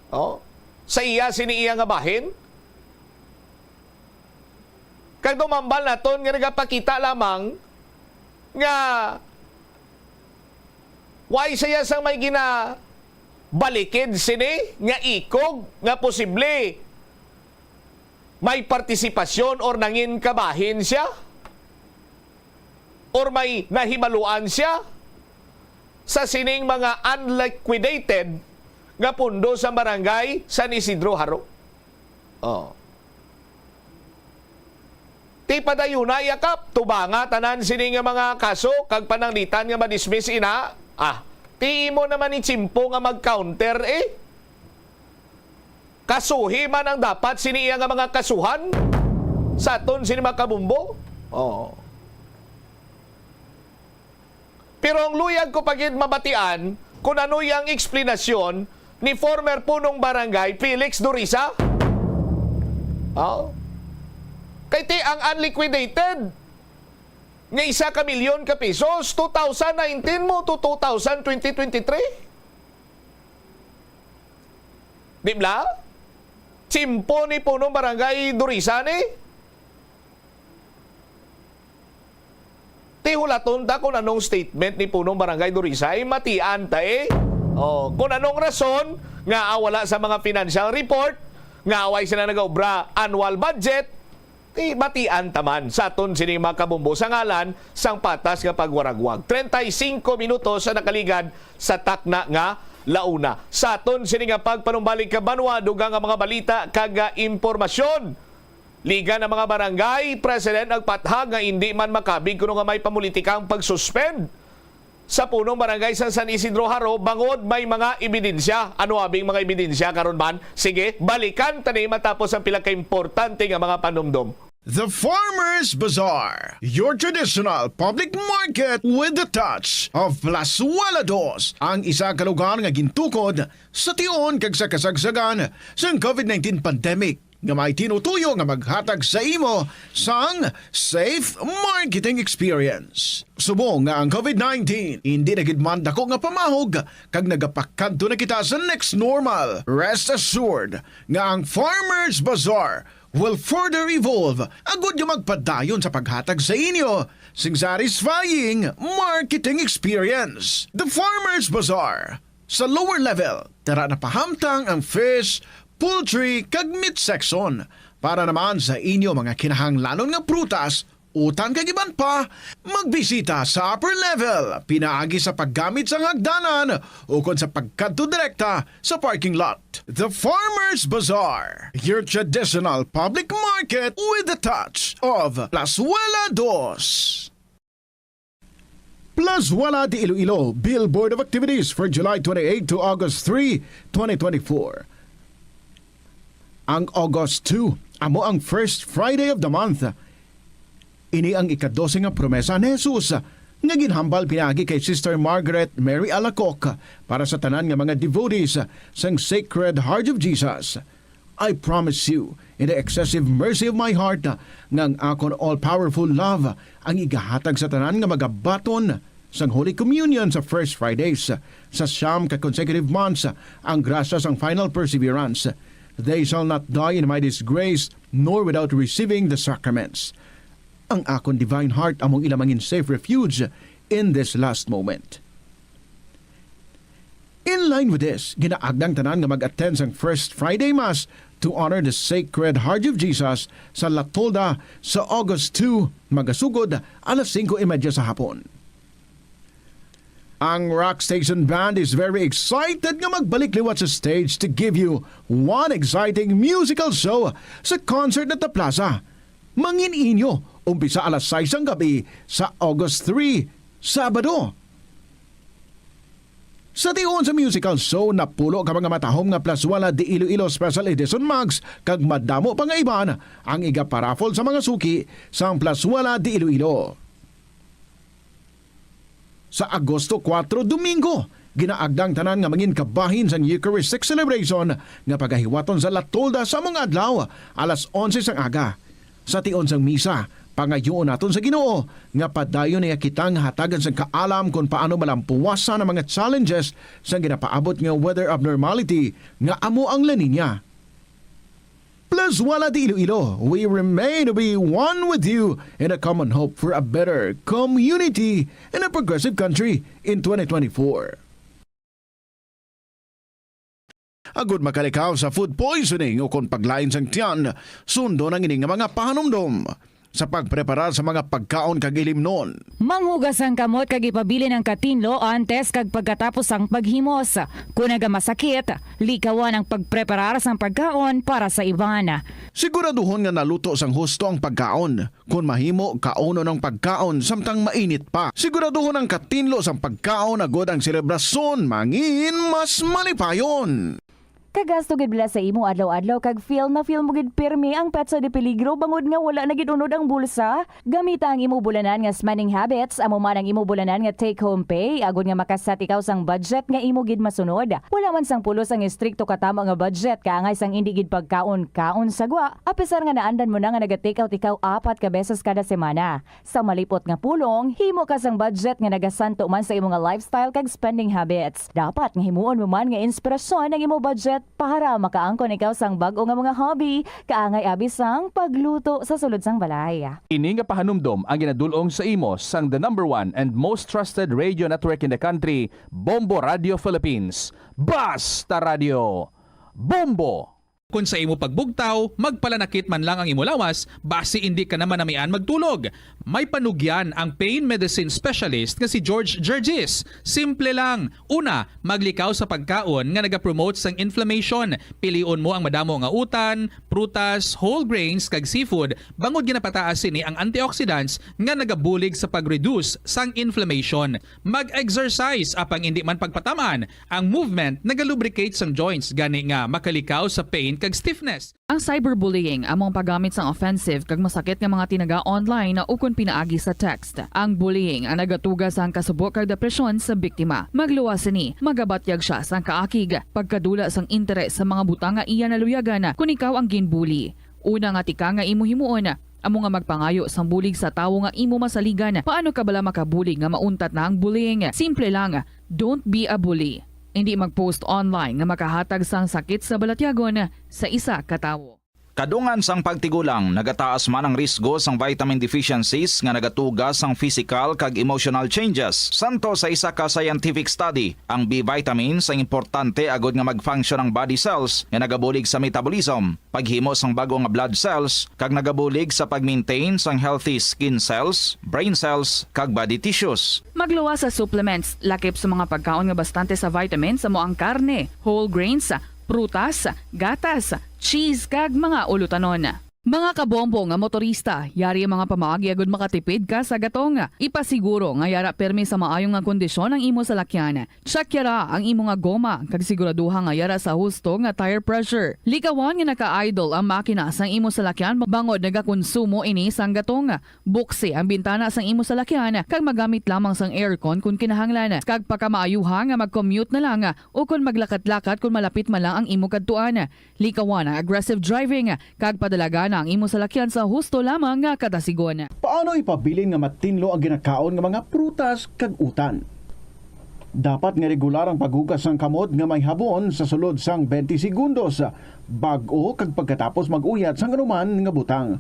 Oh, sa iya sini iya nga bahin. Kag tumambal naton nga nagapakita lamang nga why siya sang may ginabalikid sini nga ikog nga posible may partisipasyon or nangin kabahin siya or may nahibaluan siya sa sining mga unliquidated nga pundo sa barangay San Isidro Jaro. Oh. Ti padayuna, Yakap, tubanga tanan sini nga mga kaso kag pananglitan nga madismiss ina. Ah, ti imo naman ni Chimpo nga mag-counter eh. Kasuhi man ang dapat sini iya nga mga kasuhan sa aton sini mga kabumbo. Oh. Pero ang luyag ko pa gid mabatian kung ano yang eksplanasyon ni former punong barangay Felix Dorisa. Oh. Kay ti ang unliquidated nga isa ka milyon ka pesos, two thousand nineteen mo to two thousand twenty twenty-three. Di bala? Chimpo ni punong barangay Dorisa ni. Ti hulaton ta kung anong statement ni punong barangay Dorisa, ay matian ta eh. Oh, kung anong rason nga, ah, wala sa mga financial report, nga wala sila nagaobra annual budget, ti matian ta man sa aton sini mga kabumbo sa ngalan sang patas nga pagwaragwag. Treinta y cinco minutos ang nakaligad sa takna nga launa. Sa aton sini nga pagpanumbalik ka banwa, dugang nga mga balita kag, ah, impormasyon. Liga ang mga barangay president nagpathag nga indi man makabig kuno nga may pamulitikang pag-suspend sa punong barangay sa San Isidro Jaro bangod may mga ebidensya. Ano abing mga ebidensya karon man? Sige, balikan ta ni matapos ang pila ka importante nga mga panumdom. The Farmers Bazaar, your traditional public market with the touch of Plazuela Dos, ang isa ka lugar nga gintukod sa tion kag sa kasagsagan sang covid nineteen pandemic nga may tinutuyo nga maghatag sa imo sang safe marketing experience. Subong nga ang covid nineteen hindi na gid man dako nga pamahog kag nagapakadto na kita sa next normal, rest assured nga ang Farmers Bazaar will further evolve agud nga magpadayon sa paghatag sa inyo sing satisfying marketing experience. The Farmers Bazaar, sa lower level, tara na pahamtang ang fish, poultry, kag meat section. Para naman sa inyo mga kinahanglanon nga prutas, utan kag iban pa, magbisita sa upper level pinaagi sa paggamit sang hagdanan ukon sa pagkadto direkta sa parking lot. The Farmers Bazaar, your traditional public market with the touch of Plazuela Dos. Plazuela de Iloilo, Billboard of Activities for July twenty-eight to August three, twenty twenty-four. Ang August two, amo ang first Friday of the month. Ini ang ikadose nga promesa ni Jesus nga ginhambal pinaagi kay Sister Margaret Mary Alacoque para sa tanan nga mga devotees sang Sacred Heart of Jesus. I promise you, in the excessive mercy of my heart, nga ang akon all-powerful love ang igahatag sa tanan nga magabaton sang Holy Communion sa First Fridays. Sa siyam ka consecutive months, ang grasya sang final perseverance. They shall not die in my disgrace, nor without receiving the sacraments. Ang akon divine heart among ila mangin safe refuge in this last moment. In line with this, ginaagda ang tanan nga mag-attend sang First Friday Mass to honor the Sacred Heart of Jesus sa La Tolda sa August two, magasugod alas singko y media sa hapon. Ang Rock Station Band is very excited nga magbalik liwat sa stage to give you one exciting musical show sa Concert at the Plaza. Mangin-inyo, umpisa alas sais sang gabi sa August three, Sabado. Sa tion sa musical show, napulo ka mga matahom nga Plazuela de Iloilo Special Edition mugs kag madamo pa nga iban ang igaparaffle sa mga suki sang Plazuela de Iloilo. Sa Agosto kuwatro, Domingo, ginaagda ang tanan nga mangin kabahin sang Eucharistic celebration nga pagahiwaton sa La Tolda sa mga adlaw, alas onse sang aga. Sa tion sang misa, pangayuon naton sa Ginoo nga padayon niya kita nga hatagan sang kaalam kon paano malampuwasan ang mga challenges sang ginapaabot nga weather abnormality nga amo ang La Niña. Plazuela de Iloilo, we remain to be one with you in a common hope for a better community and a progressive country in twenty twenty-four. Agud makalikaw sa food poisoning o kon paglain sang tiyan, sundon ang ini nga mga pahanumdom sa pagpreparar sa mga pagkaon kag ilimnon. Manghugas ang kamot kag ipabilin ang katinlo antes kag pagkatapos sang paghimos. Kon nagamasakit, likawan ang pagpreparar sang pagkaon para sa iban. Siguraduhon nga naluto sang husto ang pagkaon. Kon mahimo, kaunon ang pagkaon samtang mainit pa. Siguraduhon ang katinlo sang pagkaon agud ang selebrasyon mangin mas malipayon. Kagasto gid bala sa imo adlaw-adlaw kag feel na feel mo gid pirmi ang petsa de peligro bangod nga wala na gid unod ang bulsa? Gamita ang imo bulanan nga spending habits, amo man ang imo bulanan nga take-home pay, agod nga makaset ikaw sang budget nga imo gid masunod. Wala man sang pulos ang estrikto katamo nga budget kaangay sang indi gid pagkaon-kaon sa gwa, apisar nga naandan mo na nga naga-take out ikaw apat ka beses kada semana. Sa malipot nga pulong, himo ka sang budget nga nagasanto man sa imo nga lifestyle kag spending habits. Dapat nga himuon mo man nga inspirasyon ang imo budget para makaangkon ikaw sang bag-o nga mga hobby, kaangay abi sang pagluto sa sulod sang balay. Ini nga pahanumdom ang ginadul-ong sa imo sang the number one and most trusted radio network in the country, Bombo Radio Philippines. Basta Radio Bombo! Kon sa imo pagbugtaw, magpalanakit man lang ang imo lawas, basi indi ka na manamian magtulog. May panugyan ang pain medicine specialist nga si George Gergis. Simple lang. Una, maglikaw sa pagkaon nga nagapromote sang inflammation. Pilion mo ang madamo nga utan, prutas, whole grains, kag seafood, bangod ginapataas sini ang antioxidants nga nagabulig sa pag-reduce sang inflammation. Mag-exercise, apang indi man pagpatam-an. Ang movement nagalubricate sang joints, gani nga makalikaw sa pain kag stiffness. Ang cyberbullying amo ang paggamit sang offensive kag masakit nga mga tinaga online ukon pinaagi sa text. Ang bullying ang nagatuga sang kasubo kag depresyon sa biktima. Magluwas sini, magabatyag sia sang kaakig, pagkadula sang interes sa mga butang nga iya naluyagan kon ikaw ang ginbully. Una nga tikang nga imo himuon, amo nga magpangayo sang bulig sa tawo nga imo masaligan. Paano ka bala makabulig nga mauntat na ang bullying? Simple lang, don't be a bully. Indi mag-post online nga makahatag sang sakit sa balatyagon sa isa ka tawo. Kadungan sang pagtigulang, nagataas man ang risgo sang vitamin deficiencies nga nagatuga sang physical kag emotional changes. Santo sa isa ka scientific study, ang B vitamins ang importante agod nga mag-function ang body cells nga nagabulig sa metabolism, paghimo sang bag-o nga blood cells, kag nagabulig sa pag-maintain sang healthy skin cells, brain cells, kag body tissues. Magluwas sa supplements, lakip sa mga pagkaon nga bastante sa vitamins amo ang karne, whole grains, prutas, gatas, cheese, kag mga ulutanon. Mga kabombo nga motorista, yari ang mga pamaagi agud makatipid ka sa gatong. Ipasiguro nga yara pirmi sa maayo nga kondisyon ang imo salakyan. Check yara ang imo nga goma, kag siguraduha nga yara sa husto nga tire pressure. Likawan nga naka-idle ang makina sang imo salakyan bangod nagakonsumo ini sang gatong. Buksi ang bintana sang imo salakyan, kag magamit lamang sang aircon kon kinahanglan. Kag pakamaayuha nga mag-commute na lang, o kon maglakat-lakat kon malapit man lang ang imo kadtuan. Likawan ang aggressive driving, kag padalagan ang imo salakyan sa husto lamang nga katasigon. Paano ipabilin nga matinlo ang ginakaon nga mga prutas kag utan? Dapat nga regular ang paghugas sang kamot nga may habon sa sulod sang twenty segundos, bag-o kag pagkatapos mag-uyat sang anuman nga butang.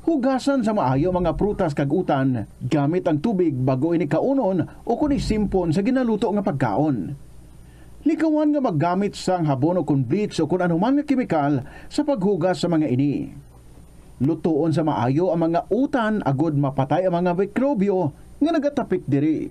Hugasan sa maayo ang mga prutas kag utan gamit ang tubig bag-o ini kaunon o kon isimpon sa ginaluto nga pagkaon. Likawan nga maggamit sang habon o kon bleach o kon anuman nga kemikal sa paghugas sa mga ini. Lutoon sa maayo ang mga utan agod mapatay ang mga mikrobyo nga nagatapik diri.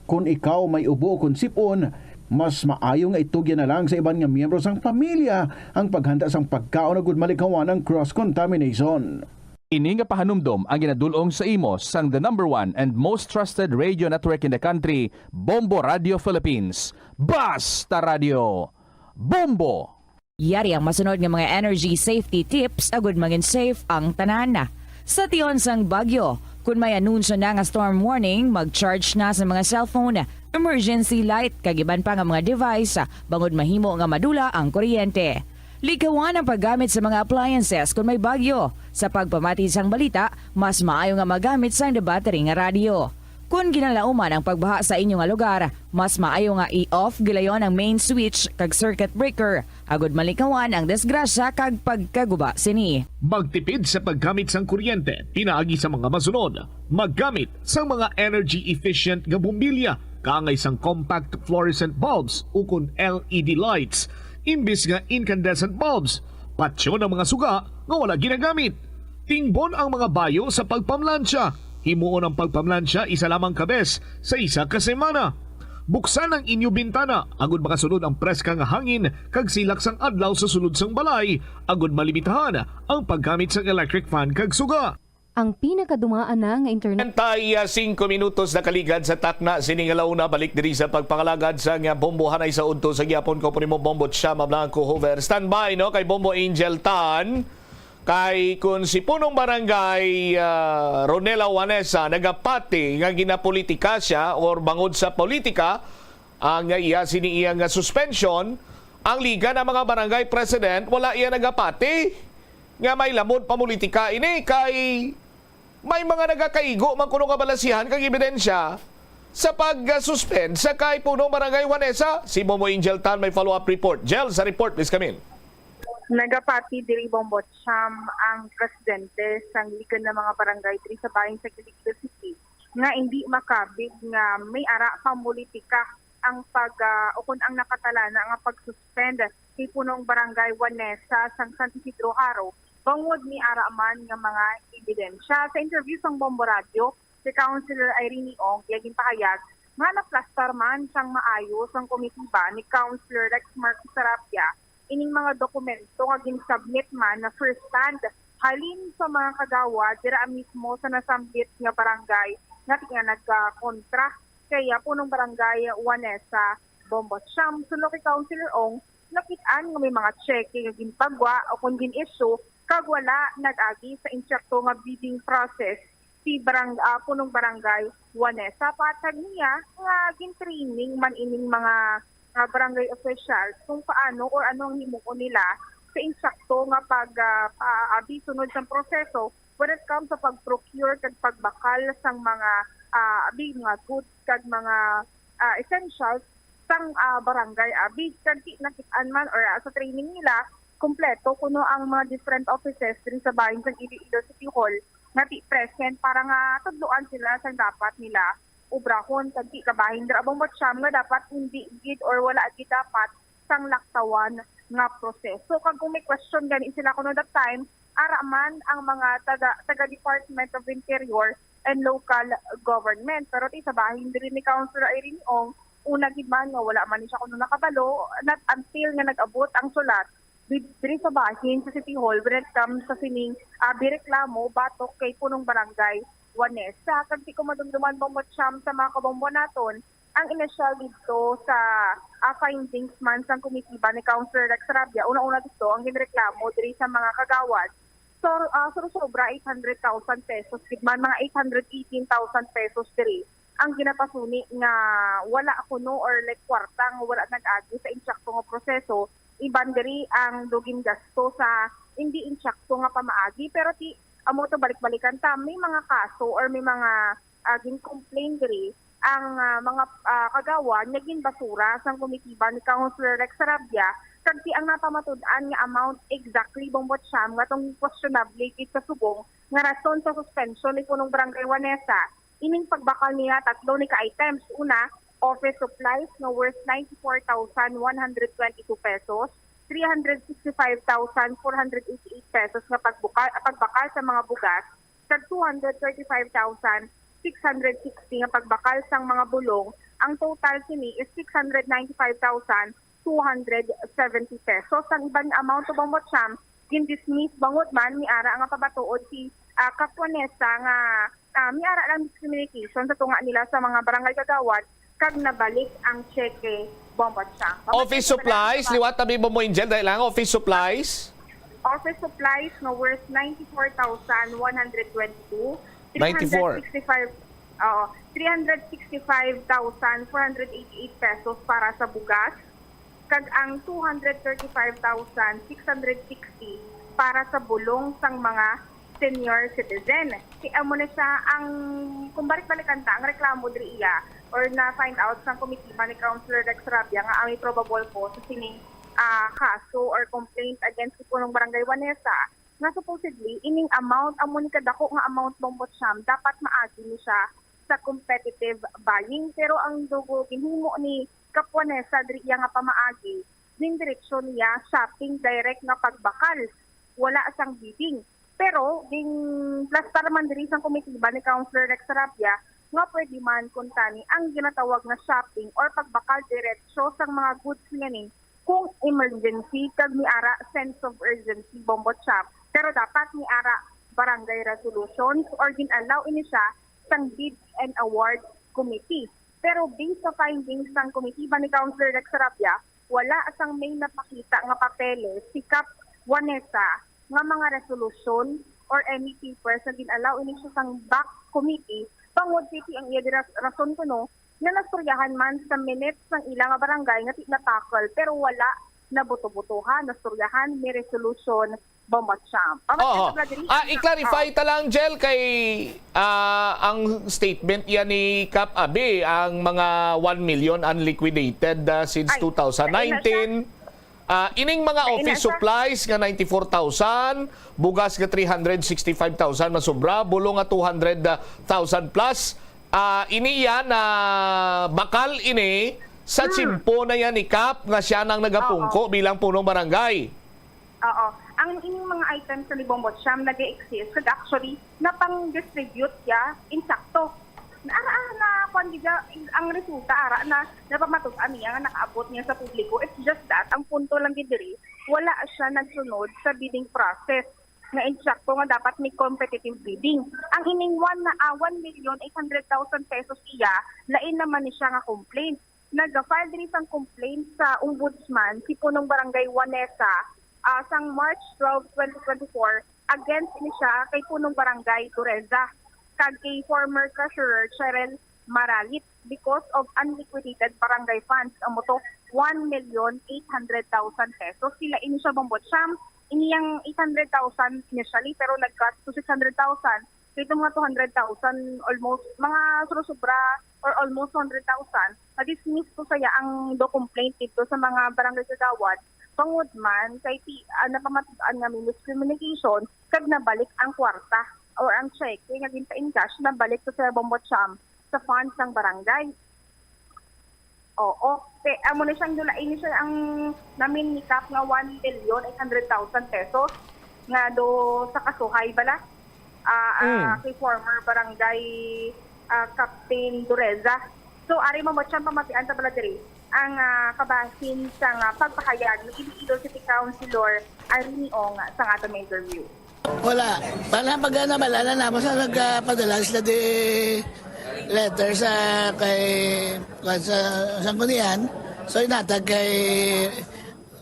Kon ikaw may ubo kon sipon, mas maayo nga itugyan na lang sa iban nga miyembro sang pamilya ang paghanda sang pagkaon agud malikawan ang cross-contamination. Ini nga pahanumdom ang ginadul-ong sa imo sang the number one and most trusted radio network in the country, Bombo Radio Philippines. Basta Radio Bombo! Yari ang masunod nga mga energy safety tips agud mangin safe ang tanan. Sa tion sang bagyo, kun may anunsyo na nga storm warning, mag-charge na sa mga cellphone, emergency light, kag iban pa nga mga device, bangod mahimo nga madula ang kuryente. Likawan ang paggamit sa mga appliances kun may bagyo. Sa pagpamati sang balita, mas maayo nga magamit sang battery nga radyo. Kon ginalauman ang pagbaha sa inyo nga lugar, mas maayo nga i-off gilayon ang main switch kag circuit breaker, agud malikawan ang disgrasya kag pagkaguba sini. Magtipid sa paggamit sang kuryente pinaagi sa mga masunod. Maggamit sang mga energy efficient nga bombilya, kaangay sang compact fluorescent bulbs ukon L E D lights, imbis nga incandescent bulbs. Patyon ang mga suga nga wala ginagamit. Tingbon ang mga bayo sa pagpamlansya. Himuon ang pagpamlansya isa lamang ka bes sa isa ka semana. Buksan ang inyo bintana agud makasulod ang preska nga hangin kag silak sang adlaw sa sulod sang balay, agud malimitahan ang paggamit sang electric fan kag suga. Ang pinakadumaan na nga internet. Treinta y cinco minutos nakaligad sa takna sini nga launa. Balik diri sa pagpangalagad sa nga bombohanay sa udto sa gihapon. Ko po nimo Bombo Chama Blanco Hoover. Standby, no, kay Bombo Angel Tan. Kay kun si Punong Barangay, ah, Ronela Wanesa nagapati nga ginapolitika siya or bangod sa politika ang iya sini iya nga suspension, ang Liga ng mga Barangay President wala iya nagapati nga may lamod pamulitika ini kay may mga nagakaigo man kuno nga balasihan kag ebidensya sa pag-suspend sa kay Punong Barangay Wanesa. Si Bombo Angel Tan may follow-up report. Jel, sa report, please come in. Nagapati diri, Bombo Cham, ang presidente sang Liga ng mga Barangay diri sa bahin sa Iloilo City nga hindi makabig nga may ara pamulitika ang pag, ah, o kung ang nakatalana nga pag-suspend kay Punong Barangay Wanesa sang San Isidro Jaro bangod ni ara man nga mga ebidensya. Sa interview sang Bombo Radio, si Councilor Irene Ong iya ginpahayag nga naplastar man sang maayo sang komitiba ni Councilor Lexmark Sarabia ining mga dokumento nga gin-submit man na first hand halin sa mga kagawad dira mismo sa nasambit nga barangay nga ti-, nga nagkontra kay, ah, Punong Barangay Wanesa Bombo Cham. Suno kay Councilor Ong, nakit-an nga may mga cheque nga ginpagwa o kon gin-issue kag wala nag-agi sa insakto nga bidding process si barang-, ah, Punong Barangay Wanesa. Patag niya nga gin-training man ining mga, ah, barangay officials kung paano or ano ang himuon nila sa insakto nga pag, ah, paabi sunod sa proseso when it comes sa pag-procure kag pagbakal sang mga, ah, abi, mga goods kag mga, ah, essentials sang, ah, barangay abi. Kag ti-, nakit-an man or, ah, sa training nila, kompleto kuno ang mga different offices diri sa bahin sang Iloilo City Hall nga ti-, present para nga tudloan sila sang dapat nila obrahon. Kag ti-, kabahin dira, Bombo Cham, nga dapat hindi gid or wala gid dapat sang laktawan nga proseso. Kag kung may question gani sila kuno that time, ara man ang mga taga, taga Department of Interior and Local Government. Pero ti sa bahin diri ni Councilor Irene Ong, una gid man nga wala man ni siya kuno nakabalo, not until nga nag-abot ang sulat di-, diri sa bahin sa City Hall when it comes sa sining, ah, bireklamo batok kay Punong Barangay Wanesa. Kag di ko madumduman, Bombo Cham, sa mga kabombo naton, ang inisyal didto sa, ah, findings man sang komitiba ni Councilor Rex Rabia, una-una didto ang ginreklamo diri sa mga kagawad. So, ah, surosobra eight hundred thousand pesos gid man, mga eight hundred eighteen thousand pesos diri ang ginapasuni nga wala kuno or like kwarta nga wala nag-agi sa insakto nga proseso, iban diri ang do gingasto sa hindi insakto nga pamaagi. Pero ti, amo to, balik-balikan ta, may mga kaso or may mga, ah, gin-complain diri ang, ah, mga, ah, kagawad nga ginbasura sang komitiba ni Councilor Rex Sarabia, kag ti ang napamatud-an nga amount exactly, Bombo Cham, nga tong questionable gid sa subong nga rason sa suspension ni Punong Barangay Wanesa. Ining pagbakal niya tatlo ni ka items. Una, office supplies nga worth ninety-four thousand one hundred twenty-two pesos, three hundred sixty-five thousand four hundred eighty-eight pesos nga pagbukal, pagbakal sa mga bugas, kag two hundred thirty-five thousand six hundred sixty nga pagbakal sang mga bulong Ang total sini is six hundred ninety-five thousand two hundred seventy pesos. Ang iban nga amount, Bombo Cham, gin-dismiss bangod man may ara nga pabatuod si, ah, Kap Juanesa nga, ah, may ara lang miscommunication sa tunga nila sa mga barangay kagawad kag nabalik ang tseke, Bombo Cham. Pamalit Office sa supplies, tanan, liwat tabi, Bombo Angel, dahil lang office supplies. Office supplies nga worth ninety-four thousand one hundred twenty-two, Ninety-four. three hundred sixty-five, oo, three hundred sixty-five thousand four hundred eighty-eight pesos para sa bugas, kag ang two hundred thirty-five thousand six hundred sixty para sa bulong sang mga senior citizen. Kay amo na siya ang, kung balik-balikan ta, ang reklamo diri iya, or na-find out sang komitiba ni Councilor Rex Rabia nga ang may probable cause sa sining, ah, kaso or complaint against si Punong Barangay Juanesa, nga supposedly ining amount amo ni kadako nga amount, Bombo Cham, dapat maagi ni siya sa competitive buying. Pero ang dugo ginhimo ni Kap Juanesa diri iya nga pamaagi, gindiretso niya shopping, direct nga pagbakal, wala sang bidding. Pero ginplastar man diri sang komitiba ni Councilor Rex Rabia nga pwede man kuntani ang ginatawag nga shopping or pagbakal diretso sang mga goods nga ni kung emergency kag may ara sense of urgency, Bombo Cham. Pero dapat may ara barangay resolutions or gin-allow ini siya sang Bids and Award Committee. Pero based sa findings sang komitiba ni Councilor Rex Rabia, wala sang may napakita nga papeles si Kap Juanesa nga mga resolution or any papers nga gin-allow ini siya sang back committee, bangod siti ang iya dira rason kuno nga nastoryahan man sa minutes sang ila nga barangay nga ti-, natakal, pero wala nabuto-butohan, nastoryahan, may resolution, Bombo Cham. Pamalit Oo. sa Vladimir. Ah, i-clarify Oh. ta lang, Jel, kay, ah, ang statement yan ni Kap Abi, ang mga one million unliquidated, ah, since Ay, two thousand nineteen. Lain na siya. Ah, ining mga Lain na office siya. supplies nga ninety-four thousand, bugas nga three hundred sixty-five thousand masobra, bulong nga two hundred thousand plus. Ah, ini yan, ah, bakal ini sa Hmm. tsimpo na yan ni Kap nga siya nang nagapungko Oo. bilang punong barangay. Oo. Ang ining mga items sa Libong Botsam nag-exist, kag actually, napang-distribute siya, insakto. Na, ah, na, kwan, di siya, ang resulta, ara, na, napamatud-an niya nga nakaabot niya sa publiko. It's just that, ang punto lang gid diri, wala siya nagsunod sa bidding process nga insakto nga dapat may competitive bidding. Ang ining one na, ah, one million eight hundred thousand pesos iya, lain naman ni siya nga complaint. Nag-file diri sang complaint sa Ombudsman si Punong Barangay Juanesa, ah, sang March twelve, twenty twenty-four, against ni siya kay Punong Barangay Dureza kag kay former treasurer Cheryl Maralit because of unliquidated barangay funds, amo to, one million eight hundred thousand pesos. Sila ini siya, Bombo Cham, iniyang eight hundred thousand initially, pero nag-cut to six hundred thousand. Dito mga two hundred thousand, almost, mga surusubra or almost two hundred thousand, na-dismiss ko saya ang do complaint dito sa mga barangay kagawad. Bangod man, kay ti, ah, napamatud-an nga may miscommunication, kag nabalik ang kwarta or ang cheque nga ginpa-encash, nabalik to sa Bombo Cham, sa funds ng barangay. Oo. Te, amo na siyang dula, ini siya ang namin ni Kap nga one million eight hundred thousand pesos nga do sa kasuhay bala. Ah, ah, Mm. kay former barangay, ah, Captain Dureza. So, ari mo mo siyang pamatian ta bala diri ang, ah, kabahin sa nga pagpahayag ni Iloilo City Councilor Irene Ong sa aton interview. Wala. Wala pag ano, wala na namo sa nagpadala sila di letter sa kay, kay sa Sanggunian. So, inatag kay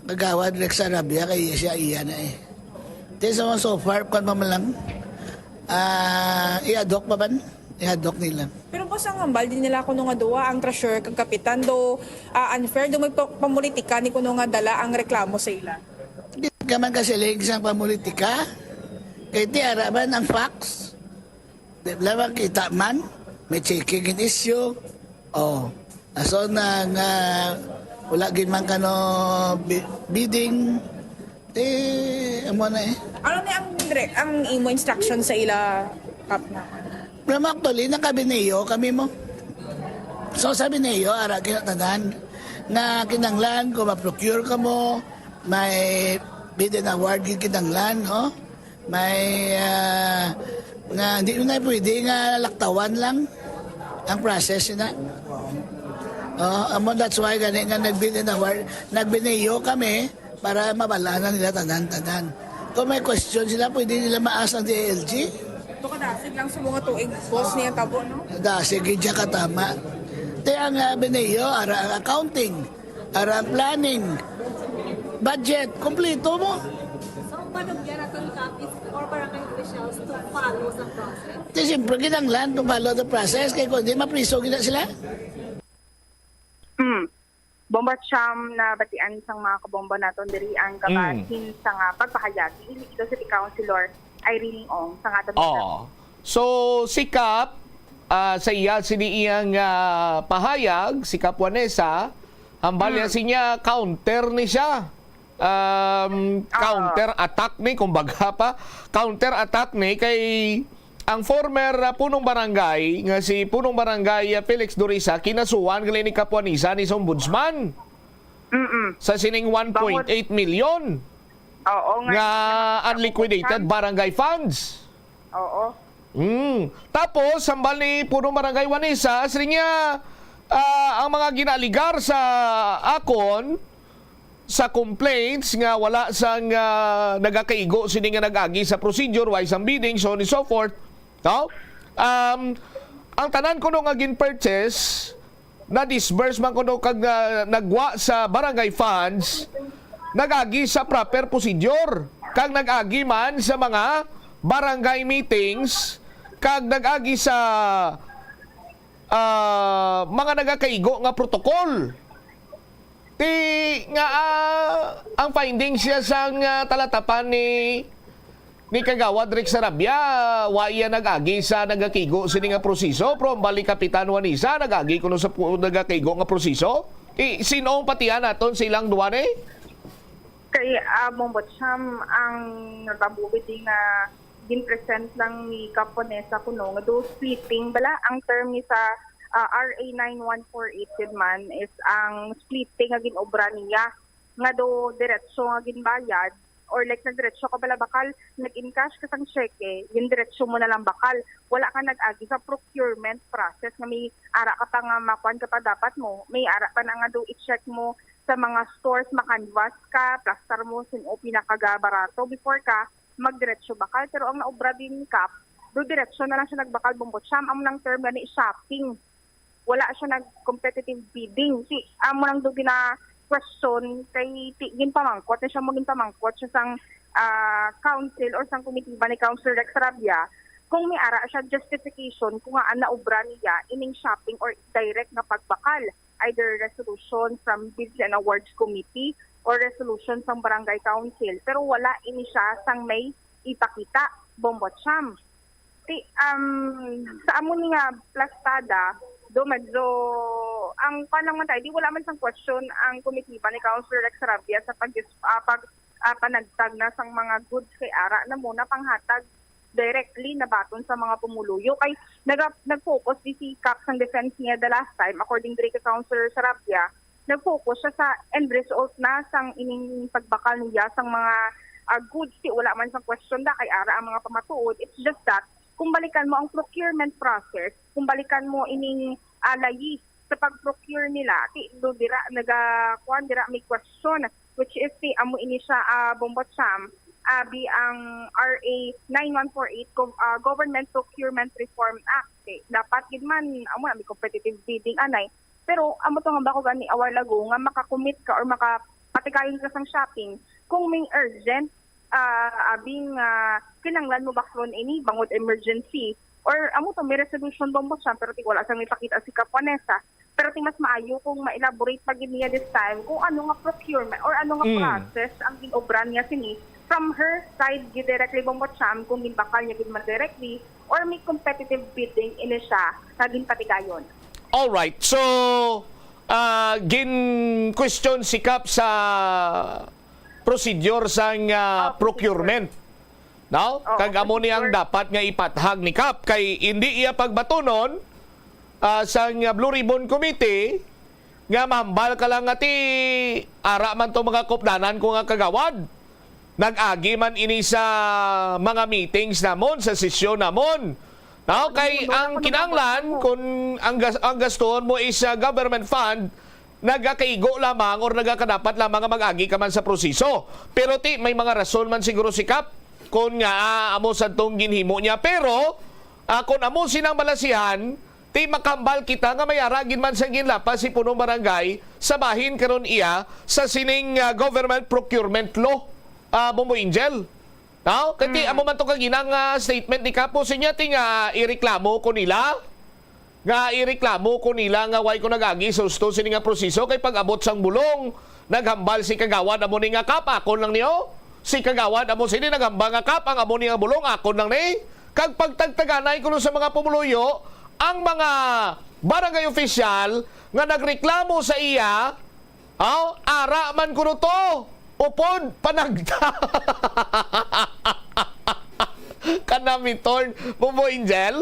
Kagawad Rex Arabia kay siya iya na eh. Di so, so far, kwan pa man lang. Ah, i-ad hoc pa man. I-ad hoc nila. Pero boss, ang hambal din nila kuno nga duwa, ang treasurer kag kapitan, do, ah, unfair, do may pa-, pamulitika ni kuno nga dala ang reklamo sa ila. Di ka man kasiling sang pamulitika. Kay ti ara man ang facts. Di ba makita man? May checking in issue. Oh. Aso na nga wala gid man kano bi-, bidding. Eh, amo na eh. Ano ni ang dire-, ang imo instruction sa ila, Kap, na? Pero actually, nakabineyo kami mo. So, sabi niyo, ara kinatanan nga kinanglan kung ma-procure ka mo, may bid and award gid kinanglan, no? May, ah, nga hindi na pwede nga laktawan lang ang process na. Oh, amo, that's why gani nga nagbili na war, nagbiniyo kami para mabalanan nila tanan-tanan. Kung may question sila, pwede nila maas ang D I L G. Ito kadasig lang sa mga tuig, boss niya tabo, no? Dasig, gidya ka tama. Te ang uh, biniyo, ara ang accounting, ara ang planning, budget, kompleto mo. So, paano gyara kang copies or barangay officials to follow sa process? Te, siyempre, kinanglan to follow the process. Kaya kung di, mapriso gina sila. Hmm. Bomba Cham, nabatian sang mga kabomba naton diri ang kabahin sa nga pagpahayag ni Iloilo City Councilor Irene Ong sa nga. Oh. So, si Kap, ah, sa iya sini iyang ah, pahayag, si Kap Juanesa, ang balya siya counter ni siya. Um, counter attack ni, kumbaga pa, counter attack ni kay ang former ah, punong barangay nga si punong barangay ah, Felix Dorisa kinasuhan gali ni Kap Juanesa ni sa ombudsman Mm-mm. sa sining one point eight million Oo, nga unliquidated barangay funds. Oo. Mm. Tapos, hambal ni Punong Barangay Juanesa, siling niya, ah, ang mga ginaaligar sa akon, sa complaints nga wala sang ah, nagakaigo sini nga nag-agi sa procedure, way sang bidding, so on and so forth. No? Um, ang tanan kuno nga gin-purchase, na-disburse man kuno kag ah, nagwa sa barangay funds, nag-agi sa proper procedure, kag nag-agi man sa mga barangay meetings, kag nag-agi sa ah, mga nagakaigo nga protocol. Ti nga ah, ang findings siya sang ah, talatapan ni ni Kagawad Rick Sarabia, wa iya nag-agi sa nagakaigo sini nga proseso, pero ang bali Kapitan Juanesa nag-agi kuno sa pu- nagakaigo nga proseso. Ti sino ang patihan naton sa ilang duwa ni? Kay ah, Bombo Cham, ang nagabubid nga gin-present lang ni Kap Juanesa kuno nga do splitting bala ang term ni sa ah, R A nine one four eight gid man is ang splitting nga gin-obra niya nga do diretso nga ginbayad or like nagdiretso ka bala bakal, nag-encash ka sang cheque, gin-diretso mo na lang bakal. Wala ka nag-agi sa procurement process nga may ara ka pa nga makuan ka pa dapat mo, may ara pa na nga do i-check mo sa mga stores, makanvas ka, plastar mo sin-o pinakagabarato before ka magdiretso bakal. Pero ang naobra din ni Kap, do diretso na lang siya nagbakal, Bombo Cham, amo nang term gani shopping. Wala siya nag-competitive bidding. Si amo nang do gina question kay ti, ginpamangkot na siya mo ginpamangkot siya sang ah, council or sang komitiba ni Councilor Rex Rabia kung may ara siya justification kung nga ang naobra niya ining shopping or direct nga pagbakal, either resolution from Bids and Awards Committee or resolution sang Barangay Council, pero wala ini siya sang may ipakita, Bombo Cham. Ti, um, sa amo ni nga plastada, do medyo, ang kuan lang man tayo, di wala man sang question ang komitiba ni Councilor Rex Rabia sa pag, ah, pag ah, panagtag na sang mga goods kay ara na muna panghatag directly nabaton sa mga pumuluyo kay naga, nag-focus di si Kap sang defense niya the last time, according diri kay Councilor Sarabia, nag-focus siya sa end result na sang ining pagbakal niya sang mga ah, goods. Ti wala man sang question da kay ara ang mga pamatuod. It's just that kung balikan mo ang procurement process, kung balikan mo ining ah, layi sa pag-procure nila, ti do dira naga kuan dira may question, which is ti amo ini siya ah, Bombo Cham, abi ang R A nine one four eight gov- ah, Government Procurement Reform Act. Ti dapat gid man amo na may competitive bidding anay. Pero amo to nga bako gani a while ago nga makakumit ka or makapatigayon ka sang shopping kung may urgent ah, abi nga kinahanglan mo baklon ini bangod emergency or amo to may resolution, Bombo Cham, pero ti wala sang ipakita si Kap Juanesa. Pero ti mas maayo kung ma-elaborate pa gid niya this time kung ano nga procurement or ano nga Mm. process ang ginobra niya sini from her side gid directly, Bombo Cham, kung ginbakal niya gid man directly or may competitive bidding ini siya nga ginpatigayon. Alright. So, ah, gin-question si Kap sa procedure sang ah, Ah, procurement. No? Oo, Kag amo ni ang procedure. Dapat nga ipathag ni Kap kay hindi iya pagbatunon ah, sang ah, Blue Ribbon Committee nga mahambal ka lang nga ti ara man to mga kupdanan ko nga kagawad. Nag-agi man ini sa mga meetings namon, sa sesyon namon. Okay, ang kinahanglan, kung ang gas-, ang gastuhon mo is, ah, government fund, nagakaigo lamang or nagakadapat lamang nga mag-agi ka man sa proseso. Pero ti, may mga rason man siguro si Kap kung nga, ah, amo sa tong ginhimo niya. Pero, ah, kung amo sinang balasihan, ti makambal kita nga may ara gid man sang ginlapas si punong barangay sa bahin karon iya sa sining, ah, government procurement law, ah, Bombo Angel. No? Kay ti, Mm. amo man to kaginang, ah, statement ni Kap, siya ti nga ireklamo ko nila, nga ireklamo ko nila nga why ko nag-agi sa husto sini nga proseso, kay pag-abot sang bulong, naghambal si Kagawad amo ni nga Kap, akon lang niyo. Si Kagawad amo sini naghambal nga Kap, ang amo ni nga bulong, akon lang ni. Kag pagtagtaganay kuno sa mga pumuluyo, ang mga barangay official nga nagreklamo sa iya, aw, ara man kuno to. Upod, panagta. Kanamiton, Bombo Angel?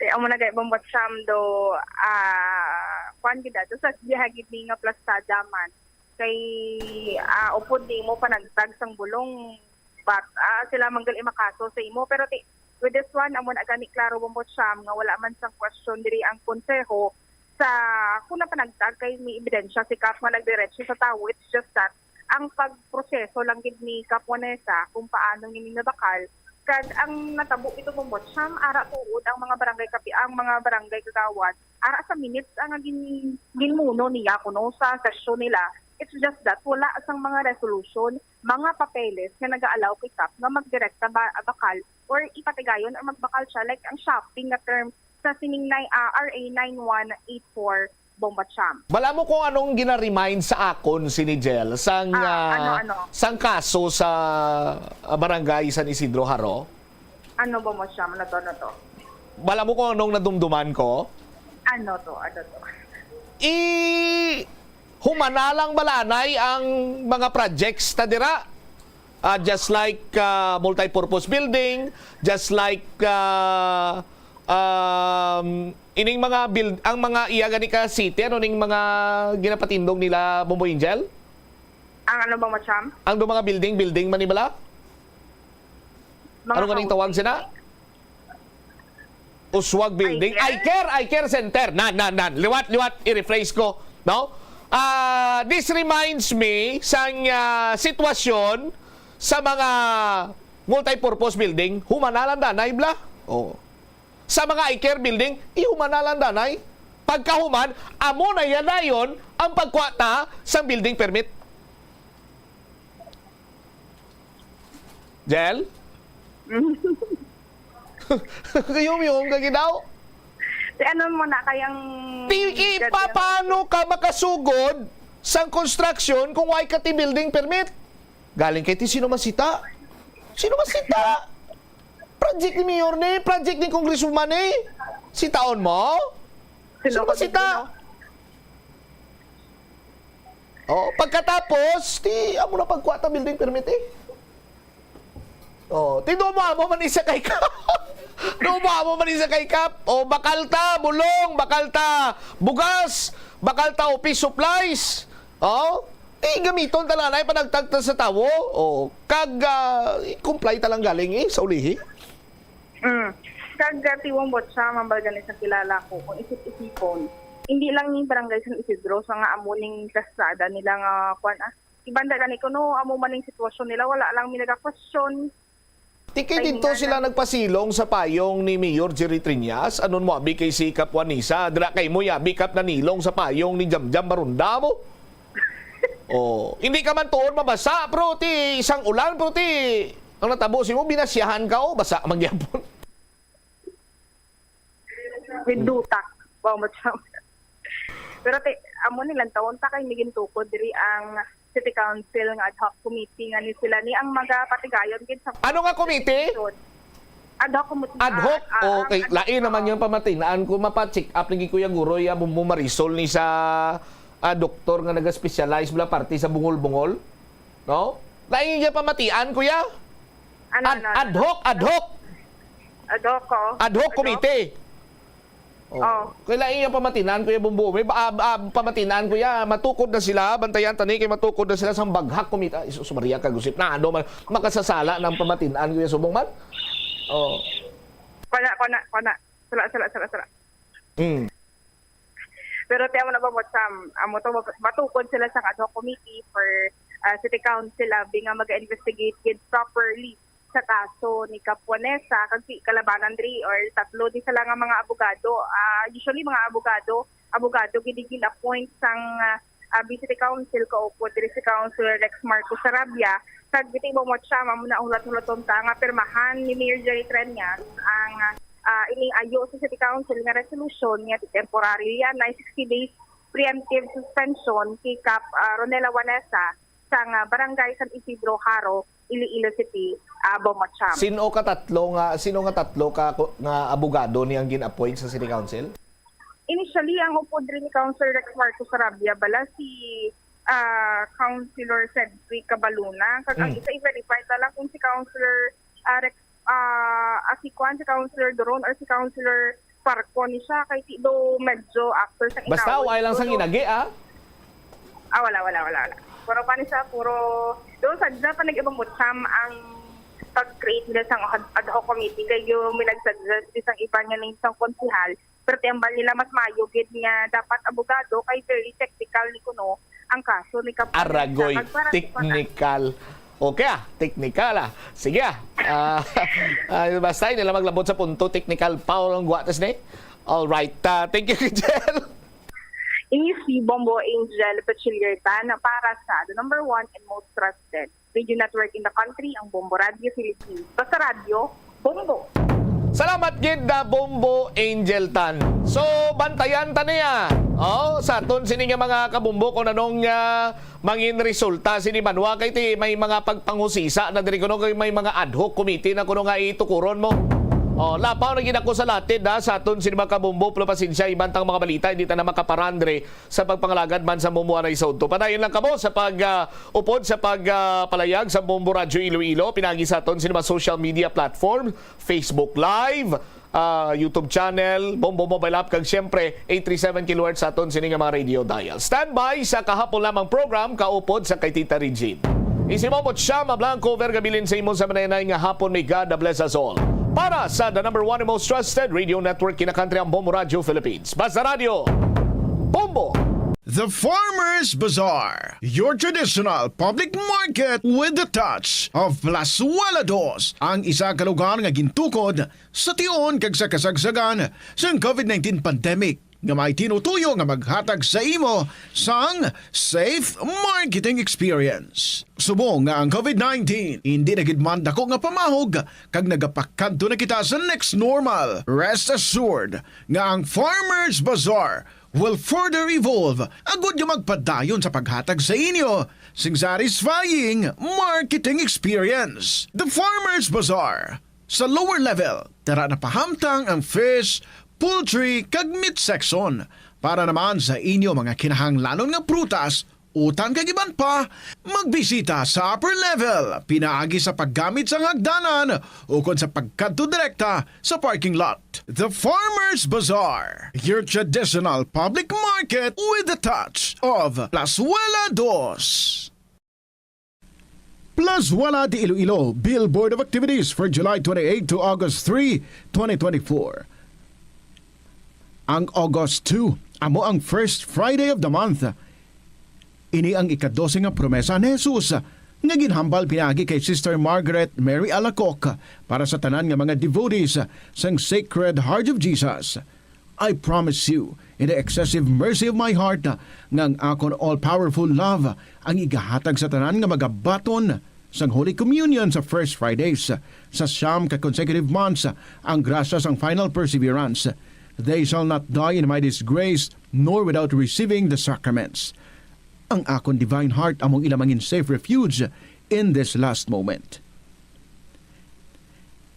Kay amo na kay Bombo Cham do, ah, kuan gid ato sa diha gid ni nga plastada man. Kay, ah, upod nimo panagtag sang bulong, but, ah, sila man gali makaso sa imo. Pero ti, with this one, amo na gani klaro, Bombo Cham, nga wala man sang question diri ang konseho sa kung napanagtag kay may ebidensya si Kap nga nagdiretso sa tawo. It's just that ang pagproseso lang gid ni Kap Juanesa kung paano niya nabakal. Kag ang natabo ito, Bombo Cham, ara tuod ang mga barangay kapi-, ang mga barangay kagawad, ara sa minutes ang gin-, ginmuno niya kuno sa sesyon nila. It's just that wala sang mga resolution, mga papeles nga nag-allow kay Kap nga magdirekta ba, bakal or ipatigayon or magbakal siya, like ang shopping nga term sa sining nai-, ah, R A nine one eight four, Bomba Cham. Bala mo kung anong gina-remind sa akon si Nigel sang, Ah, ah, ano, ano? sang kaso sa, ah, Barangay San Isidro, Jaro? Ano, Bomba Cham? Ano to, ano to? Bala mo kung anong nadumduman ko? Ano to, ano to? I-, humana lang bala anay ang mga projects ta dira. Ah, just like, ah, multi-purpose building, just like, ah, um, ining mga build, ang mga iya gani ka city, ano ning mga ginapatindog nila, Bombo Angel? Ang ano, Bombo Cham? Ang do mga building, building man ni bala? Mga Ano ganing housing. tawag sina? Uswag Building. I care. I care, I care Center. Nan, nan, nan. Liwat, liwat. I-rephrase ko. No? Ah, this reminds me sang, ah, sitwasyon sa mga multi-purpose building. Humana lang danay, bla. Oh. Sa mga I care building, ihumana lang danay. Pagkahuman, amo na yan dayon ang pagkuha ta sang building permit. Jel? Kayumyum ka gid daw. Ti ano mo na kayang Ti, ki, pa-, paano ka makasugod sang construction kung way ka ti building permit? Galing kay ti sino masita? Sino masita? Project ni Mayor ni, project ni Congresswoman ni. Sitaon mo? Sino Sino masita? Oh, pagkatapos, ti amo na pagkuha ta building permit eh. Oh, ti do mo amo man isa kay Kap. Do mo amo man isa kay Kap. Oh, bakal ta bulong, bakal ta bugas, bakal ta office supplies. Oh, ti gamiton ta lang ay panagtagta sa tawo. Oh, kag ah, i-comply ta lang galing eh sa ulihi. Mm. Kag, ah, tiwang botsa, mambal gani sa kilala ko, kung isip-isipon, hindi lang ni Barangay San Isidro sa nga amo ning kalsada nila nga, kwan, ah, ibanda gani kuno, amo man ning sitwasyon nila, wala lang mi naga-question. Ti kay Kay didto nga sila na- nagpasilong sa payong ni Mayor Jerry Triñas, anon mo abi kay si Kap Juanisa, dira kay mo yabi Kap nanilong sa payong ni Jamjam Barunda mo. Oh, hindi ka man tuon mabasa, bro, ti isang ulan, bro, ti ang natabo simo, binasyahan ka, oh, basa ka man gyapon. With duta. Wow, macam. Pero ti, amo ni lang taon ta kay may gintukod diri ang City Council nga ad hoc committee nga ni sila ni ang magapatigayon gid sa Ano nga committee? Ad hoc committee. Ad hoc? Ah, ah, Okay, ang lain naman yung pamatinaan ko. Mapa-check up lagi, Kuya Guroy, ah, mo marisol ni sa, ah, doktor nga nag-specialize mula parte sa bungol-bungol. No? Lain yung pamatian, Kuya. Ano, Ad, ano, ano? Ad hoc, ad hoc. Ad hoc, oh. Ad hoc Ad hoc? committee. Oh. Oh. Kailangan yung pamatinan, Kuya Bumbo. May ba, ah, ah, pamatinan, Kuya. Matukod na sila. Bantayan tani kay matukod na sila sa baghak kumita. Jesus Maria, kagusip na. Ano man, makasasala ng pamatinan, Kuya Subong man. Oh. Wala, wala, wala. Sala, sala, sala, sala. Mm. Pero ti amo na ba mo, Sam? Amo to, matukod sila sa ad hoc committee for, ah, city council, abi nga mag-investigate gid properly sa kaso ni Kap Juanessa kag si kalabanan diri or tatlo ni sila nga mga abogado. Ah, usually, mga abogado, abogado gid gin-appoint sang, ah, ah, City Council kaupod diri si Councilor Rex Marcos Sarabia. Kag dito mo mo siya, mamo na hulat-hulaton ta nga pirmahan ni Mayor Jerry Treñas ang, ah, ining ayo sa City Council nga resolution nga temporary yan na sixty days preemptive suspension kay Kap, ah, Ronela Juanessa sang, ah, Barangay San Isidro Jaro, Iloilo City, ah, Bombo Cham. Sino ka tatlo nga, sino nga tatlo ka ko-, nga abogado niyang gin-appoint sa City Council? Initially, ang upod rin ni Councilor Rex Marcos Sarabia bala si, ah, Councilor Cedric Cabaluna. Kag ang Mm. isa, i-verify na lang kung si Councilor, ah, Rex, ah, ah, si Kwan, si Councilor Doron or si Councilor Parco ni siya. Kay ti do medyo after sa Basta, inaon, wala lang sang siguro. Inagi, ah? Ah, wala, wala, wala, wala. Puro pa ni siya, puro, doon sa dyan pa nag-ibang mutsam ang pag-create nila sang ad, ad hoc committee. Kay yung may nagsuggest isang iba niya ning isang konsihal, pero tiambal nila mas mayo gid nga dapat abogado kay very technical ni kuno ang kaso ni Kap Juanessa. Aragoy, kag para sa technical. Okay, ah, technical, ah. Sige, ah. Ah, ah, basta nila maglabot sa punto technical, Paul, ang guwatas ni. All right, ah, thank you, Angel. Ini si Bombo Angel Pachiliertan para sa the number one and most trusted radio network in the country, ang Bombo Radio Philippines. Basta radyo, Bombo. Salamat gid na Bombo Angel Tan. So, bantayan ta niya. Oh, sa aton sini nga mga kabombo kung anong, ah, mangin resulta sini banwa kay ti may mga pagpanghusisa na diri kuno kay may mga ad hoc committee na kuno nga itukuron mo. Oh, lapaw na gid ako sa latid, ha, sa aton sini mga kabombo, pero pasensya, iban tang mga balita, hindi ta na makaparandre sa pagpangalagad man sa mumuanay sa udto. Padayon lang kamo sa pag, ah, upod sa pag, ah, palayag sa Bombo Radyo Iloilo, pinagi sa aton sa mga social media platform, Facebook Live, ah, YouTube channel, Bombo Mobile App, kag siyempre, eight three seven kilohertz sa aton sini nga mga radio dial. Standby sa kahapon lamang program, kaupod sa kay Tita Regine. Isi mo mo siya, Mablangko, Vergabilin sa imo sa manaynayan nga hapon. May God bless us all. Para sa the number one and most trusted radio network in the country, ang Bombo Radio Philippines. Basta Radio, Bombo! The Farmers Bazaar, your traditional public market with the touch of Plazuela Dos, ang isa ka lugar nga gintukod sa tion kag sa kasagsagan sang covid nineteen pandemic, nga may tinutuyo nga maghatag sa imo sang safe marketing experience. Subong nga ang covid nineteen hindi na gid man dako nga pamahog kag nagapakadto na kita sa next normal, rest assured nga ang Farmers Bazaar will further evolve agud nga magpadayon sa paghatag sa inyo sing satisfying marketing experience. The Farmers Bazaar, sa lower level, tara na pahamtang ang fish, poultry, kag meat section. Para naman sa inyo mga kinahanglanon nga prutas, utang kag iban pa, magbisita sa upper level pinaagi sa paggamit sang hagdanan ukon sa pagkadto direkta sa parking lot. The Farmers Bazaar, your traditional public market with the touch of Plazuela Dos. Plazuela de Iloilo, Billboard of Activities for July twenty-eight to August three, twenty twenty-four. Ang August two, amo ang first Friday of the month. Ini ang ika-dose nga promesa ni Jesus nga ginhambal pinaagi kay Sister Margaret Mary Alacoque para sa tanan nga mga devotees sang Sacred Heart of Jesus. I promise you, in the excessive mercy of my heart, nga ang akon all-powerful love ang igahatag sa tanan nga magabaton sang Holy Communion sa First Fridays sa siyam ka consecutive months, ang grasya sang final perseverance. They shall not die in my disgrace, nor without receiving the sacraments. Ang akon divine heart among ila mangin safe refuge in this last moment.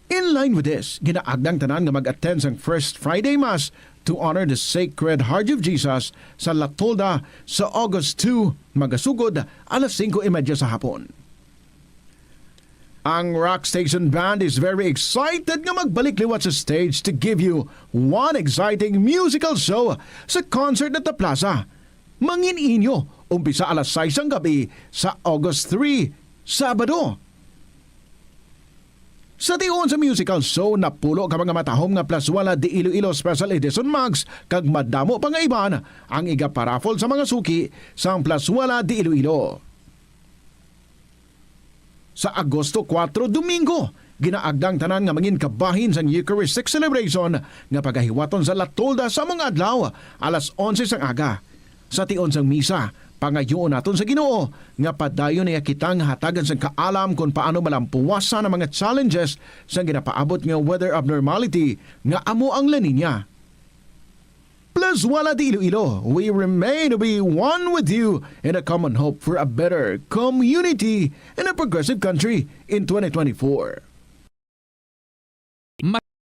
In line with this, ginaagda ang tanan nga mag-attend sang First Friday Mass to honor the Sacred Heart of Jesus sa La Tolda sa August two, magasugod alas singko y media sa hapon. Ang Rock Station Band is very excited nga magbalik liwat sa stage to give you one exciting musical show sa Concert at the Plaza. Mangin inyo, umpisa alas sais sang gabi sa August three, Sabado. Sa tion sa musical show, napulo ka mga matahom nga Plazuela de Iloilo Special Edition mugs kag madamo pa nga iban ang igaparaffle sa mga suki sang Plazuela de Iloilo. Sa Agosto kuwatro, Domingo, ginaagda ang tanan nga mangin kabahin sang Eucharistic Celebration nga pagahiwaton sa La Tolda sa mga adlaw, alas onse sang aga. Sa tion sang misa, pangayuon naton sa Ginoo nga padayon niya kita nga hatagan sang kaalam kon paano malampuwasan ang mga challenges sang ginapaabot nga weather abnormality nga amo ang La Niña. Plazuela de Iloilo, we remain to be one with you in a common hope for a better community and a progressive country in twenty twenty-four.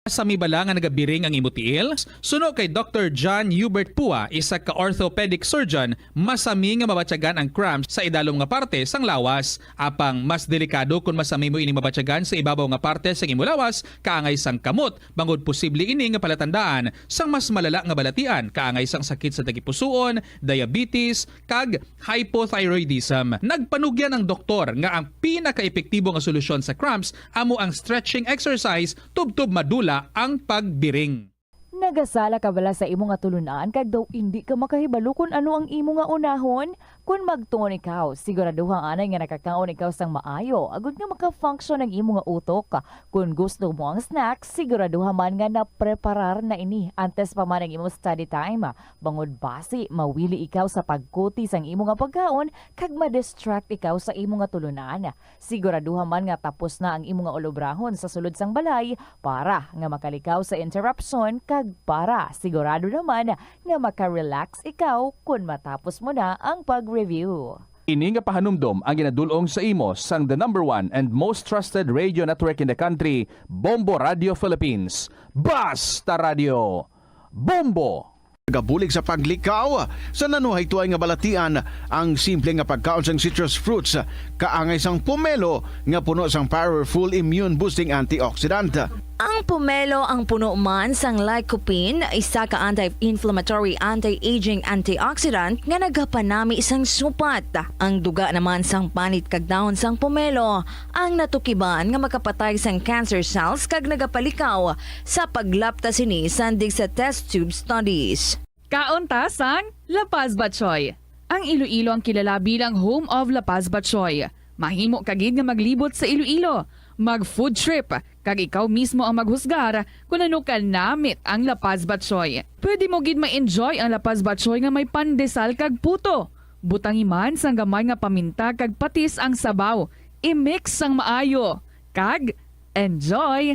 Masami bala nga nagabiring ang imo tiil? Suno kay Doktor John Hubert Pua, isa ka orthopedic surgeon, masami nga mabatyagan ang cramps sa idalom nga parte sang lawas. Apang mas delikado kon masami mo ini mabatyagan sa ibabaw nga parte sang imo lawas, kaangay sang kamot, bangod posible ini nga palatandaan sang mas malala nga balatian, kaangay sang sakit sa tagipusoon, diabetes, kag hypothyroidism. Nagpanugyan ang doktor nga ang pinakaepektibo nga solusyon sa cramps amo ang stretching exercise tubtob madula ang pagbiring. Nagasala ka bala sa imo nga tulunan kag daw indi ka makahibalo kon ano ang imo nga unahon? Kon magtuon ikaw, siguraduha anay nga nakakaon ikaw sang maayo agod nga maka-function ang imo nga utok. Kon gusto mo ang snack, siguraduha man nga napreparar na ini antes pa man ang imo study time. Bangod basi mawili ikaw sa pagkuti sang imo nga pagkaon kag ma-distract ikaw sa imo nga tulunan. Siguraduha man nga tapos na ang imo nga ulobrahon sa sulod sang balay para nga makalikaw sa interruption kag para sigurado naman nga maka-relax ikaw kon matapos mo na ang pag-review. Ini nga pahanumdom ang ginadul-ong sa imo sang the number one and most trusted radio network in the country, Bombo Radio Philippines. Basta Radio, Bombo! Nagabulig sa paglikaw sa nanuhaytoy nga balatian ang simple nga pagkaon sang citrus fruits, kaangay sang pomelo nga puno sang powerful immune boosting antioxidant. Ang pomelo ang puno man sang lycopene, isa ka anti-inflammatory, anti-aging antioxidant nga nagapanami sang supat. Ang duga naman sang panit kag dahon sang pomelo ang natukiban nga makapatay sang cancer cells kag nagapalikaw sa paglapta sini sandig sa test tube studies. Kaon ta sang La Paz Batchoy. Ang Iloilo ang kilala bilang home of La Paz Batchoy. Mahimo ka gid nga maglibot sa Iloilo, mag-food trip, kag ikaw mismo ang maghusgar kon ano ka namit ang La Paz Batchoy. Pwede mo gid ma-enjoy ang La Paz Batchoy nga may pandesal kag puto. Butangi man sang gamay nga paminta kag patis ang sabaw. I-mix sang maayo, kag enjoy!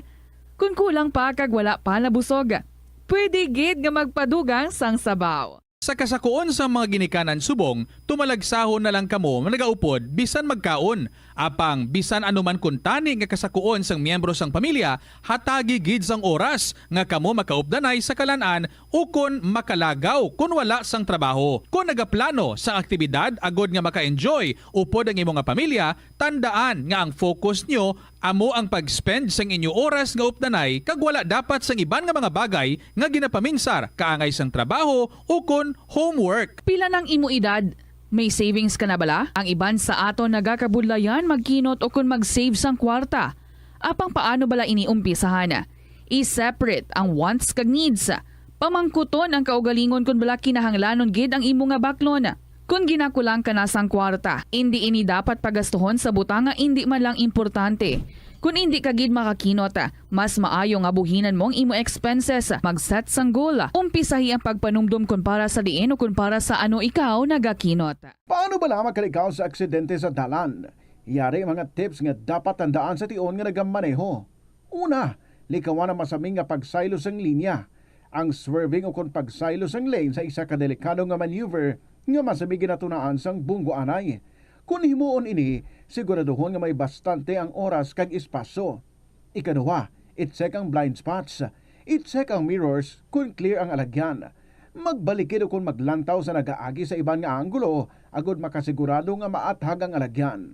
Kon kulang pa kag wala pa nabusog, pwede gid nga magpadugang sang sabaw. Sa kasakuon sang mga ginikanan subong, tumalagsahon na lang kamo nagaupod bisan magkaon. Apang bisan ano man kuntani nga kasakuon sang miyembro sang pamilya, hatagi gid sang oras nga kamo makaupdanay sa kalan-an ukon makalagaw kon wala sang trabaho. Kon nagaplano sang aktibidad agod nga maka-enjoy upod ang imo nga pamilya, tandaan nga ang focus nyo amo ang pag-spend sang inyo oras nga updanay kag wala dapat sang iban nga mga bagay nga ginapaminsar kaangay sang trabaho ukon homework. Pila nang imo edad? May savings ka na bala? Ang iban sa aton nagakabudlayan magkinot ukon mag-save sang kwarta. Apang paano bala ini umpisahan? I-separate ang wants kag needs. Pamangkuton ang kaugalingon kon bala kinahanglanon gid ang imo nga baklon. Kon ginakulang ka na sang kwarta, indi ini dapat pagastuhon sa butang nga indi man lang importante. Kon indi ka gid makakinot, mas maayo nga buhinan mo ang imo expenses. Mag-set sang goal. Umpisahi ang pagpanumdom kon para sa diin o kon para sa ano ikaw nagakinot. Paano bala makalikaw sa aksidente sa dalan? Yari mga tips nga dapat tandaan sa tion nga nagamaneho. Una, likawan ang masami nga pagsaylo sang linya. Ang swerving ukon pagsaylo sang lane sa isa ka delikado nga maneuver nga masami ginatunaan sang bunggo anay. Kon himuon ini, siguraduhon nga may bastante ang oras kag espasyo. Ikaduha, i-check ang blind spots. I-check ang mirrors kon clear ang alagyan. Magbalikid ukon maglantaw sa nagaagi sa iban nga anggulo agod makasigurado nga maathag ang alagyan.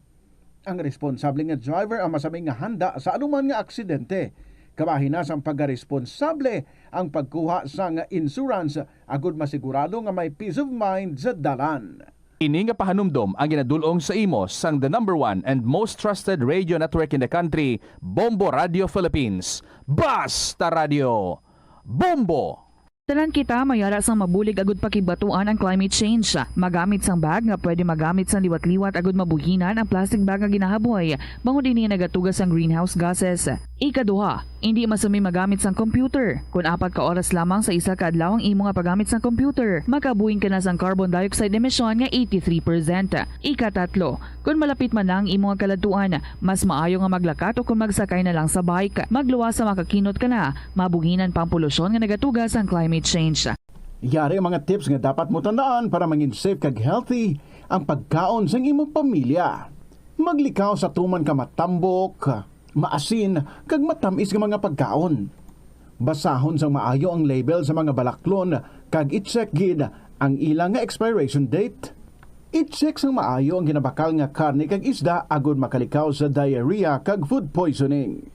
Ang responsable nga driver ang masami nga handa sa anuman nga aksidente. Kabahin na sang pagaresponsable ang pagkuha sang insurance agod masigurado nga may peace of mind sa dalan. Ini nga pahanumdom ang ginadul-ong sa imo sang the number one and most trusted radio network in the country, Bombo Radio Philippines. Basta Radio Bombo! Tanan kita may ara sang mabulig agud pakigbatuan ang climate change. Magamit sang bag nga pwede magamit sang liwat-liwat agud mabuhinan ang plastic bag nga ginahaboy, bangod ini nagatuga sang greenhouse gases. Ikaduha, indi masumi magamit sang computer. Kon apat ka oras lamang sa isa ka adlaw ang imo nga paggamit sang computer, makabuhin ka na sang carbon dioxide emission nga eighty-three percent. Ikatatlo, kon malapit man na ang imo nga kaladtuan, mas maayo nga maglakat o kon magsakay na lang sa bike. Magluwas sa makakinot ka na, mabuhinan pa ang polusyon nga nagatuga sang climate change. Yari ang mga tips nga dapat mo tandaan para mangin safe kag healthy ang pagkaon sang imong pamilya. Maglikaw sa tuman ka matambok, maasin, kag matamis nga mga pagkaon. Basahon sang maayo ang label sa mga balaklon kag i-check gid ang ila nga expiration date. I-check sang maayo ang ginabakal nga karne kag isda agud makalikaw sa diarrhea kag food poisoning.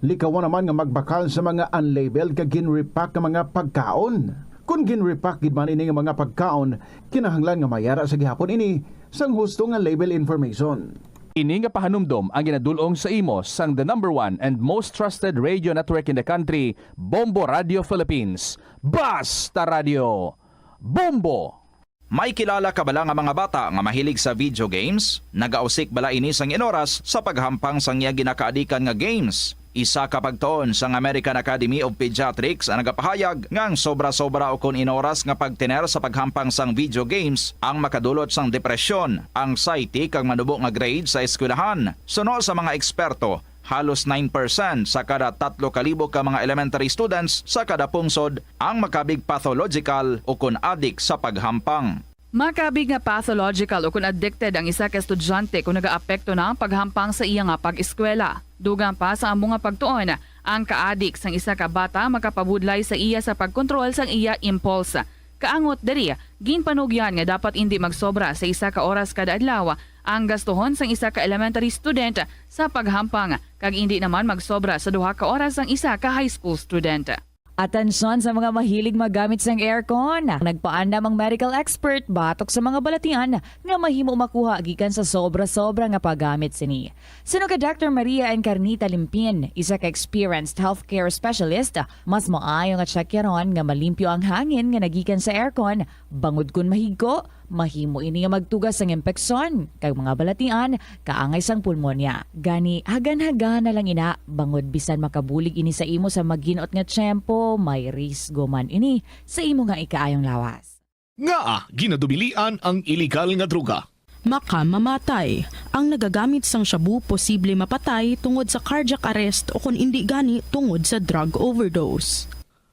Likawan naman nga magbakal sa mga unlabeled kag ginrepack nga mga pagkaon. Kon ginrepack gid man ini nga mga pagkaon, kinahanglan nga mayara sa gihapon ini sang husto nga label information. Ini nga pahanumdom ang ginadul-ong sa imo sang the number one and most trusted radio network in the country, Bombo Radio Philippines. Basta Radio Bombo! May kilala ka bala nga mga bata nga mahilig sa video games? Nagausik bala ini sang inoras sa paghampang sang iya ginakaadikan nga games? Isa ka pagtuon sang American Academy of Pediatrics ang nagapahayag nga ang sobra-sobra ukon inoras nga pagtener sa paghampang sang video games ang makadulot sang depresyon, anxiety, kag manubo nga grade sa eskwelahan. Suno sa mga eksperto, halos nine percent sa kada tatlo ka libo ka mga elementary students sa kada pungsod ang makabig pathological ukon adik sa paghampang. Makabig nga pathological ukon addicted ang isa ka estudyante kon nagaapekto na ang paghampang sa iya nga pag-eskwela. Dugang pa sa amo nga pagtuon, ang kaadik sang isa ka bata makapabudlay sa iya sa pagkontrol sang iya impulse. Kaangot diri, ginpanugyan nga dapat indi magsobra sa isa ka oras kada adlaw ang gastuhon sang isa ka elementary student sa paghampang, kag indi naman magsobra sa duha ka oras ang isa ka high school student. Atensyon sa mga mahilig maggamit sang aircon. Nagpaandam ang medical expert batok sa mga balatian nga mahimo makuha gikan sa sobra-sobra nga paggamit sini. Suno kay Doctor Maria Encarnita Limpin, isa ka experienced healthcare specialist, mas maayo nga tsakyaron nga malimpyo ang hangin nga nagikan sa aircon, bangod kon mahigko, mahimo ini nga magtuga sang impeksyon kag mga balatian kaangay sang pulmonya. Gani, hagan-hagan na lang ina, bangod bisan makabulig ini sa imo sa magin-ot nga tiyempo, may risgo man ini sa imo nga ikaayong lawas. Ngaa ginadubilian ang iligal nga droga? Makamamatay. Ang nagagamit sang shabu posible mapatay tungod sa cardiac arrest o kon indi gani tungod sa drug overdose.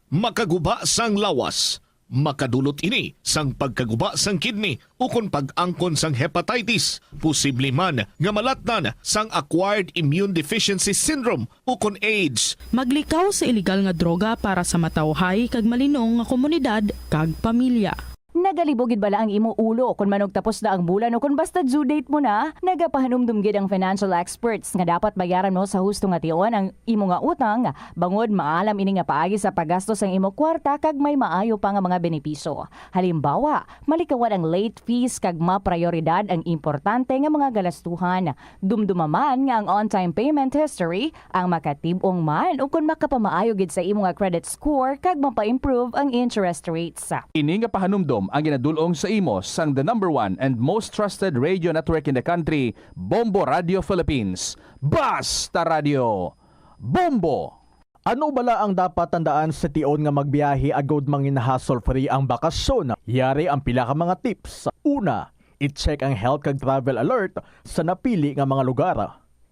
Makaguba sang lawas. Makadulot ini sang pagkaguba sang kidney ukon pag-angkon sang hepatitis, posible man nga malatnan sang acquired immune deficiency syndrome ukon AIDS. Maglikaw sa iligal nga droga para sa matawhay kag malinong nga komunidad kag pamilya. Nagalibog gid bala ang imo ulo kon manugtapos na ang bulan o kon basta due date mo na? Nagapahanumdom gid ang financial experts nga dapat bayaran mo sa husto nga tion ang imo nga utang, bangod maalam ini nga paagi sa paggasto sang imo kwarta kag may maayo pa nga mga benepisyo. Halimbawa, malikawan ang late fees kag maprayoridad ang importante nga mga galastuhan. Dumduma man nga ang on-time payment history ang makatib-ong man ukon makapamaayo gid sa imo nga credit score kag mapa-improve ang interest rates. Ini nga pahanumdom ang ginadul-ong sa imo sang the number one and most trusted radio network in the country, Bombo Radio Philippines. Basta Radio Bombo! Ano bala ang dapat tandaan sa tion nga magbiyahe agud mangin hassle-free ang bakasyon? Yari ang pila ka mga tips. Una, i-check ang health kag travel alert sa napili nga mga lugar.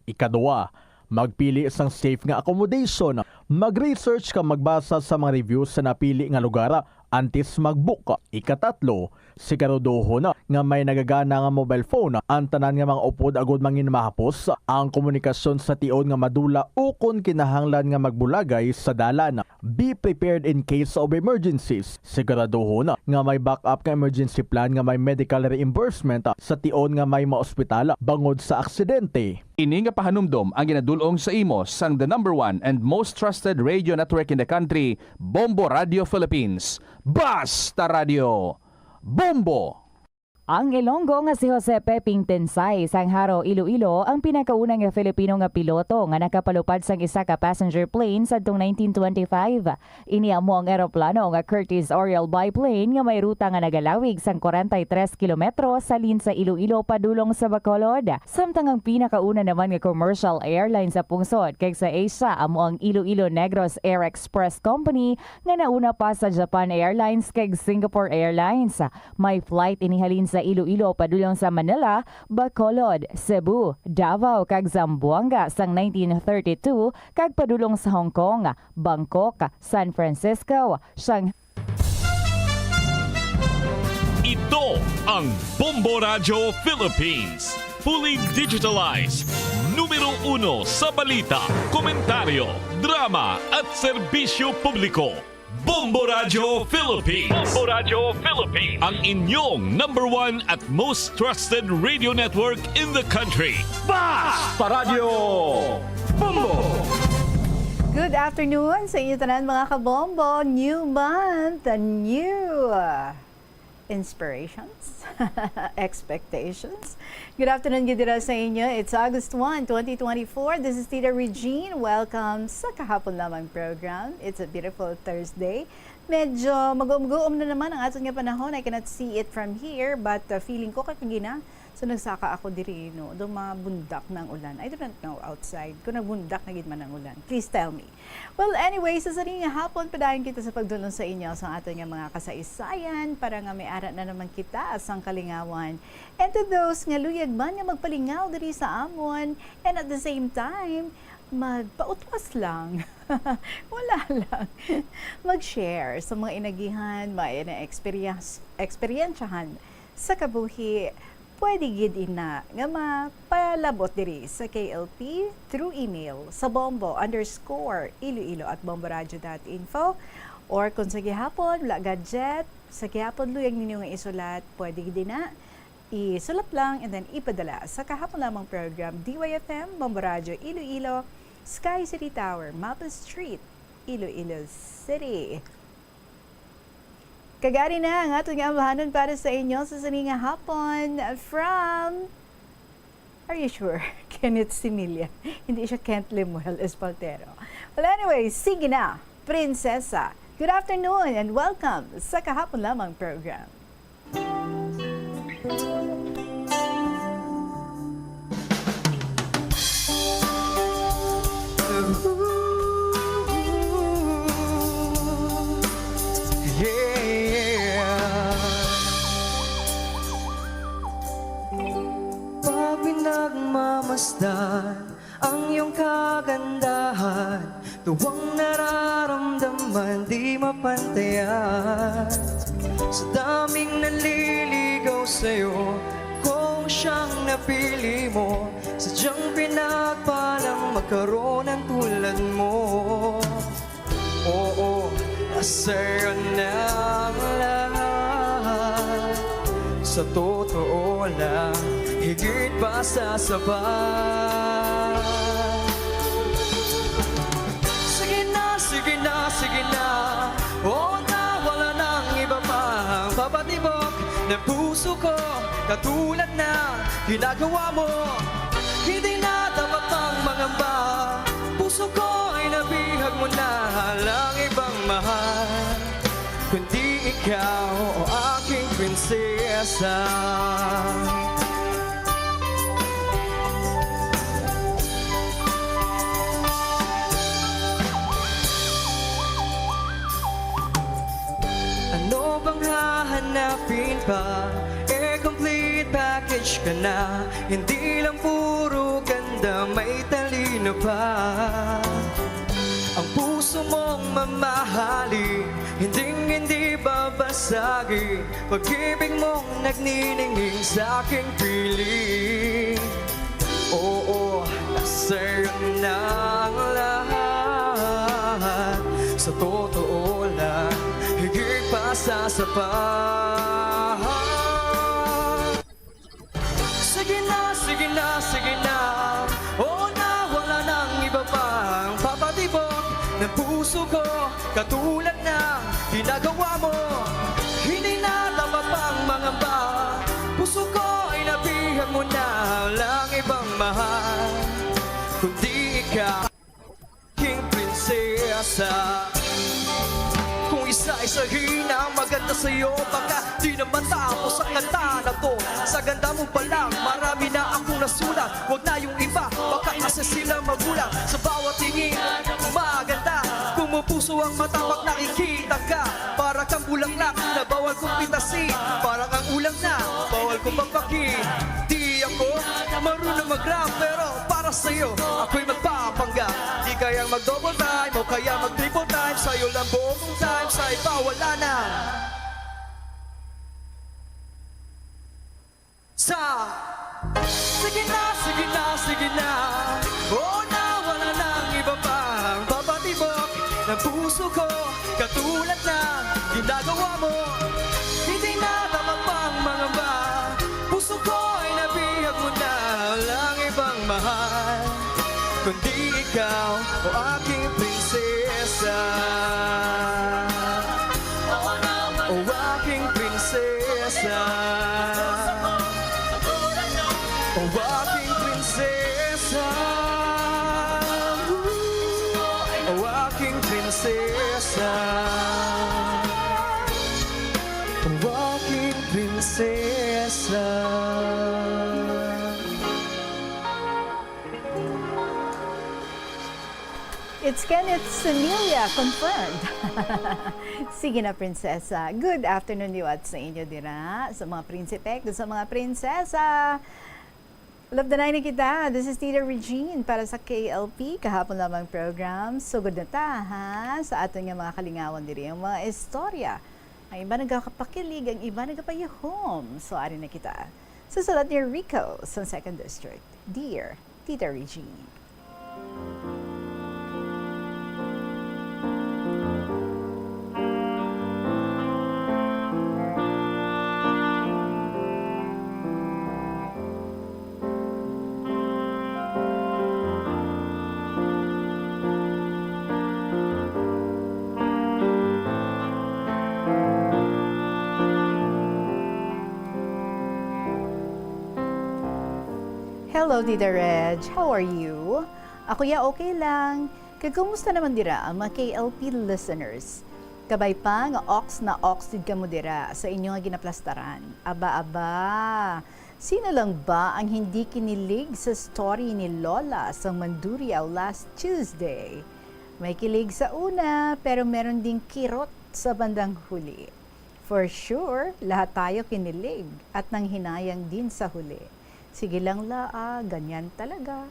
Ikaduha, magpili sang safe nga accommodation. Mag-research kag magbasa sa mga reviews sa napili nga lugar antes mag-book. Ikatatlo, siguraduhon nga may nagagana nga mobile phone ang tanan nga mga upod agud mangin mahapos ang komunikasyon sa tion nga madula ukon kinahanglan nga magbulagay sa dalan. Be prepared in case of emergencies. Siguraduhon nga may backup nga emergency plan nga may medical reimbursement sa tion nga may maospital bangod sa aksidente. Ini nga pahanumdom ang ginadul-ong sa imo sang the number one and most trusted radio network in the country, Bombo Radio Philippines. Basta Radio Bombo! Ang Ilonggo nga si Jose Peping Tensay sang Jaro, Iloilo, ang pinakauna nga Filipino nga piloto nga nakapalupad sang isa ka passenger plane sadtong nineteen twenty-five. Ini amo ang eroplano nga Curtiss Oriole biplane nga may ruta nga nagalawig sang kwarenta y tres kilometro halin sa Iloilo padulong sa Bacolod. Samtang ang pinakauna naman nga commercial airline sa pungsod kag sa Asia amo ang Iloilo Negros Air Express Company nga nauna pa sa Japan Airlines kag Singapore Airlines. May flight ini halin sa Iloilo padulong sa Manila, Bacolod, Cebu, Davao, kag Zamboanga sang nineteen thirty-two, kag padulong sa Hong Kong, Bangkok, San Francisco, Shanghai. Ito ang Bombo Radyo Philippines. Fully digitalized. Numero uno sa balita, komentaryo, drama, at serbisyo publiko. Bombo Radyo Philippines. Bombo Radyo Philippines. Ang inyong number one at most trusted radio network in the country. Basta Radyo Bombo! Good afternoon sa inyo tanan, mga kabombo. New month, new, uh, inspirations, expectations. Good afternoon gid dira sa inyo. It's August one, twenty twenty-four. This is Tita Regine. Welcome sa Kahapon Lamang program. It's a beautiful Thursday. Medyo maguom-guom na naman ang aton nga panahon. I cannot see it from here, but, uh, feeling ko kay kagina. So, nagsaka ako diri, no? Daw mabundak na ang ulan. I do not know outside kung nagbundak na gid man ang ulan. Please tell me. Well, anyway, sa sini nga hapon, padayon kita sa pagdulong sa inyo sa aton nga mga kasaysayan para nga may ara na naman kita sang kalingawan. And to those nga luyag man nga magpalingaw diri sa amon, and at the same time, magpautwas lang. Wala lang. Mag-share sa mga inagihan, mga ina-experience-, eksperyensyahan sa kabuhi. Pwede gid ina nga mapalabot diri sa K L P through email sa bombo underscore iloilo at bomboradio dot info, or kung sa gihapon, wala gadget, sa gihapon luyag ninyo nga isulat, pwede gid ina, isulat lang and then ipadala sa Kahapon Lamang program, D Y F M, Bombo Radyo Iloilo, Sky City Tower, Maple Street, Iloilo City. Kag ari na ang aton nga ambahanon para sa inyo sa sini nga hapon from, are you sure? Kenneth Similia. Hindi siya Kent Lemuel Espaltero. Well, anyway, sige na, Prinsesa. Good afternoon and welcome sa Kahapon Lamang program. Yeah. Pag pinagmamasdan ang iyong kagandahan, tuwang nararamdaman di mapantayan. Sa daming naliligaw sa'yo, kung siyang napili mo, sadyang pinagpalang magkaroon ng tulad mo. Oo, nasa'yo na ang lahat. Sa totoo lang, higit pa sa sapat. Sige na, sige na, sige na. Oo na, wala nang iba pang papatibok ng puso ko. Katulad na ginagawa mo, hindi na dapat pang mangamba. Puso ko ay nabihag mo na, walang ibang mahal kundi ikaw, o aking prinsesa. Ano bang hahanapin pa? Eh, complete package ka na. Hindi lang puro ganda, may talino pa. Ang puso mong mamahalin, hinding-hindi babasagin. Pag-ibig mong nagniningning sa aking piling. Oo, nasa'yo na ang lahat. Sa totoo lang, higit pa sa sapat. Sige na, sige na, sige na. Oo na, wala nang iba pang papatibok ng puso ko. Katulad na ginagawa mo, hindi na dapat pang mangamba. Mahal, kundi ikaw, king prinsesa. Kung isa-isahin ang maganda sa'yo, baka di na matapos ang kanta na to. Sa ganda mo pa lang, marami na akong nasulat. Wag na yung iba, baka kasi sila magulat. Sa bawat tingin, maganda. Kung mo puso ang mata pag nakikita ka, para kang bulaklak na bawal kong pitasin. Parang ang ulang na bawal kong pagpakin. Di ako marunong mag-rap, pero para sa'yo, ako'y magpapanggap. Di kayang mag-double time o kaya mag-triple time. Sa'yo lang buong time, sa iba wala na. Sa sige na, sige na, sige na. Oo na, wala nang iba pang papatibok ng puso ko. Katulad ng ginagawa mo, hindi na dapat pang mangamba. Puso ko ay nabihag mo na, walang ibang mahal kundi ikaw, o aking prinsesa. O aking prinsesa. O aking prinsesa. O aking prinsesa. O aking prinsesa. It's Kenneth Semilia, confirmed. Sige na, prinsesa. Good afternoon liwat sa inyo dira, sa mga prinsipe, kag sa mga prinsesa. Love the night na kita. This is Tita Regine para sa K L P, kahapon lamang program. Sugod na ta, ha? Sa aton nga mga kalingawan diri, ang mga istorya. Ang iba nagakapakilig, ang iba nagapayuhom. So, ari na kita. Sa sulat ni Rico sa Second District. Dear Tita Regine. Hello, Tita Reg. How are you? Ako ya, okay lang. Kag kumusta naman dira ang mga K L P listeners? Kabay pa nga ox na ox gid kamo dira sa inyo nga ginaplastaran. Aba, aba. Sino lang ba ang hindi kinilig sa story ni Lola sang Mandurriao last Tuesday? May kilig sa una, pero meron ding kirot sa bandang huli. For sure, lahat tayo kinilig at nanghinayang din sa huli. Sige lang la, ah, ganyan talaga.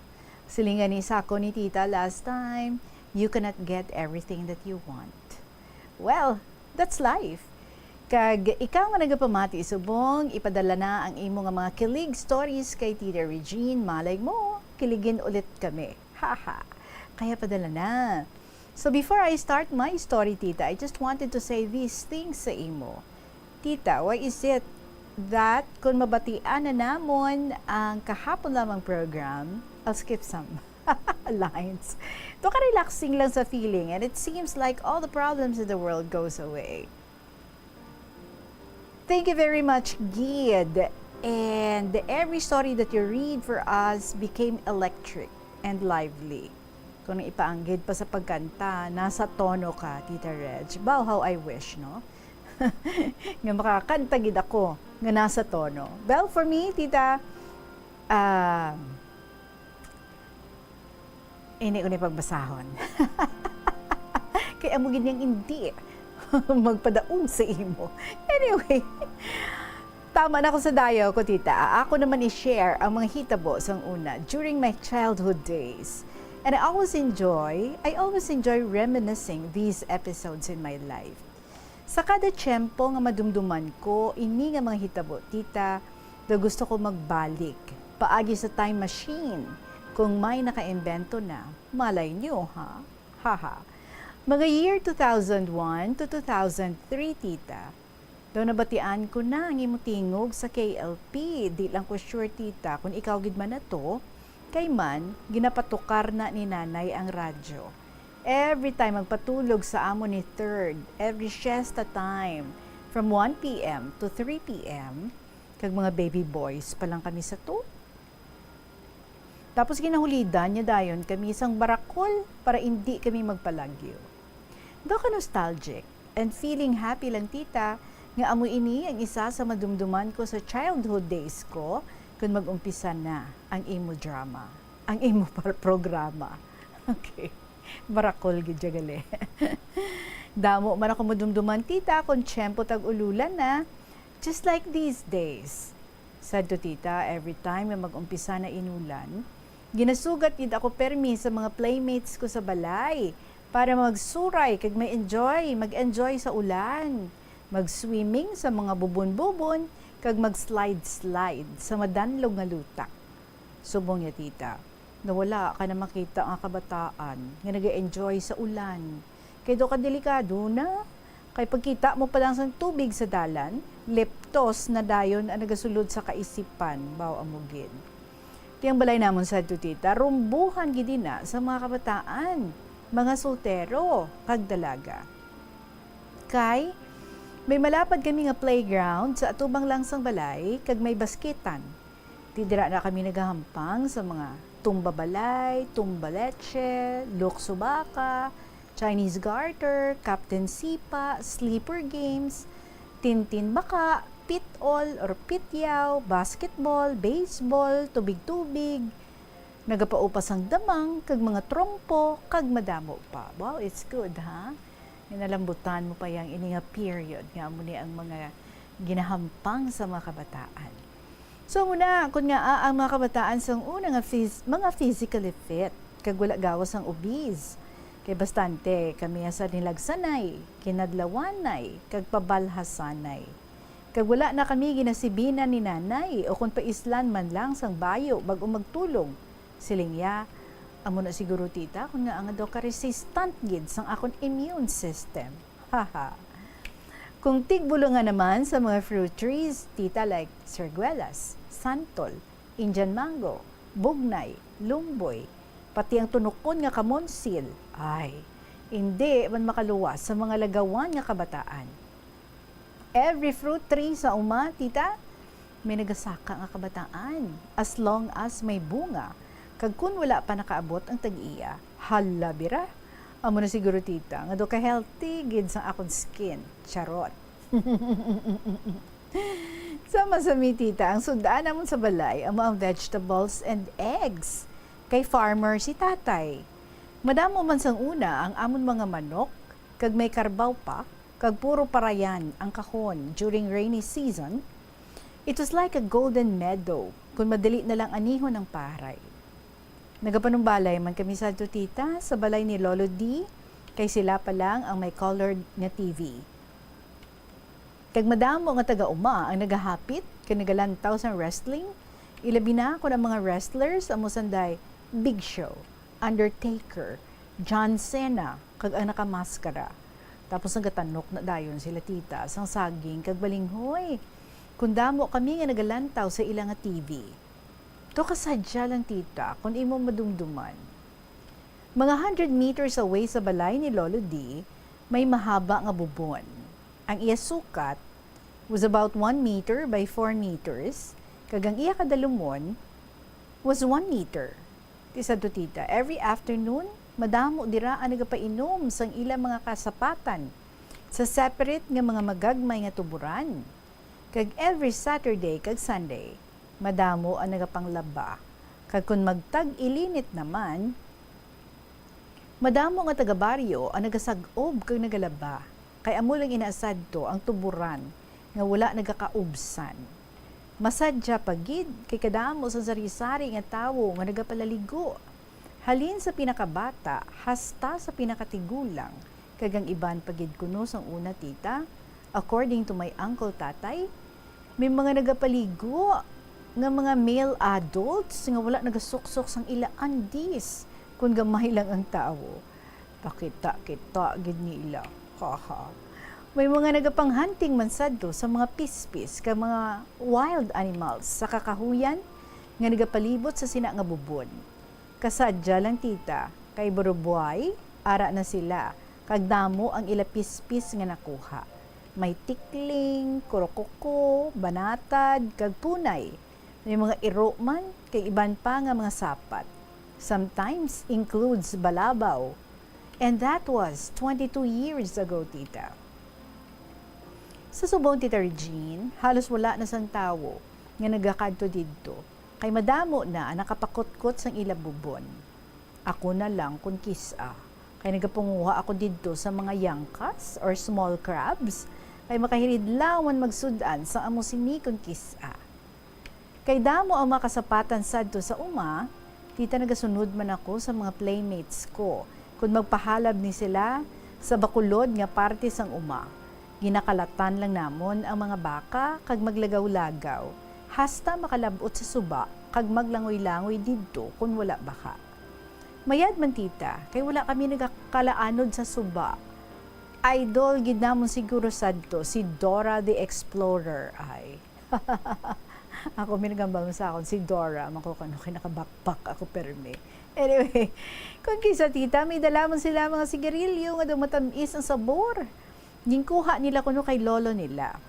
Silingan ni sako ni Tita last time, you cannot get everything that you want. Well, that's life. Kag ikaw nga nagapamati subong, ipadala na ang imo nga mga kilig stories kay Tita Regine. Malay mo, kiligin ulit kami. Haha. Kaya padala na. So before I start my story, Tita, I just wanted to say these things sa imo. Tita, why is it that kung mabatian na namon ang kahapon lamang program, I'll skip some lines. To ka-relaxing lang sa feeling, and it seems like all the problems in the world goes away. Thank you very much, Gid. And every story that you read for us became electric and lively. Kung ipaanggid pa sa pagkanta, nasa tono ka, Tita Reg. Wow, how I wish, no? Nga makakanta gid ako nga nasa tono. Well, for me, Tita, ah, hindi ko ni pagbasahon. Kay amo gid niyang hindi magpadaog sa imo. Anyway, tama na ako sa dayaw ko, Tita. Ako naman i-share ang mga hitabo sang una during my childhood days. And I always enjoy, I always enjoy reminiscing these episodes in my life. Sa kada tiyempo nga madumduman ko ini nga mga hitabo, Tita, daw gusto ko magbalik paagi sa time machine. Kung may nakaimbento na, malay niyo, ha? Haha. Mga year two thousand one to two thousand three, Tita, daw nabatian ko na ang imo tingog sa K L P. Di lang ko sure, Tita, kung ikaw gid man na to, kay man, ginapatukar na ni Nanay ang radyo. Every time magpatulog sa amo ni Third, every siesta time, from one P M to three P M, kag mga baby boys pa lang kami sa to. Tapos ginahulidan niya dayon kami sang barakol para indi kami magpalagyo. Daw ka nostalgic and feeling happy lang, tita, nga amo ini ang isa sa madumduman ko sa childhood days ko, kun mag-umpisa na ang imo drama, ang imo par-, programa. Okay. Barakol gid siya gali. Damo man ako madumduman, tita, kon tiyempo tag-ululan na, just like these days. Sad to, tita, every time nga mag-umpisa na inulan, ginasugat gid ako permi sa mga playmates ko sa balay para magsuray kag ma-enjoy, mag-enjoy sa ulan, mag-swimming sa mga bubon-bubon, kag mag-slide-slide sa madanlog nga lutak. Subong niya, tita, nga wala ka na makita nga kabataan nga nag-e-enjoy sa ulan, kay daw ka delikado na. Kay pagkita mo pa lang sang tubig sa dalan, leptos na dayon ang nagasulod sa kaisipan, baw amo gid. Ti ang balay namon sadto, tita, rumbuhan gid ina sa mga kabataan, mga soltero, kag dalaga. Kay may malapad kami nga playground sa atubang lang sang balay, kag may basketan. Ti dira na kami nagahampang sa mga tumba balay, tumba leche, lukso baka, Chinese garter, Captain Sipa, sleeper games, tintin baka, pit-ol or pityaw, basketball, baseball, tubig-tubig, nagapaupas ang damang, kag mga trompo, kag madamo pa. Wow, it's good, ha? Ginalambutan mo pa yang ini nga period nga amo ni ang mga ginahampang sa mga kabataan. So, muna, kun nga, ah, ang mga kabataan sang una nga phys-, mga physically fit, kag wala gawas ang obese. Kay bastante kami sa nilagsanay, kinadlawanay, kag pabalhasanay. Kag wala na kami ginasibinan ni nanay o kon paislan man lang sang bayo bag-o magtulog. Siling niya, "Amo na siguro, tita, kun nga ang daw ka-resistant gid sang akon immune system." Haha. Kung tigbulungan naman sa mga fruit trees, tita, like sirguelas, santol, Indian mango, bugnay, lumboy, pati ang tunukon nga kamonsil, ay, indi man makaluwas sa mga lagawan nga kabataan. Every fruit tree sa uma, tita, may nagasaka nga kabataan, as long as may bunga. Kag kun wala pa nakaabot ang tag-iya, hala, bira. Amo na siguro, tita, nga daw ka-healthy gid sang akon skin. Charot. Sama sa mi, tita, ang sud-an namon sa balay amo ang vegetables and eggs. Kay farmer si tatay. Madamo man sang una ang amon mga manok, kag may karbaw pa, kag puro parayan ang kahon during rainy season. It was like a golden meadow, kun madali na lang anihon ang paray. Nagapanumbalay man kami sadto, tita, sa balay ni Lolo D, kay sila pa lang ang may colored nga T V. Kag madamo nga taga-uma ang nagahapit kag nagalantaw sang wrestling, ilabi na kon ang mga wrestlers amo sanday Big Show, Undertaker, John Cena, kag ang nakamaskara. Tapos nagatanok na dayon sila, tita, sang saging kag balinghoy, kun damo kami nga nagalantaw sa ila nga T V. Daw ka sadya lang, tita, kun imo madumduman. Mga hundred meters away sa balay ni Lolo D, may mahaba nga bubon. Ang iya sukat was about one meter by four meters, kag ang iya kadalumon was one meter. Ti sadto, tita, every afternoon, madamo dira ang nagapainom sang ila mga kasapatan sa separate nga mga magagmay nga tuburan. Kag every Saturday kag Sunday, madamo ang nagapanglaba. Kag kon magtag-ilinit naman, madamo nga taga-baryo ang nagasag-ob kag nagalaba, kay amo lang ina sadto ang tuburan nga wala nagakaubsan. Masadya pa gid kay kadamo sang sari-sari nga tawo nga nagapalaligo, halin sa pinakabata hasta sa pinakatigulang, kag ang iban pa gid kuno sang una, tita. According to my uncle, tatay, may mga nagapaligo nga mga male adults nga wala nagasuksok sang ila undies kun gamay lang ang tawo. Pakita-kita gid nila. Haha. May mga nagapang-hunting man sadto sa mga pispis kag mga wild animals sa kakahuyan nga nagapalibot sa sina nga bubon. Kasadya lang, tita, kay burubuay, ara na sila, kag damo ang ila pispis nga nakuha. May tikling, kurokoko, banatad, kag punay. May mga iro man, kay iban pa nga mga sapat. Sometimes includes balabaw. And that was twenty-two years ago, tita. Sa subong, Tita Regine, halos wala na sang tawo nga nagakadto didto, kay madamo na ang nakapakutkot sang ila bubon. Ako na lang kon kis-a, kay nagapanguha ako didto sa mga yangkas or small crabs, kay makahiridlaw man magsud-an sang amo sini kon kis-a. Kay damo ang mga kasapatan sadto sa uma, tita, nagasunod man ako sa mga playmates ko kon magpahalab ni sila sa bakulod nga parte sang uma. Ginakalatan lang namon ang mga baka kag maglagaw-lagaw, hasta makalab-ot sa suba kag maglangoy-langoy didto kon wala baka. Mayad man, tita, kay wala kami nagakalaanod sa suba. Idol gid namon siguro sadto si Dora the Explorer ay. Ako, may nagambal sa akon, si Dora, man ko kano kay naka-backpack ako permi. Anyway, kon kis-a, tita, may dala man sila mga sigarilyo nga daw matamis ang sabor. Ginkuha nila kuno kay lolo nila.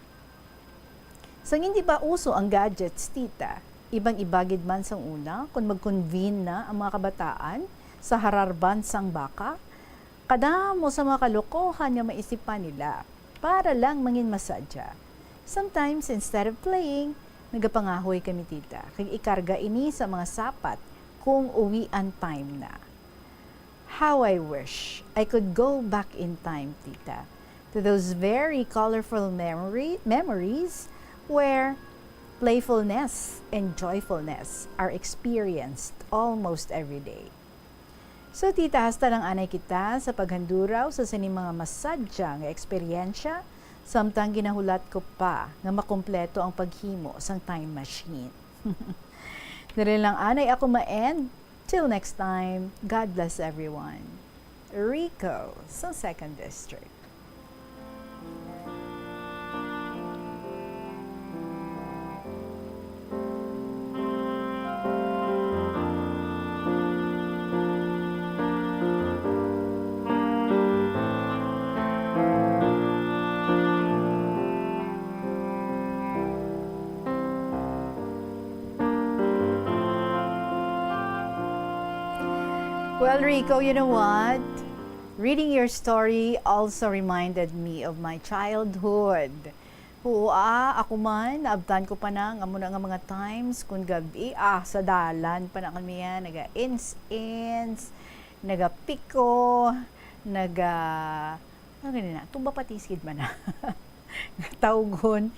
Sang hindi pa uso ang gadgets, tita, ibang-iba gid man sang una, kon mag-convene na ang mga kabataan sa hararban sang baka, kadamo sa mga kalokohan nga maisipan nila para lang mangin masadya. Sometimes, instead of playing, nagapangahoy kami, tita, kag ikarga ini sa mga sapat kung uwian time na. How I wish I could go back in time, tita, to those very colorful memory, memories where playfulness and joyfulness are experienced almost every day. So, tita, hasta lang anay kita sa paghanduraw sa sini mga masadya nga eksperyensya, samtang ginahulat ko pa nga makumpleto ang paghimo sang time machine. Diri lang anay ako ma-end. Till next time, God bless everyone. Rico sa Second District. Well, Rico, you know what? Reading your story also reminded me of my childhood. Oo, ah, ako man, naabtan ko pa na nga amo na nga mga times kun gab-i, ah, sa dalan pa na kami, ah, naga-ins-ins, nagapiko, naga-, ano gani na, tumba patiskid man na. Tawgon,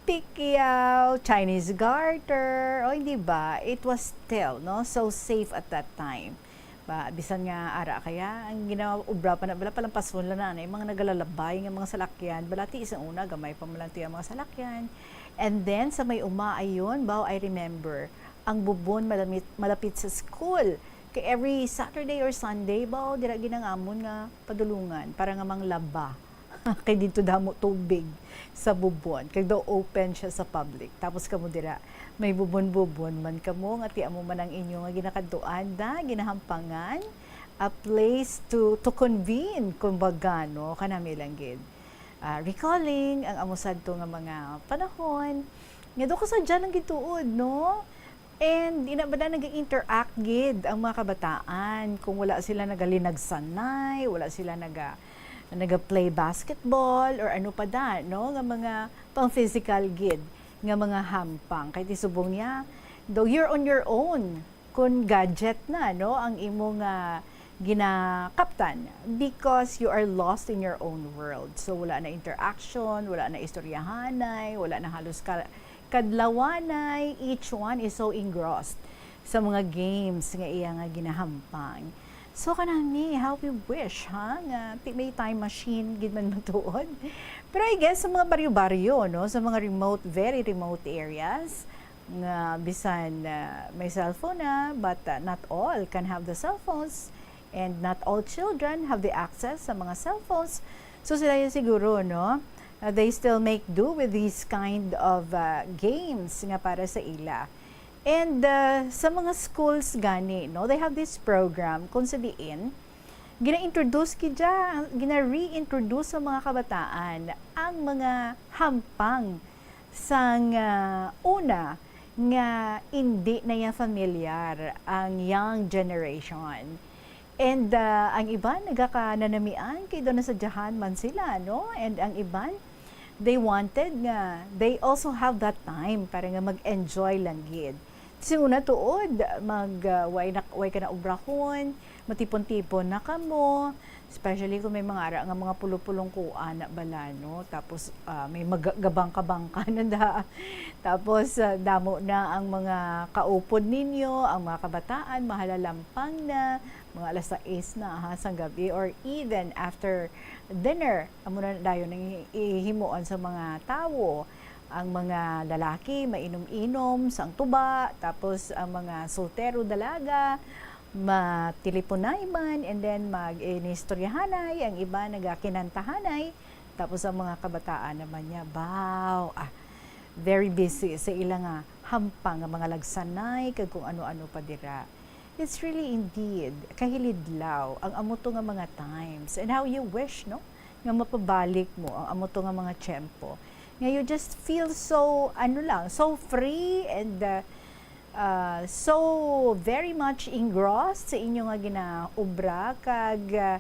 pikyaw, Chinese garter, o hindi ba? It was still, no, so safe at that time. Ba, bisan nga ara kaya, ang ginaobra pa na bala, palampason lang na, na yung mga nagalalabay nga mga salakyan, balati sa una, gamay pa man lang to yung mga salakyan. And then, sa may uma, ayun, baw, I remember, ang bubon malamit, malapit sa school. Kay every Saturday or Sunday, baw, dira ginangamon nga padulungan para nga manglaba. Kay dito damo tubig sa bubon. Kag daw open siya sa public. Tapos kamo dira, may bubon-bubon man kamo, nga ti amo man ang inyo nga ginakadtuan, da, ginahampangan, a place to, to convene, kumbaga, no? Kanami lang gid. Ah, recalling ang amo sadto nga mga panahon, nga do ko sadya lang gituod, no? And ina ba na nag-interact gid ang mga kabataan kung wala sila nagalinagsanay, wala sila naga, naga-play basketball or ano pa da, no? Nga mga pang-physical gid nga mga hampang. Kay ti subong niya, though you're on your own, kun gadget na, no, ang imo nga ginakaptan because you are lost in your own world. So, wala na interaction, wala na istoryahanay, wala na halos ka-, kadlawanay. Each one is so engrossed sa mga games nga iya nga ginahampang. So, kanami, how we wish, ha, nga ti-, may time machine gid man matuod. Pero I guess sa mga baryo-baryo, no, sa mga remote, very remote areas, nga bisan, ah, may cellphone na, but, ah, not all can have the cellphones, and not all children have the access sa mga cellphones. So, sila yun siguro, no? Uh, they still make do with these kind of, uh, games nga para sa ila. And, uh, sa mga schools gani, no, they have this program kung sa diin gina-introduce gid ya, gina-reintroduce sa mga kabataan ang mga hampang sang, uh, una nga indi na ya familiar ang young generation. And, ah, ang iban nagakananamian kay daw nasadyahan man sila, no? And ang iban, they wanted nga they also have that time para nga mag-enjoy lang gid. Sing una tuod, mag, ah, way na, way ka na obrahon, matipon-tipon na kamo, especially kung may mga ara nga mga pulupulong kuan na bala, no? Tapos, ah, may magabangka-bangka na da. Tapos, ah, damo na ang mga kaupod ninyo, ang mga kabataan, mahalalampang na, mga alas sais na, ha, sang gabi, or even after dinner, amo na dayon ang i-, ihimuon sa mga tawo. Ang mga lalaki, mainom-inom sang tuba, tapos ang mga soltero, dalaga, matilipunay man, and then mag-inistoryahanay, ang iba nagakinantahanay, tapos ang mga kabataan naman niya, baw, ah, very busy sa ila nga hampang nga mga lagsanay, kag kung ano-ano pa dira. It's really indeed kahilidlaw ang amo to nga mga times, and how you wish, no, nga mapabalik mo ang amo to nga mga tiyempo, nga you just feel so, ano lang, so free and, uh, uh, so very much engrossed sa inyo nga ginaobra, kag, uh,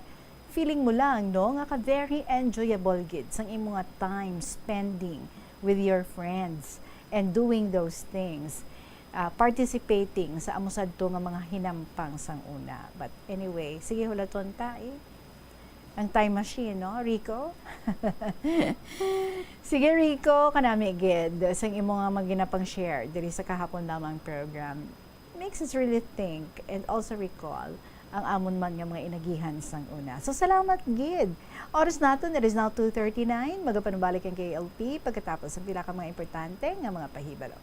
feeling mo lang, no, nga ka very enjoyable gid sang imo nga time spending with your friends and doing those things, uh, participating sa amo sadto nga mga hinampang sang una. But anyway, sige, hulaton ta, eh. Ang time machine, no, Rico? Sige, Rico, kanami gid sang imo nga mga ginapang-share diri sa kahapon lamang program. Makes us really think and also recall ang amon man nga mga inagihan sang una. So, salamat gid. Oras naton, it is now two thirty-nine. Magapanubalik ang K L P pagkatapos ang pila ka mga importante nga mga pahibalo.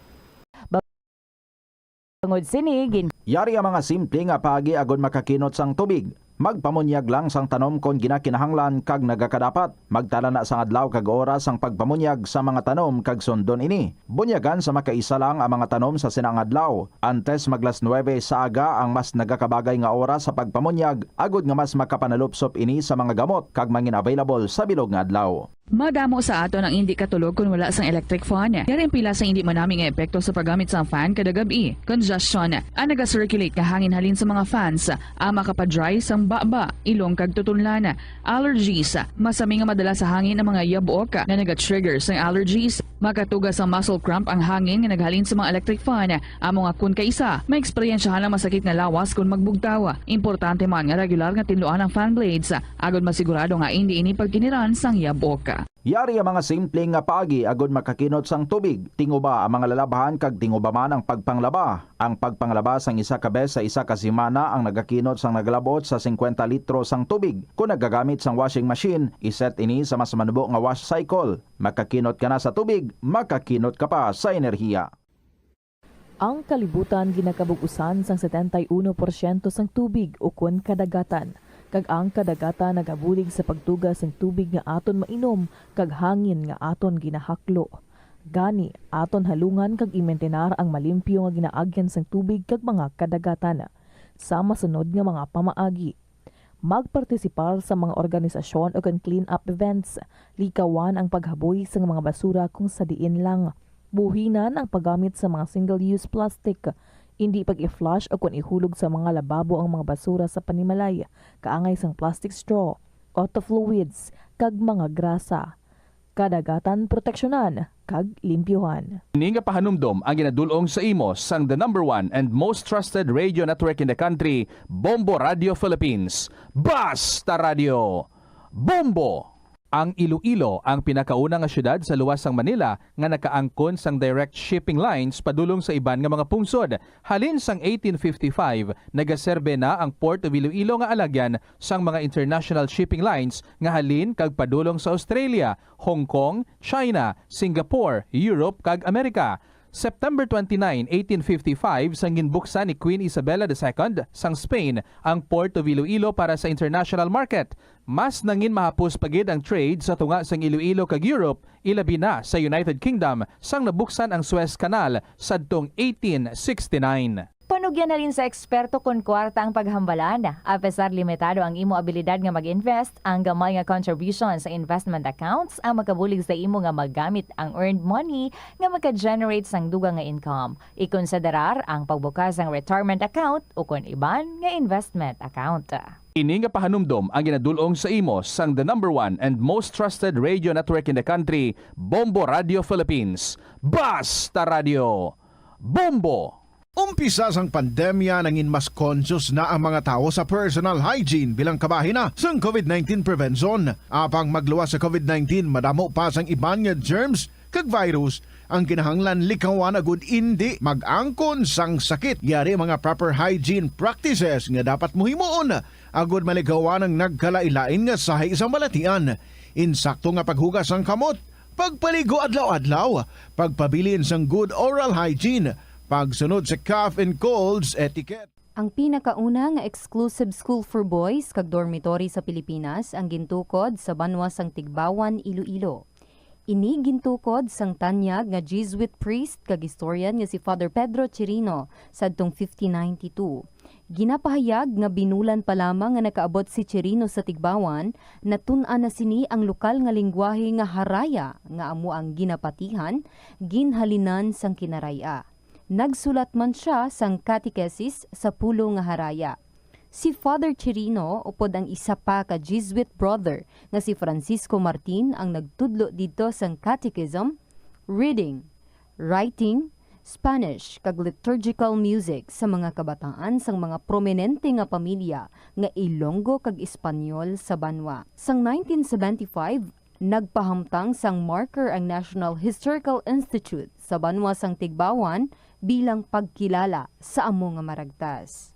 Bangod sini, gin- Yari ang mga simple nga paagi agod makakinot sang tubig. Magpamunyag lang sang tanom kon ginakinahanglan kag nagakadapat. Magtala na sang adlaw kag oras sang pagpamunyag sa mga tanom kag sundon ini. Bunyagan sa makaisa lang ang mga tanom sa sina nga adlaw. Antes mag las nuebe sa aga ang mas nagakabagay nga oras sa pagpamunyag, agod nga mas makapanalupsop ini sa mga gamot kag mangin available sa bilog nga adlaw. Madamo sa aton ang indi katulog kon wala sang electric fan. Yari ang pila sa indi manami nga epekto sa paggamit sang fan kada gab-i. Congestion, ang naga-circulate nga hangin halin sa mga fans, ang makapa-dry sang baba, ilong kag tutunlan. Allergies, masami nga madala sa hangin ang mga yabok nga naga-trigger sang allergies. Makatuga sang muscle cramp ang hangin nga naghalin sa mga electric fan, amo nga kon kaisa, maeksperiensyahan ang masakit nga lawas kon magbugtaw. Importante man nga regular nga tinluan ang fan blades, agod masigurado nga indi ini pagkiniran sang yabok. Yari ang mga simple nga paagi agod makakinot sang tubig. Tinguba ang mga lalabhan kag tinguba man ang pagpanglaba. Ang pagpanglaba sang isa ka bes sa isa ka semana ang nagakinot sang nagalabot sa singkwenta litro sang tubig. Kon nagagamit sang washing machine, iset ini sa mas manubo nga wash cycle. Makakinot ka na sa tubig, makakinot ka pa sa enerhiya. Ang kalibutan ginakabug-usan sang setenta y uno porsyento sang tubig ukon kadagatan, kag ang kadagatan nagabulig sa pagtuga sang tubig nga aton mainom kag hangin nga aton ginahaklo. Gani, aton halungan kag imintinar ang malimpyo nga ginaagyan sang tubig kag mga kadagatan. Sa masunod nga mga pamaagi, magpartisipar sa mga organisasyon ukon clean-up events, likawan ang paghaboy sa mga basura kung sa diin lang. Buhinan ang paggamit sa mga single-use plastic. Indi pag-i-flush ukon ihulog sa mga lababo ang mga basura sa panimalay, kaangay sang plastic straw, auto fluids, kag mga grasa. Kadagatan proteksyonan kag limpyuhan. Ini nga pahanumdom ang ginadul-ong sa imo sang the number one and most trusted radio network in the country, Bombo Radio Philippines. Basta Radio, Bombo! Ang Iloilo ang pinakauna nga siyudad sa luwas sang Manila nga nakaangkon sang direct shipping lines padulong sa iban nga mga pungsod. Halin sang eighteen fifty-five, nagaserbe na ang Port of Iloilo nga alagyan sang mga international shipping lines nga halin kag padulong sa Australia, Hong Kong, China, Singapore, Europe, kag Amerika. September twenty-nine, eighteen fifty-five, sang ginbuksan ni Queen Isabella the Second sang Spain ang Port of Iloilo para sa international market. Mas nangin mahapos pa gid ang trade sa tunga sang Iloilo kag Europe, ilabi na sa United Kingdom, sang nabuksan ang Suez Canal sadtong eighteen sixty-nine. Nugyan halin sa eksperto kon kwarta ang paghambalan. Apesar limitado ang imo abilidad nga mag-invest, ang gamay nga contribution sa investment accounts ang makabulig sa imo nga magamit ang earned money nga maka-generate sang dugang nga income. Ikonsiderar ang pagbukas sang retirement account o kon iban nga investment account. Ini nga pahanumdom ang ginadul-ong sa imo sang the number one and most trusted radio network in the country, Bombo Radio Philippines. Basta Radio, Bombo! Umpisa sang pandemya, nangin mas conscious na ang mga tawo sa personal hygiene bilang kabahin na sang covid nineteen prevention. Apang magluwas sa covid nineteen, madamo pa sang iban nga germs kag virus ang kinahanglan likawan agud indi mag-angkon sang sakit. Yari mga proper hygiene practices nga dapat mo himuon agud malikawan ang nagkalain-lain nga sahi sa balatian. Insakto nga paghugas sang kamot, pagpaligo adlaw-adlaw, pagpabilin sang good oral hygiene, pagsunod sa cough and colds etiquette. Ang pinakauna nga exclusive school for boys kag dormitory sa Pilipinas ang gintukod sa banwa sang Tigbawan, Iloilo. Ini gintukod sang tanyag nga Jesuit priest kag historian nga si Father Pedro Chirino sadtong fifteen ninety-two. Ginapahayag nga binulan pa lamang nga nakaabot si Chirino sa Tigbawan, natun-an na sini ang lokal nga linggwahe nga Haraya, nga amo ang ginapatihan, ginhalinan sang Kinaray-a. Nagsulat man sia sang catechesis sa pulo nga Haraya. Si Father Chirino upod ang isa pa ka Jesuit brother nga si Francisco Martin ang nagtudlo didto sang catechism, reading, writing, Spanish, kag liturgical music sa mga kabataan sang mga prominente nga pamilya nga Ilonggo kag Espanyol sa banwa. Sang nineteen seventy-five, nagpahamtang sang marker ang National Historical Institute sa banwa sang Tigbawan bilang pagkilala sa amo nga maragtas.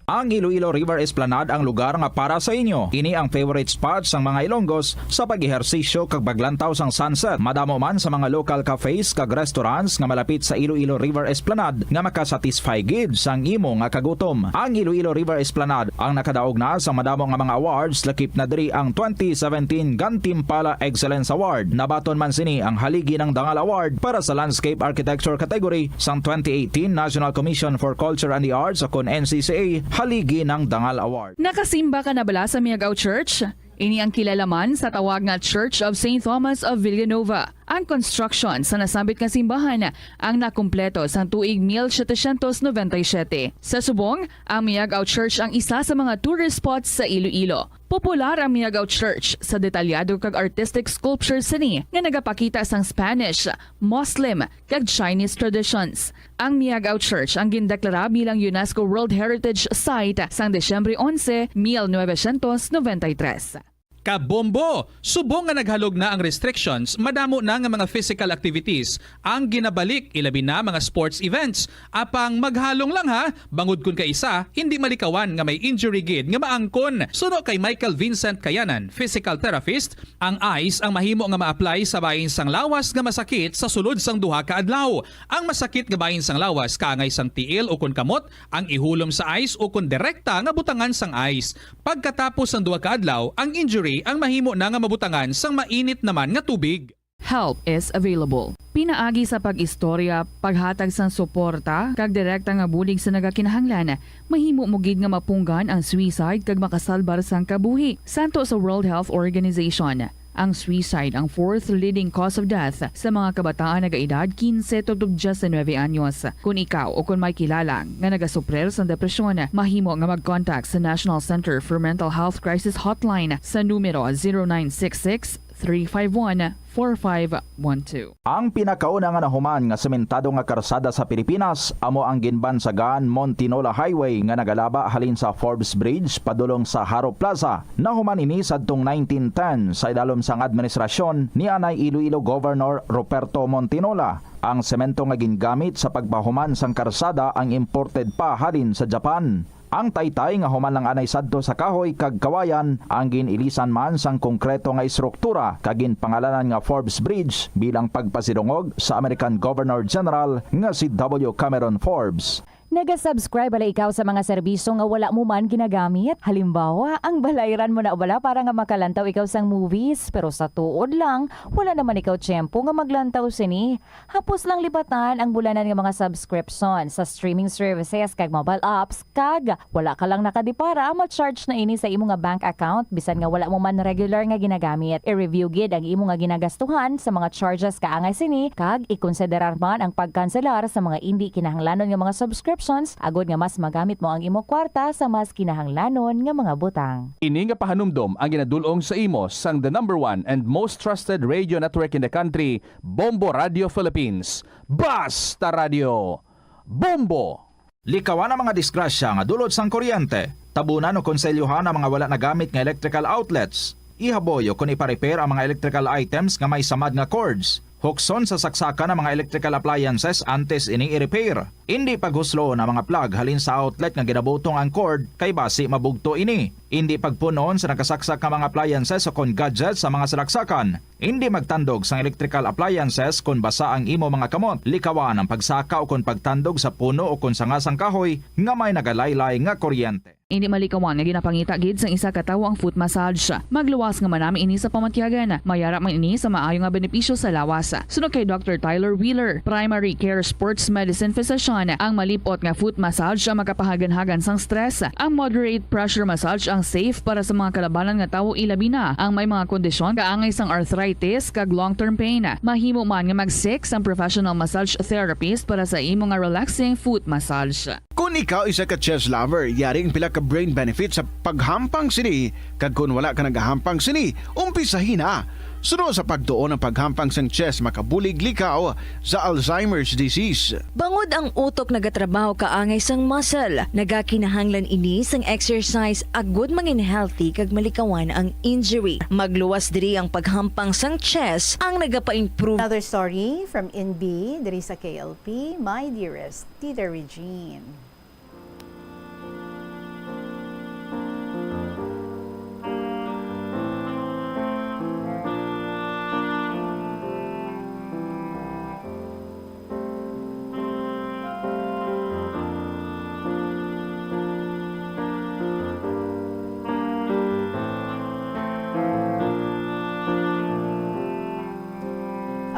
Ang Iloilo River Esplanade ang lugar nga para sa inyo. Ini ang favorite spot sang mga Ilonggos sa pag-ehersisyo kag paglantaw sang sunset. Madamo man sa mga local cafes kag restaurants nga malapit sa Iloilo River Esplanade nga makasatisfy gid sang imo nga kagutom. Ang Iloilo River Esplanade ang nakadaog na sa madamo nga mga awards, lakip na diri ang twenty seventeen Gantimpala Excellence Award. Nabaton man sini ang Haligi ng Dangal Award para sa Landscape Architecture category sang twenty eighteen National Commission for Culture and the Arts o kon N C C A Haligi ng Dangal Award. Nakasimba ka na bala sa Miagao Church? Ini ang kilala man sa tawag nga Church of Saint Thomas of Villanova. Ang construction sa nasambit nga simbahan ang nakumpleto sang tuig mil setecientos noventa y siete. Sa subong, ang Miagao Church ang isa sa mga tourist spots sa Iloilo. Popular ang Miagao Church sa detalyado kag artistic sculptures sini nga nagapakita sang Spanish, Muslim, kag Chinese traditions. Ang Miagao Church ang gindeklara bilang UNESCO World Heritage Site sang Disyembre onse, mil novecientos noventa y tres. Kabombo! Subong nga naghalog na ang restrictions, madamo na nga mga physical activities ang ginabalik, ilabi na mga sports events. Apang maghalong lang ha, bangod kun kaisa hindi malikawan nga may injury gid nga maangkon. Suno kay Michael Vincent Kayanan, physical therapist, ang ice ang mahimo nga ma-apply sa bahin sang lawas nga masakit sa sulod sang duha ka adlaw. Ang masakit nga bahin sang lawas kaangay sang tiil ukon kamot ang ihulom sa ice ukon direkta nga butangan sang ice. Pagkatapos sang duha ka adlaw, ang injury ang mahimo na nga mabutangan sang mainit naman nga tubig. Help is available. Pinaagi sa pag-istorya, paghatag sang suporta, kag direkta nga bulig sa nagakinahanglan, mahimo mo gid nga mapunggan ang suicide kag makasalbar sang kabuhi. Santo sa World Health Organization, ang suicide ang fourth leading cause of death sa mga kabataan nagaedad kinse tubtob diyes nuebe anyos. Kon ikaw o kon may kilala nga nagasuprir sang depresyon, mahimo nga mag-contact sa National Center for Mental Health Crisis Hotline sa numero zero nine six six, three five one, four five one two. Ang pinakauna nga nahuman nga sementado nga karsada sa Pilipinas amo ang ginbansagan Montinola Highway nga nagalaba halin sa Forbes Bridge padulong sa Jaro Plaza. Nahuman ini sadtong nineteen ten sa idalom sang administrasyon ni anay Iloilo Governor Ruperto Montinola. Ang semento nga gingamit sa pagpahuman sang karsada ang imported pa halin sa Japan. Ang taytay nga human lang anay sadto sa kahoy kag kawayan ang gin-ilisan man sang konkreto nga estruktura kag ginpangalanan nga Forbes Bridge bilang pagpasidungog sa American Governor General nga si W. Cameron Forbes. Naga-subscribe bala ikaw sa mga serbisyo nga wala mo man ginagamit? Halimbawa, ang balayran mo na bala para nga makalantaw ikaw sang movies, pero sa tuod lang, wala naman ikaw tiyempo nga maglantaw sini. Hapos lang lipatan ang bulanan nga mga subscription sa streaming services kag mobile apps, kag wala ka lang nakadipara, ma-charge na ini sa imo nga bank account bisan nga wala mo man regular nga ginagamit. I-review gid ang imo nga ginagastuhan sa mga charges kaangay sini, kag ikonsiderar man ang pagkanselar sa mga indi kinahanglanon nga mga subscriptions agod nga mas magamit mo ang imo kwarta sa mas kinahanglanon nga mga butang. Ini nga pahanumdom ang ginadul-ong sa imo sang the number one and most trusted radio network in the country, Bombo Radio Philippines. Basta Radio, Bombo! Likawan ang mga disgrasya nga dulot sang kuryente. Tabunan o konselyohan ang mga wala nagamit nga electrical outlets. Ihaboy o kon ipa-repair ang mga electrical items nga may samad nga cords. Hukson sa saksakan ang mga electrical appliances antes ini i-repair. Indi paghusloon ang mga plug halin sa outlet nga ginabutong ang cord, kay basi mabugto ini. Indi pagpun-on sa nakasaksak nga mga appliances o kon gadgets sa mga salaksakan. Indi magtandog sang electrical appliances kon basa ang imo mga kamot. Likawan ang pagsaka o kon pagtandog sa puno o kon sanga sang kahoy nga may nagalaylay nga kuryente. Indi malikawan nga ginapangita gid sang isa ka tawo ang foot massage. Magluwas nga manami ini sa pamatyagan. Mayara man ini sa maayo nga benepisyo sa lawas. Suno kay Doctor Tyler Wheeler, primary care sports medicine physician, ang malip-ot nga foot massage ang makapahaganhagan sang stress. Ang moderate pressure massage ang safe para sa mga kalabanan nga tawo, ilabi na ang may mga kondisyon kaangay sang arthritis kag long-term pain. Mahimo man nga mag-seek sang professional massage therapist para sa imo nga relaxing foot massage. Kon ikaw isa ka chess lover, yari ang pila ka brain benefits sa paghampang sini, kag kon wala ka nagahampang sini, umpisahi na. Suno sa pagtuon, ang paghampang sang chess makabulig likaw sa Alzheimer's disease. Bangod ang utok nagatrabaho kaangay sang muscle, nagakinahanglan ini sang exercise agud mangin healthy kag malikawan ang injury. Magluwas diri ang paghampang sang chess ang nagapa-improve. Another story from N B diri sa K L P, My Dearest Tita Regine.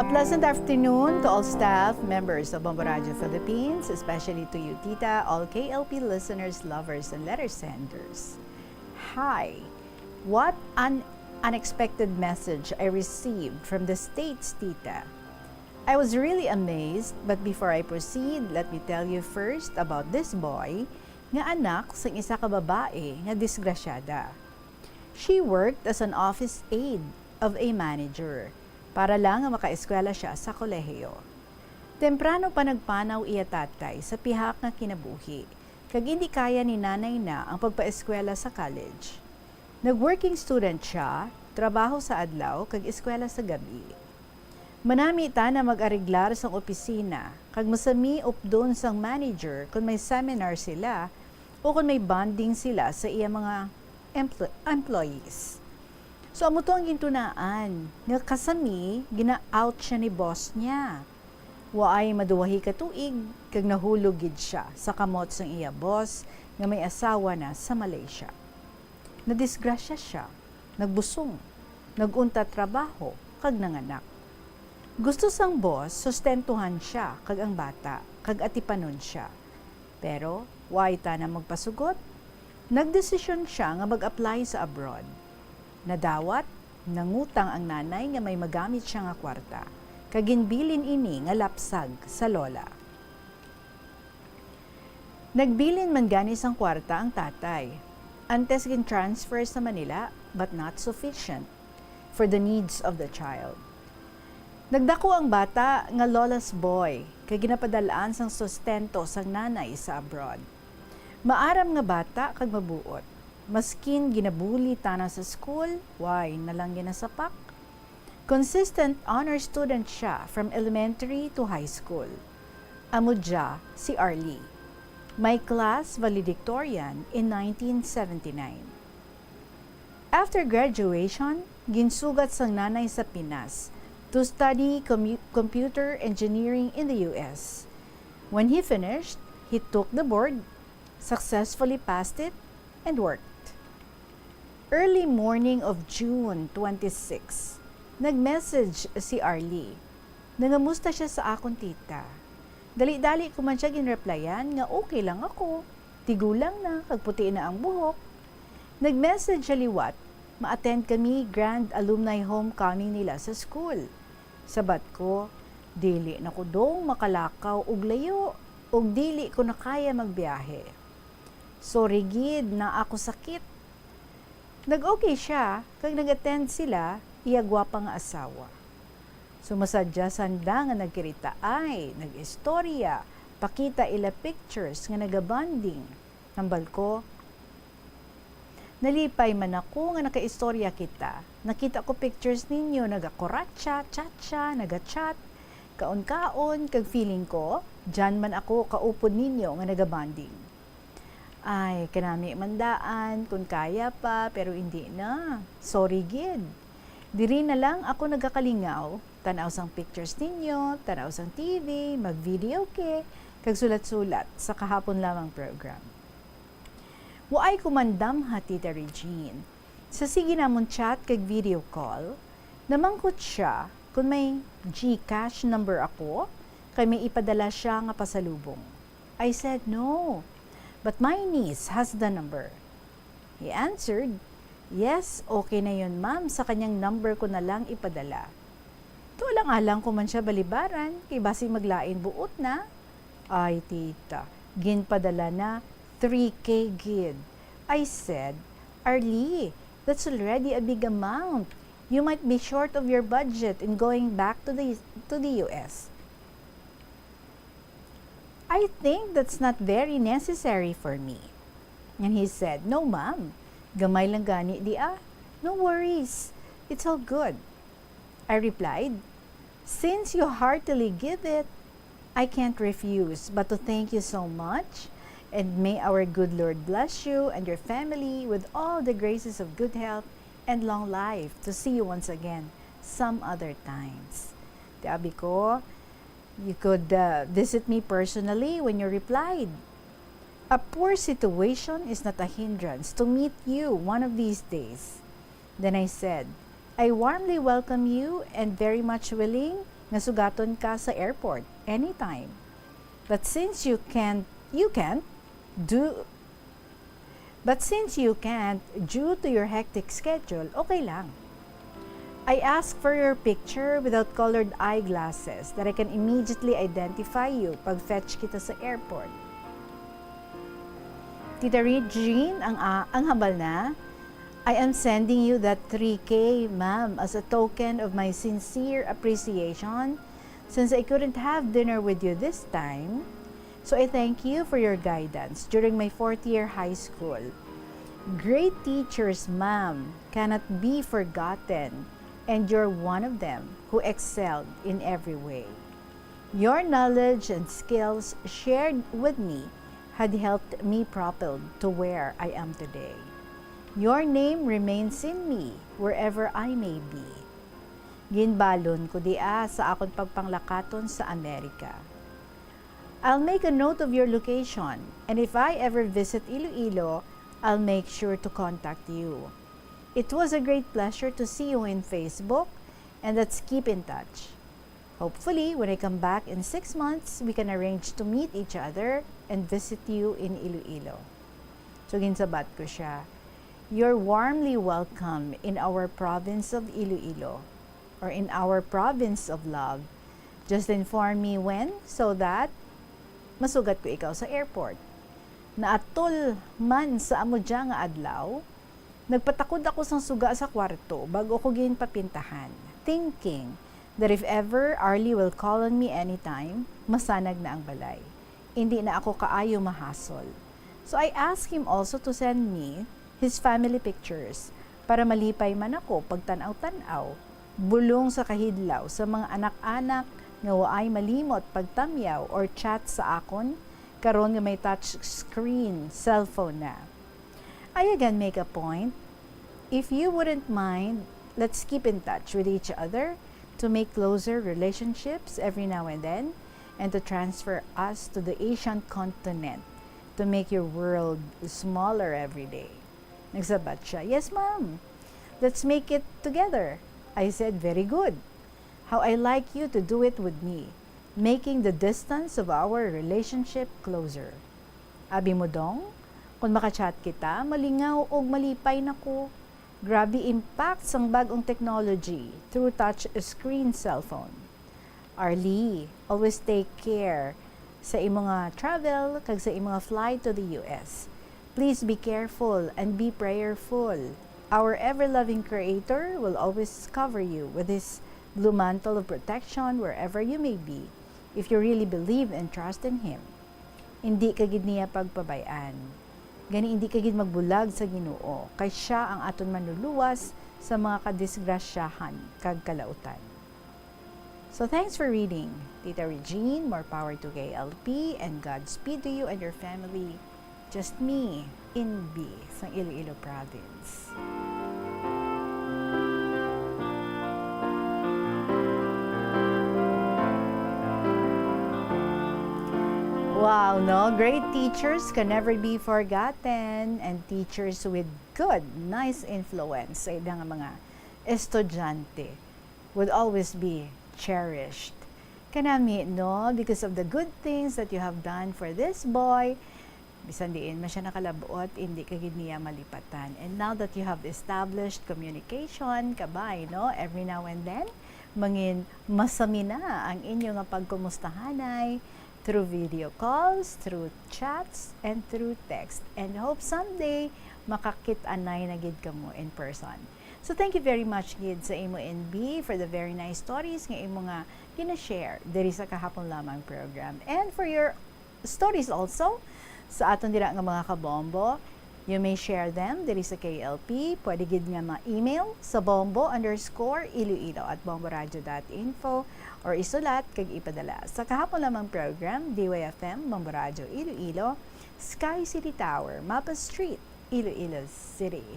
A pleasant afternoon to all staff, members of Bombo Radio Philippines, especially to you, Tita, all K L P listeners, lovers, and letter senders. Hi! What an unexpected message I received from the States, Tita. I was really amazed, but before I proceed, let me tell you first about this boy nga anak sang isa ka babae nga disgrasyada. She worked as an office aide of a manager para lang nga makaeskwela siya sa kolehiyo. Temprano pa nagpanaw iya tatay sa pihak nga kinabuhi, kag indi kaya ni nanay na ang pagpaeskwela sa college. Nag-working student siya, trabaho sa adlaw kag eskwela sa gab-i. Manami tana mag-areglar sang opisina, kag masami updon sang manager kon may seminar sila o kon may bonding sila sa iya mga empl-, employees. So, amo to ang gintunaan, nga kasami, gina-out siya ni boss niya. Waay maduwahi ka tuig, kag nahulog gid siya sa kamot sang iya boss nga may asawa na sa Malaysia. Nadisgrasya siya, nagbusong, nag-untat trabaho, kag nanganak. Gusto sang boss, sustentuhan siya kag ang bata, kag atipanon siya. Pero waay tana magpasugot. Nagdesisyon siya nga mag-apply sa abroad. Nadawat, nangutang ang nanay nga may magamit siya nga kwarta, kag ginbilin ini nga lapsag sa lola. Nagbilin man gani sang kwarta ang tatay. Antes gin-transfer sa Manila, but not sufficient for the needs of the child. Nagdako ang bata nga lola's boy, kay ginapadal-an sang sustento sang nanay sa abroad. Maaram nga bata kag mabuot. Maskin ginabuli tana sa school, waay na lang ginasapak. Consistent honor student siya from elementary to high school. Amo dya si Arlie. May class valedictorian in nineteen seventy-nine. After graduation, ginsugat sang nanay sa Pinas to study commu-, computer engineering in the U S. When he finished, He took the board, successfully passed it, and worked. Early morning of June twenty-six, nag-message si Arlie. Nangamusta siya sa akon tita. Dali-dali ko man siya ginreplyan nga okay lang ako, tigulang na, kag puti na ang buhok. Nag-message siya liwat, ma-attend kami grand alumni homecoming nila sa school. Sabat ko, dili na ko dong makalakaw og layo, og dili ko na kaya magbiyahe. Sorry gid, naa ko sakit. Nag-okay siya, kag nag-attend sila, iya gwapa nga asawa. Sumasadya sanda nga nagkiritaay, nag-istorya, pakita ila pictures nga nagabonding. Hambal ko, nalipay man ako nga nakaistorya kita. Nakita ko pictures ninyo, nagakuratsa, chatsa, nagachat, kaon-kaon, kag feeling ko, dyan man ako kaupod ninyo nga nagabonding. Ay, kanami man daan, kun kaya pa, pero indi na. Sorry gid. Diri na lang ako nagakalingaw, tan-aw sang pictures ninyo, tan-aw sang T V, mag-videoke, kag sulat-sulat sa kahapon lamang program. Waay ko man damha, Tita Regine. Sa sige namon chat kag video call, namangkot siya kon may GCash number ako, kay may ipadala siya nga pasalubong. I said, "No, but my niece has the number." He answered, "Yes, okay na yun, ma'am. Sa kanyang number ko na lang ipadala." Tualang-alang ko man siya balibaran, kay basi maglain buot na. Ay, tita, ginpadala na three K gid. I said, "Arlie, that's already a big amount. You might be short of your budget in going back to the, to the U S." "I think that's not very necessary for me." And he said, "No, ma'am. Gamay lang gani di ah. No worries. It's all good." I replied, "Since you heartily give it, I can't refuse but to thank you so much, and may our good Lord bless you and your family with all the graces of good health and long life to see you once again some other times." Ti abi ko, "You could, uh, visit me personally," when you replied, "A poor situation is not a hindrance to meet you one of these days." Then I said, "I warmly welcome you and very much willing nga sugaton ka sa airport anytime. But since you can't, you can't do, but since you can't due to your hectic schedule, okay lang. I ask for your picture without colored eyeglasses that I can immediately identify you pag fetch kita sa airport." Tita Regine, ang, ah, ang hambal na, "I am sending you that three K, ma'am, as a token of my sincere appreciation since I couldn't have dinner with you this time. So I thank you for your guidance during my fourth year high school. Great teachers, ma'am, cannot be forgotten, and you're one of them who excelled in every way. Your knowledge and skills shared with me had helped me propelled to where I am today. Your name remains in me wherever I may be." Ginbalon ko dia sa akon pagpanglakaton sa Amerika. "I'll make a note of your location, and if I ever visit Iloilo, I'll make sure to contact you. It was a great pleasure to see you in Facebook, and let's keep in touch. Hopefully, when I come back in six months, we can arrange to meet each other and visit you in Iloilo." So, ginsabat ko siya, "You're warmly welcome in our province of Iloilo, or in our province of love. Just inform me when, so that masugat ko ikaw sa airport." Naatol man sa amo dya nga adlaw, nagpatakod ako sang suga sa kwarto bag-o ko ginpapintahan, thinking that if ever Arlie will call on me anytime, masanag na ang balay. Indi na ako kaayo mahasol. So I asked him also to send me his family pictures para malipay man ako pagtan-aw-tan-aw, bulong sa kahidlaw sa mga anak-anak nga waay malimot pagtamyaw or chat sa akon karon nga may touch screen cellphone na. I again make a point, if you wouldn't mind, let's keep in touch with each other to make closer relationships every now and then, and to transfer us to the Asian continent to make your world smaller every day." Nagsabat siya, "Yes, ma'am. Let's make it together." I said, "Very good. How I like you to do it with me, making the distance of our relationship closer." Abi mo, Dong, kung makachat kita, malingaw og malipay na ko. Grabe impact sang bag-ong technology through touch screen cellphone. Arlie, always take care sa imo nga travel kag sa imo nga flight to the U S. Please be careful and be prayerful. Our ever-loving Creator will always cover you with His blue mantle of protection wherever you may be, if you really believe and trust in Him. Indi ka gid niya pagpabay-an. Gani, indi ka gid magbulag sa Ginoo, kay siya ang aton manluluwas sa mga kadisgrasyahan kag kalautan. So, thanks for reading. Tita Regine, more power to K L P, and Godspeed to you and your family. Just me, Inbi, sang Iloilo Province. Wow, no? Great teachers can never be forgotten, and teachers with good, nice influence sa ilang mga estudyante would always be cherished. Kanami, no? Because of the good things that you have done for this boy, bisan diin man siya nakalabot, hindi ka gid niya malipatan. And now that you have established communication, kabay, no? Every now and then, mangin masami na ang inyo nga pagkumustahanay through video calls, through chats, and through text. And hope someday makakit-anay na gid kamo in person. So thank you very much gid sa imo, N B, for the very nice stories nga imo nga gina-share diri sa Kahapon Lamang program. And for your stories also sa aton dira nga mga kabombo, you may share them diri sa K L P. Pwede gid nga ma-email sa bombo underscore iloilo at bomboradio dot info or isulat kag ipadala sa Kahapon Lamang program, D Y F M, Bombo Radio Iloilo, Sky City Tower, Mapa Street, Iloilo City.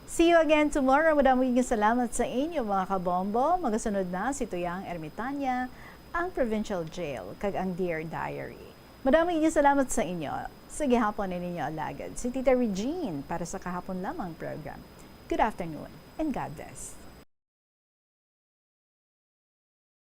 See you again tomorrow. Madamo gid nga salamat sa inyo, mga kabombo. Magasunod na si Tuyang Ermitania, ang Provincial Jail, kag ang Dear Diary. Madamo gid nga salamat sa inyo. Sa gihapon ni ninyo alagad, si Tita Regine para sa Kahapon Lamang program. Good afternoon and God bless.